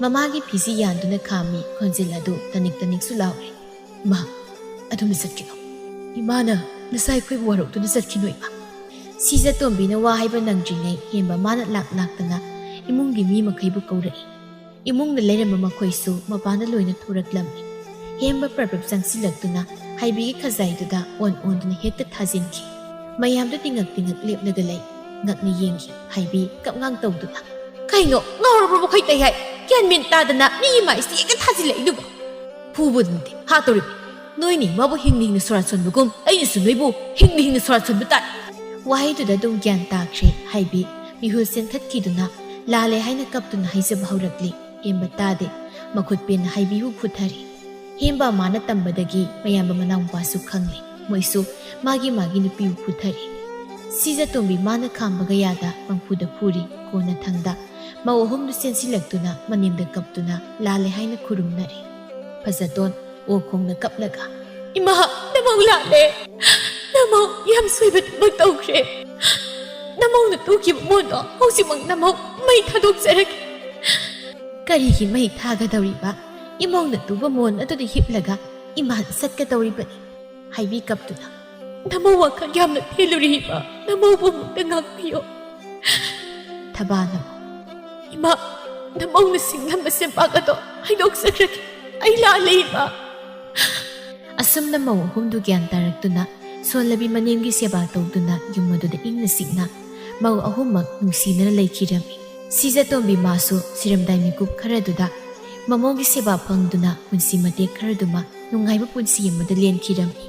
ꯃꯃꯥꯒꯤ ꯐꯤꯁꯤ ꯌꯥꯟꯗꯨꯅ ꯈꯥꯝꯃꯤ꯫ ꯈꯣꯟꯖꯦꯜ ꯑꯗꯨ ꯇꯅꯤꯛ ꯇꯅꯤꯛꯁꯨ ꯂꯥꯎꯔꯦ꯫ "ꯃꯥ, ꯑꯗꯨꯝꯅ ꯆꯠꯈꯤꯅꯣ꯫ ꯏꯃꯥꯅ ꯅꯆꯥ ꯑꯩꯈꯣꯏꯕꯨ ꯋꯥꯔꯧꯗꯨꯅ ꯆꯠꯈꯤꯅꯣ, ꯏꯃꯥ꯫" ꯁꯤꯖꯇꯣꯝꯕꯤꯅ ꯋꯥ ꯍꯥꯏꯕ ꯅꯪꯗ꯭ꯔꯤꯉꯩ ꯍꯦꯝꯕ ꯃꯥꯅ ꯂꯥꯛ ꯂꯥꯛꯇꯅ ꯏꯃꯨꯡꯒꯤ ꯃꯤ ꯃꯈꯩꯕꯨ ꯀꯧꯔꯛꯏ꯫ ꯏꯃꯨꯡꯗ ꯂꯩꯔꯝꯕ ꯃꯈꯣꯏꯁꯨ ꯃꯄꯥꯟꯗ ꯂꯣꯏꯅ ꯊꯣꯔꯛꯂꯝꯃꯤ꯫ ꯍꯦꯝꯕ ꯄ꯭ꯔꯞ ꯄ꯭ꯔꯞ ꯆꯪꯁꯤꯜꯂꯛꯇꯨꯅ ꯍꯥꯏꯕꯤꯒꯤ ꯈꯖꯥꯏꯗꯨꯗ ꯑꯣꯟ ꯑꯣꯟꯗꯨꯅ ꯍꯦꯛꯇ ꯊꯥꯖꯤꯟꯈꯤ꯫ ꯃꯌꯥꯝꯗꯨ ꯇꯤꯉꯛ ꯇꯤꯉꯛ ꯂꯦꯞꯂꯒ ꯂꯩ꯫ ꯉꯛꯅ ꯌꯦꯡꯈꯤ꯫ ꯍꯥꯏꯕꯤ ꯀꯞꯉꯥꯡ ꯇꯧꯗꯨꯅ, "ꯀꯩꯅꯣ, ꯉꯥꯎꯔꯕ꯭ꯔꯣ ꯃꯈꯣꯏ ꯇꯩ ꯍꯥꯏ? ꯒ꯭ꯌꯥꯟ ꯃꯦꯟ ꯇꯥꯗꯅ ꯃꯤꯒꯤ ꯃꯥꯏꯁꯤꯗ ꯍꯦꯛꯇ ꯊꯥꯖꯤꯜꯂꯛꯏꯗꯨꯕꯨ?" "ꯐꯨꯕ ꯅꯠꯇꯦ, ꯍꯥꯠꯇꯧꯔꯤꯕꯅꯤ꯫ ꯅꯣꯏꯅ ꯏꯃꯥꯕꯨ ꯍꯤꯡꯅ ꯍꯤꯡꯅ ꯁꯣꯔꯥꯠ ꯁꯣꯟꯕꯒꯨꯝ ꯑꯩꯅꯁꯨ ꯅꯣꯏꯕꯨ ꯍꯤꯡꯅ ꯍꯤꯡꯅ ꯁꯣꯔꯥꯠ ꯁꯣꯟꯕ ꯇꯥꯔꯦ꯫" ꯋꯥꯍꯩꯗꯨꯗ ꯑꯗꯨꯝ ꯒ꯭ꯌꯥꯟ ꯇꯥꯈ꯭ꯔꯦ꯫ ꯍꯥꯏꯕꯤ ꯃꯤꯍꯨꯜ ꯆꯦꯟꯈꯠꯈꯤꯗꯨꯅ ꯂꯥꯜꯂꯦ ꯍꯥꯏꯅ ꯀꯞꯇꯨꯅ ꯍꯥꯏꯖꯕ ꯍꯧꯔꯛꯂꯤ꯫ ꯍꯦꯝꯕ ꯇꯥꯗꯦ꯫ ꯃꯈꯨꯠ ꯄꯦꯟꯅ ꯍꯥꯏꯕꯤꯕꯨ ꯐꯨꯊꯔꯤ꯫ ꯍꯦꯝꯕ ꯃꯥꯅ ꯇꯝꯕꯗꯒꯤ ꯃꯌꯥꯝꯕ ꯃꯅꯥꯎꯅꯨꯄꯥꯁꯨ ꯈꯪꯂꯦ꯫ ꯃꯣꯏꯁꯨ ꯃꯥꯒꯤ ꯃꯥꯒꯤ ꯅꯨꯄꯤꯕꯨ ꯐꯨꯊꯔꯤ꯫ ꯁꯤꯖꯇꯣꯝꯕꯤ ꯃꯥꯅ ꯈꯥꯝꯕꯒ ꯌꯥꯗ ꯄꯪꯐꯨꯗ ꯐꯨꯔꯤ꯫ ꯀꯣꯟꯅꯊꯪꯗ ꯃꯧ ꯑꯍꯨꯝꯗꯨ ꯆꯦꯟꯁꯤꯜꯂꯛꯇꯨꯅ ꯃꯅꯤꯡꯗ ꯀꯞꯇꯨꯅ ꯂꯥꯜꯂꯦ ꯍꯥꯏꯅ ꯈꯨꯔꯨꯝꯅꯔꯤ꯫ ꯐꯖꯇꯣꯟ ꯑꯣ ꯈꯣꯡꯅ ꯀꯞꯂꯒ, "ꯏꯃꯥ, ꯅꯃꯧ ꯂꯥꯜꯂꯦ꯫ ꯅꯃꯧ ꯌꯥꯝ ꯁꯣꯏꯕ ꯊꯕꯛ ꯇꯧꯈ꯭ꯔꯦ꯫ ꯅꯃꯧꯅ ꯇꯨꯈꯤꯕ ꯃꯣꯟꯗꯣ ꯍꯧꯖꯤꯛꯃꯛ ꯅꯃꯧ ꯃꯩ ꯊꯥꯗꯣꯛꯆꯔꯒꯦ꯫" "ꯀꯔꯤꯒꯤ ꯃꯩ ꯊꯥꯒꯗꯧꯔꯤꯕ? ꯏꯃꯧꯅ ꯇꯨꯕ ꯃꯣꯟ ꯑꯗꯨꯗ ꯍꯤꯞꯂꯒ ꯏꯃꯥꯅ ꯆꯠꯀꯗꯧꯔꯤꯕꯅꯤ꯫" ꯍꯥꯏꯕꯤ ꯀꯞꯇꯨꯅ, "ꯅꯃꯧ ꯋꯥꯈꯜ ꯌꯥꯝꯅ ꯊꯤꯜꯂꯨꯔꯤ ꯏꯃꯥ꯫ ꯅꯃꯧꯕꯨ ꯑꯃꯨꯛꯇ ꯉꯥꯛꯄꯤꯌꯣ꯫" ꯊꯕꯥꯅ, "ꯏꯃꯥ, ꯅꯃꯧꯅ ꯁꯤꯡꯂꯝꯕ ꯁꯦꯝꯄꯥꯛ ꯑꯗꯣ ꯍꯩꯗꯣꯛꯆꯈ꯭ꯔꯒꯦ꯫ ꯑꯩ ꯂꯥꯜꯂꯦ ꯏꯃꯥ꯫" ꯑꯁꯨꯝꯅ ꯃꯧ ꯑꯍꯨꯝꯗꯨ ꯒ꯭ꯌꯥꯟ ꯇꯥꯔꯛꯇꯨꯅ ꯁꯣꯜꯂꯕꯤ ꯃꯅꯦꯝꯒꯤ ꯁꯦꯕꯥ ꯇꯧꯗꯨꯅ ꯌꯨꯝ ꯑꯗꯨꯗ ꯏꯪꯅ ꯆꯤꯛꯅ ꯃꯧ ꯑꯍꯨꯝꯃꯛ ꯅꯨꯡꯁꯤꯅꯅ ꯂꯩꯈꯤꯔꯝꯃꯤ꯫ ꯁꯤꯖꯇꯣꯝꯕꯤ ꯃꯥꯁꯨ ꯁꯤꯔꯝꯗꯥꯏ ꯃꯤꯀꯨꯞ ꯈꯔꯗꯨꯗ ꯃꯃꯧꯒꯤ ꯁꯦꯕꯥ ꯐꯪꯗꯨꯅ ꯄꯨꯟꯁꯤ ꯃꯇꯦꯛ ꯈꯔꯗꯨꯃ ꯅꯨꯡꯉꯥꯏꯕ ꯄꯨꯟꯁꯤ ꯑꯃꯗ ꯂꯦꯟꯈꯤꯔꯝꯃꯤ꯫